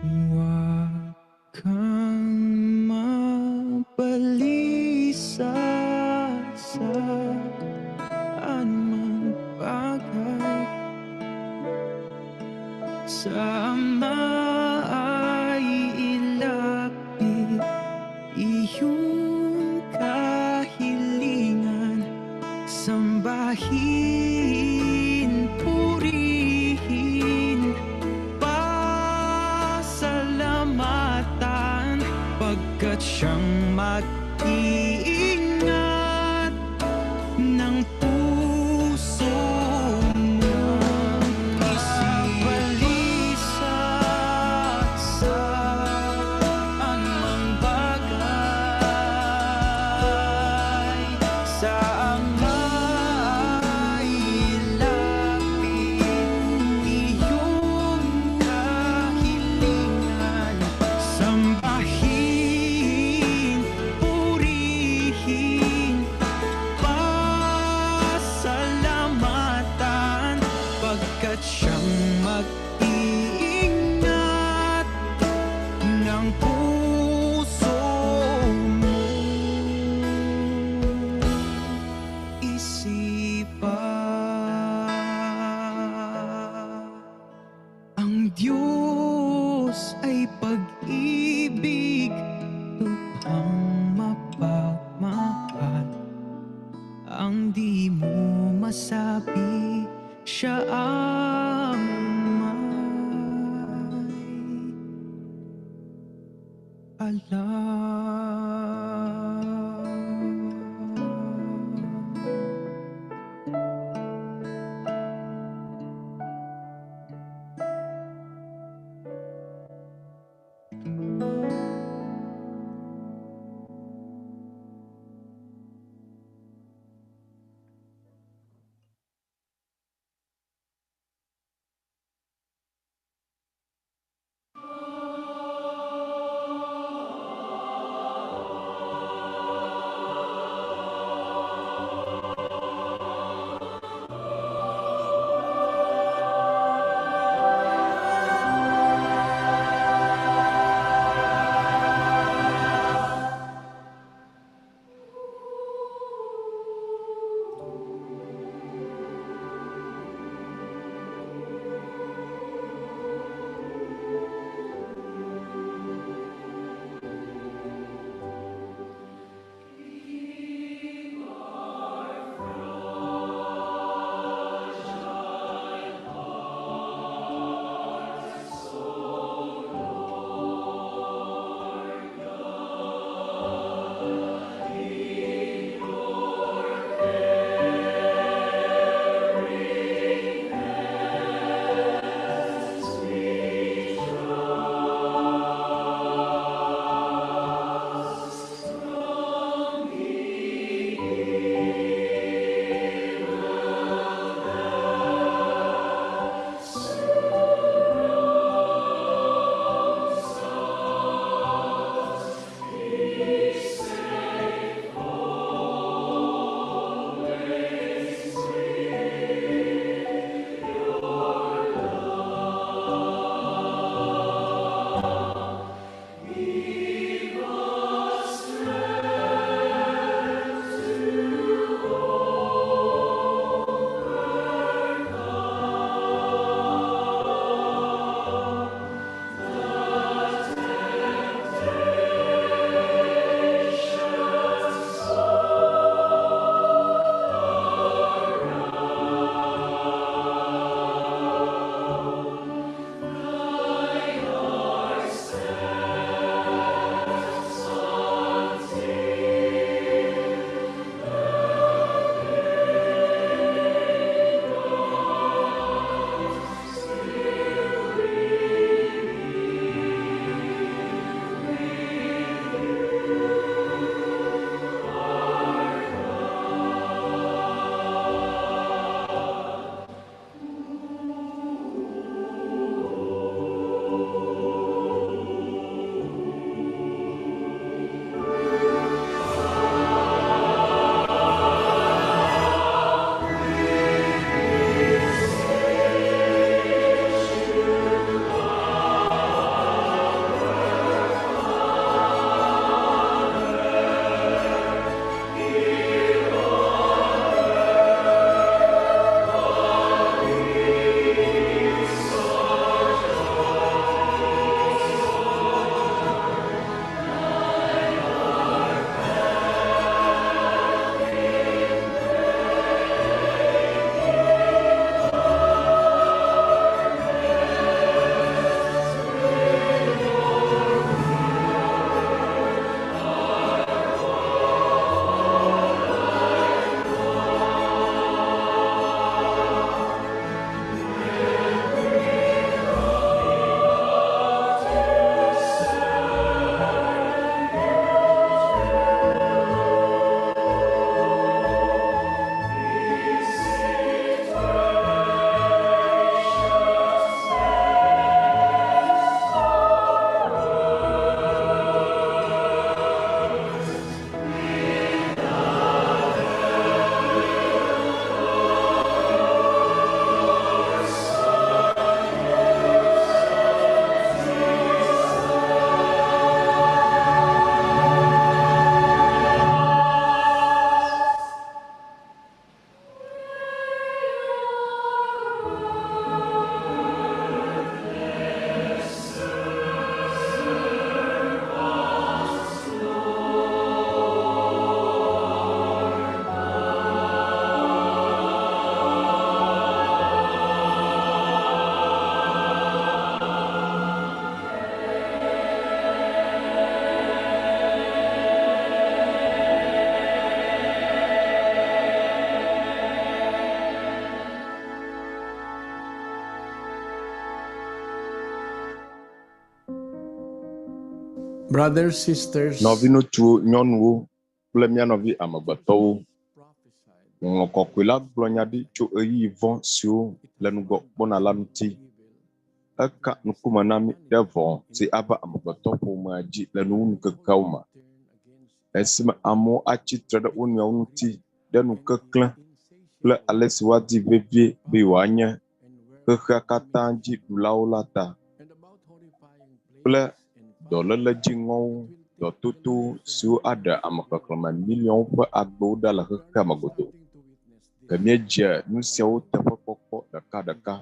Huwag kang mabalisa sa anumang bagay. Sa Ama ay ilapit iyong kahilingan. Sambahin, purihin, pasalamatan, pagkat siyang mag-iingat ng puso mo. Isipan sa anumang bagay. Sa Ama ay ilapit iyong kahilingan. Sambahin, purihin, iba. Ang Diyos ay pag-ibig, lubhang mapagmahal. Ang di mo masabi, siya ang may alam. Brothers, sisters, Nɔviŋutsuwo, nyɔnuwo kple mía nɔvi amegbetɔwo, Ŋɔŋlɔ Kɔkɔe la gblɔ nya ɖi tso ɣeyiɣi vɔ̃ siwo le ŋgɔ gbɔna la ŋuti. Eka ŋkume na mí ɖe vɔ̃ si ava amegbetɔƒomea dzi le nuwunuŋkekeawo me, esime amewo atsi tre ɖe wo nɔewo ŋuti ɖe ŋukeklẽ kple ale si woadi vevie be yewoanye xexea katã dzi ɖulawo la ta, kple dɔléle dziŋɔwo, dɔtotowo siwo aɖe ame xexlẽme miliɔnwo ƒe agbewo ɖa le xexea me godoo. Ke míedze nu siawo teƒe kpɔkpɔ ɖekaɖeka.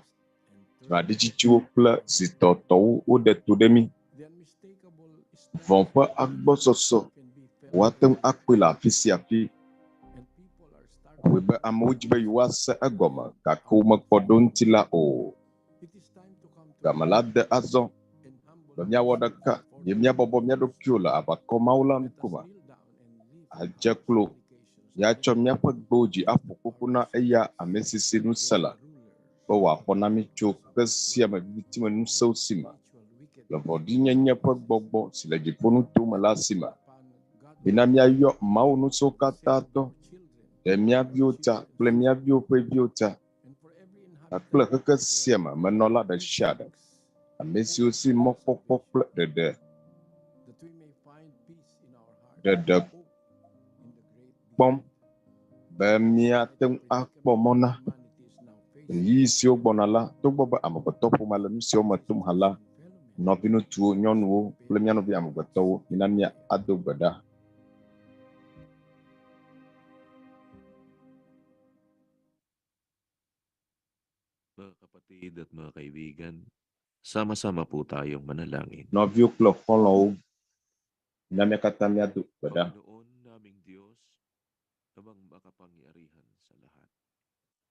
Dzimaɖitsitsiwo kple zitɔtɔwo woɖe to ɖe mí. Vɔ̃ ƒe agbɔsɔsɔ woate ŋu akpɔe le afi sia afi. Wɔe be amewo di be yewoase egɔme gake womekpɔ ɖoŋuti la o. Game la de azɔ be míawɔ ɖeka ye míabɔbɔ mía ɖokuiwo le aʋakɔ Mawu la ŋkume, adze klo, míatsɔ míaƒe gbewo dzi aƒo koko na eya ame si si ŋusẽ le be wòaxɔ na mí tso xexe sia me viviti me ŋusẽwo si me, le vɔ̃ɖinyenye ƒe gbɔgbɔ si le dziƒonutowo me la si me. Mina míayɔ Mawu ŋusẽwo katã tɔ ɖe mía viwo ta kple mía viwo ƒe viwo ta kple xexe sia me menɔla ɖe sia ɖe, ame siwo si mɔkpɔkpɔ kple ɖeɖe ɖeɖe kpɔm be míate ŋu akpɔ mɔ na ɣeyiɣi siwo gbɔna la, togbɔ be amegbetɔƒomea le nu siawo me tom hã la, nɔviŋutsuwo, nyɔnuwo kple mía nɔvi amegbetɔwo, mina míado gbe ɖa. Mga kapatid at mga kaibigan, sama-sama po tayong manalangin. Nɔviwo kple xɔlɔ̃wo, mina mía katã míado gbe ɖa. Panginoon naming Diyos, amang makapangyarihan sa lahat.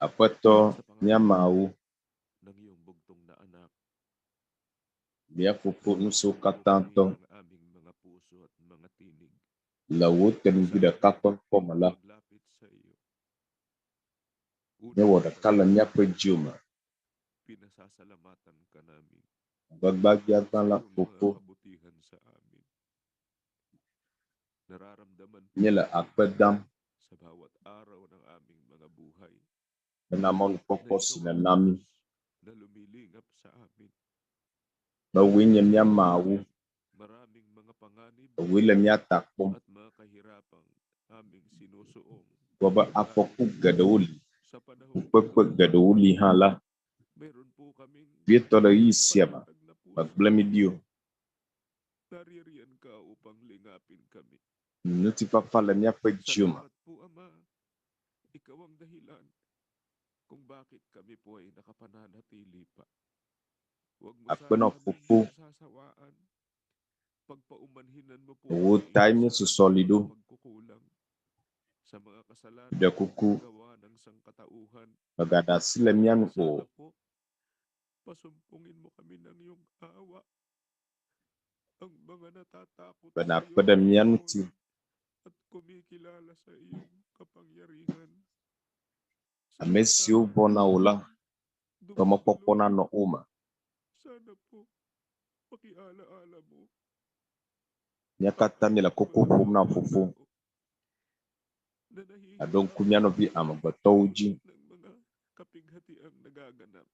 Aƒetɔ, mía Mawu, Ng iyong bugtong na anak, mía Fofo ŋusẽwo katã tɔ, ang aming mga puso at mga tinig le wò tenuvi ɖeka ƒe ŋkɔme la, lapit sa iyo. míewɔ ɖeka le míaƒe dziwo me. Pinasasalamatan ka namin Gbegbabiagbã la sa iyong mga Fofo, kabutihan sa amin. Nararamdaman po míele namin akpe dam sa bawat araw ng aming mga buhay bena mɔnukpɔkpɔ na si ikaw ang nèna mí Diyos na lumilingap sa amin. be wòe nye mía Mawu, Maraming mga panganib wòe le mía ta kpɔm. at mga kahirapang aming sinusuong. Gblɔ be afɔku geɖewo li, Sa panahong fukpekpe geɖewo li hã la, meron po kaming vietɔ le ɣeyiɣi sia me, panatag na puso. megblẽ mí ɖi o. Naririyan ka upang lingapin kami. Ŋutifafa le míaƒe dziwo me. Salamat po, Ama. Ikaw ang dahilan kung bakit kami po ay nakapananatili pa. Huwag mo Aƒenɔ sana kaming Fofo, sasawaan. Pagpaumanhinan mo po wò kami tae sa míesusɔ aming li mga ɖo. pagkukulang, sa mga kasalanan Ɖe kuku, gawa ng sangkatauhan. mègaɖe asi le mía nu o. Sana po, pasumpungin mo kami ng iyong awa. Ang mga natatakot Be sa nàkpe iyo, ɖe mía ŋuti Panginoon, at kumikilala sa iyong kapangyarihan. Ame siwo vɔ̃na wò la ƒe mɔkpɔkpɔ nanɔ wo me. Sana po, pakialaala mo Mía katã míele koko ƒom na Fofo. na Nàɖo ŋku mía nɔvi amegbetɔwo dzi. ng mga kapighatiang nagaganap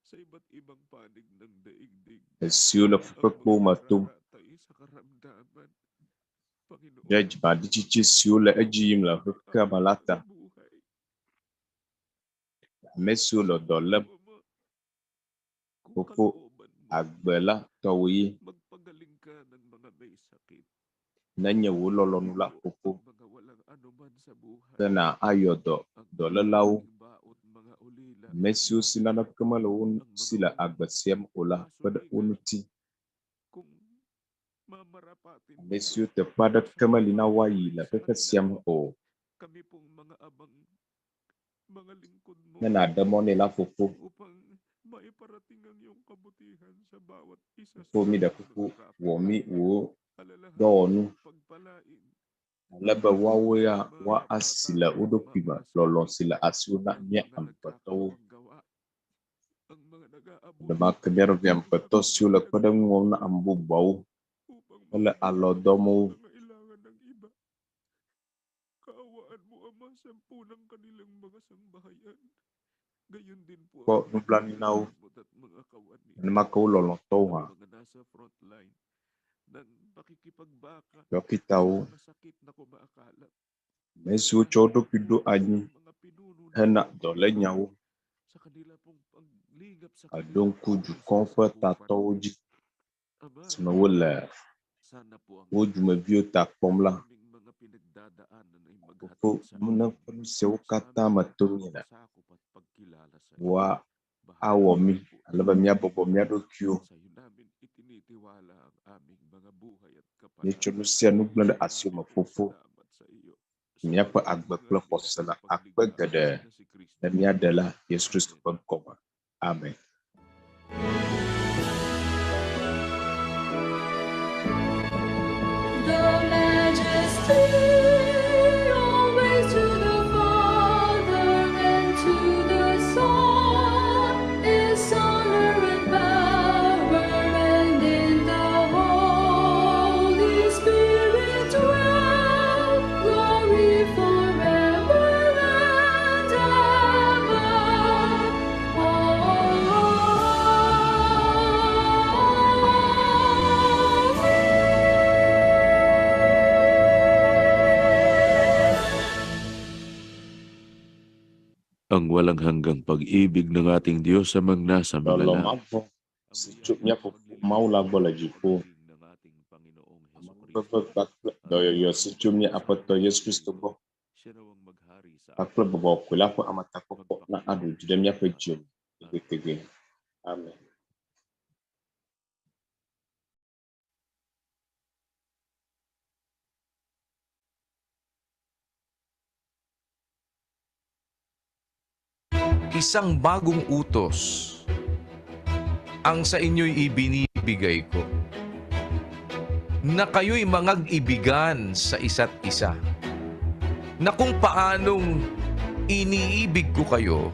sa iba't ibang panig ng daigdig. Esiwo le fukpekpewo me tom. Tayo sa karamdaman. Panginoon, Ɖe dzimaɖitsitsi siwo le edzi yim le xexea me la ta. Ame siwo le dɔ lém. Fofo, agbe la tɔwò ye. magpagaling ka ng mga may sakit. Nenye wò lɔlɔ̃nu la, Fofo, Mga walang anuman sa buhay. ke na ayɔ dɔ dɔlélawo. Baot mga ulila. Ame siwo si naneke mele wo si le agbe sia me o la kpe ɖe wo ŋuti. Kung mamarapatin Ame siwo teƒe aɖeke meli na woayi le xexe sia me o. kami pong mga abang mga lingkod mo Ne nàɖe mɔ nɛ la, Fofo, upang maiparating ang iyong kabutihan sa bawat isa Fofo, míɖe kuku wɔ mí wò dɔwɔnu pagpalain ale be woawo ya woasi le wo ɖokui me lɔlɔ̃ si le asiwò na mía amegbetɔwo. ang mga nag-aabot Nenema ke mía nɔvi amegbetɔ siwo le kpeɖeŋu wɔm na ame bubuawo Mele alɔ dɔm wo. Kpɔ nublanui na wo nenema ke wo lɔlɔ̃tɔwo hã. Ɖɔkitawo, ame siwo tsɔ wo ɖokui ɖo anyi hena dɔlényawo eɖo ŋku dukɔ ƒe tatɔwo dzi esime wole wo dumeviwo ta kpɔm la, Fofo, ne ƒe nu siawo katã me tom míele, woawɔ mí ale be míabɔbɔ mía ɖokuiwo. Míetsɔ nu sia nu gblẽ ɖe asiwò me, Fofo. Míaƒe agbe kple xɔse le akpe geɖe le mía Ɖela Yesu Kristo ƒe ŋkɔ me. Amen. The majesty always to the Father and to the Son is honor and power, and in the Holy Spirit dwell glory forever and ever. Ang walang hanggang pag-ibig ng ating Diyos amang nasa mga Lɔlɔ̃ langit. mavɔ si tso mía Fofo Mawu la gbɔ le dziƒo. Amenuveve kpakple dɔyɔyɔ si tso mía Aƒetɔ Yesu Kristo gbɔ kpakple Gbɔgbɔ Kɔkɔe la ƒe ametakpɔkpɔ na aɖu dzi ɖe míaƒe dziwo me tegbetegbe. Amen. Isang bagong utos ang sa inyo'y ibinibigay ko, na kayo'y mangag-ibigan sa isa't isa, na kung paanong iniibig ko kayo,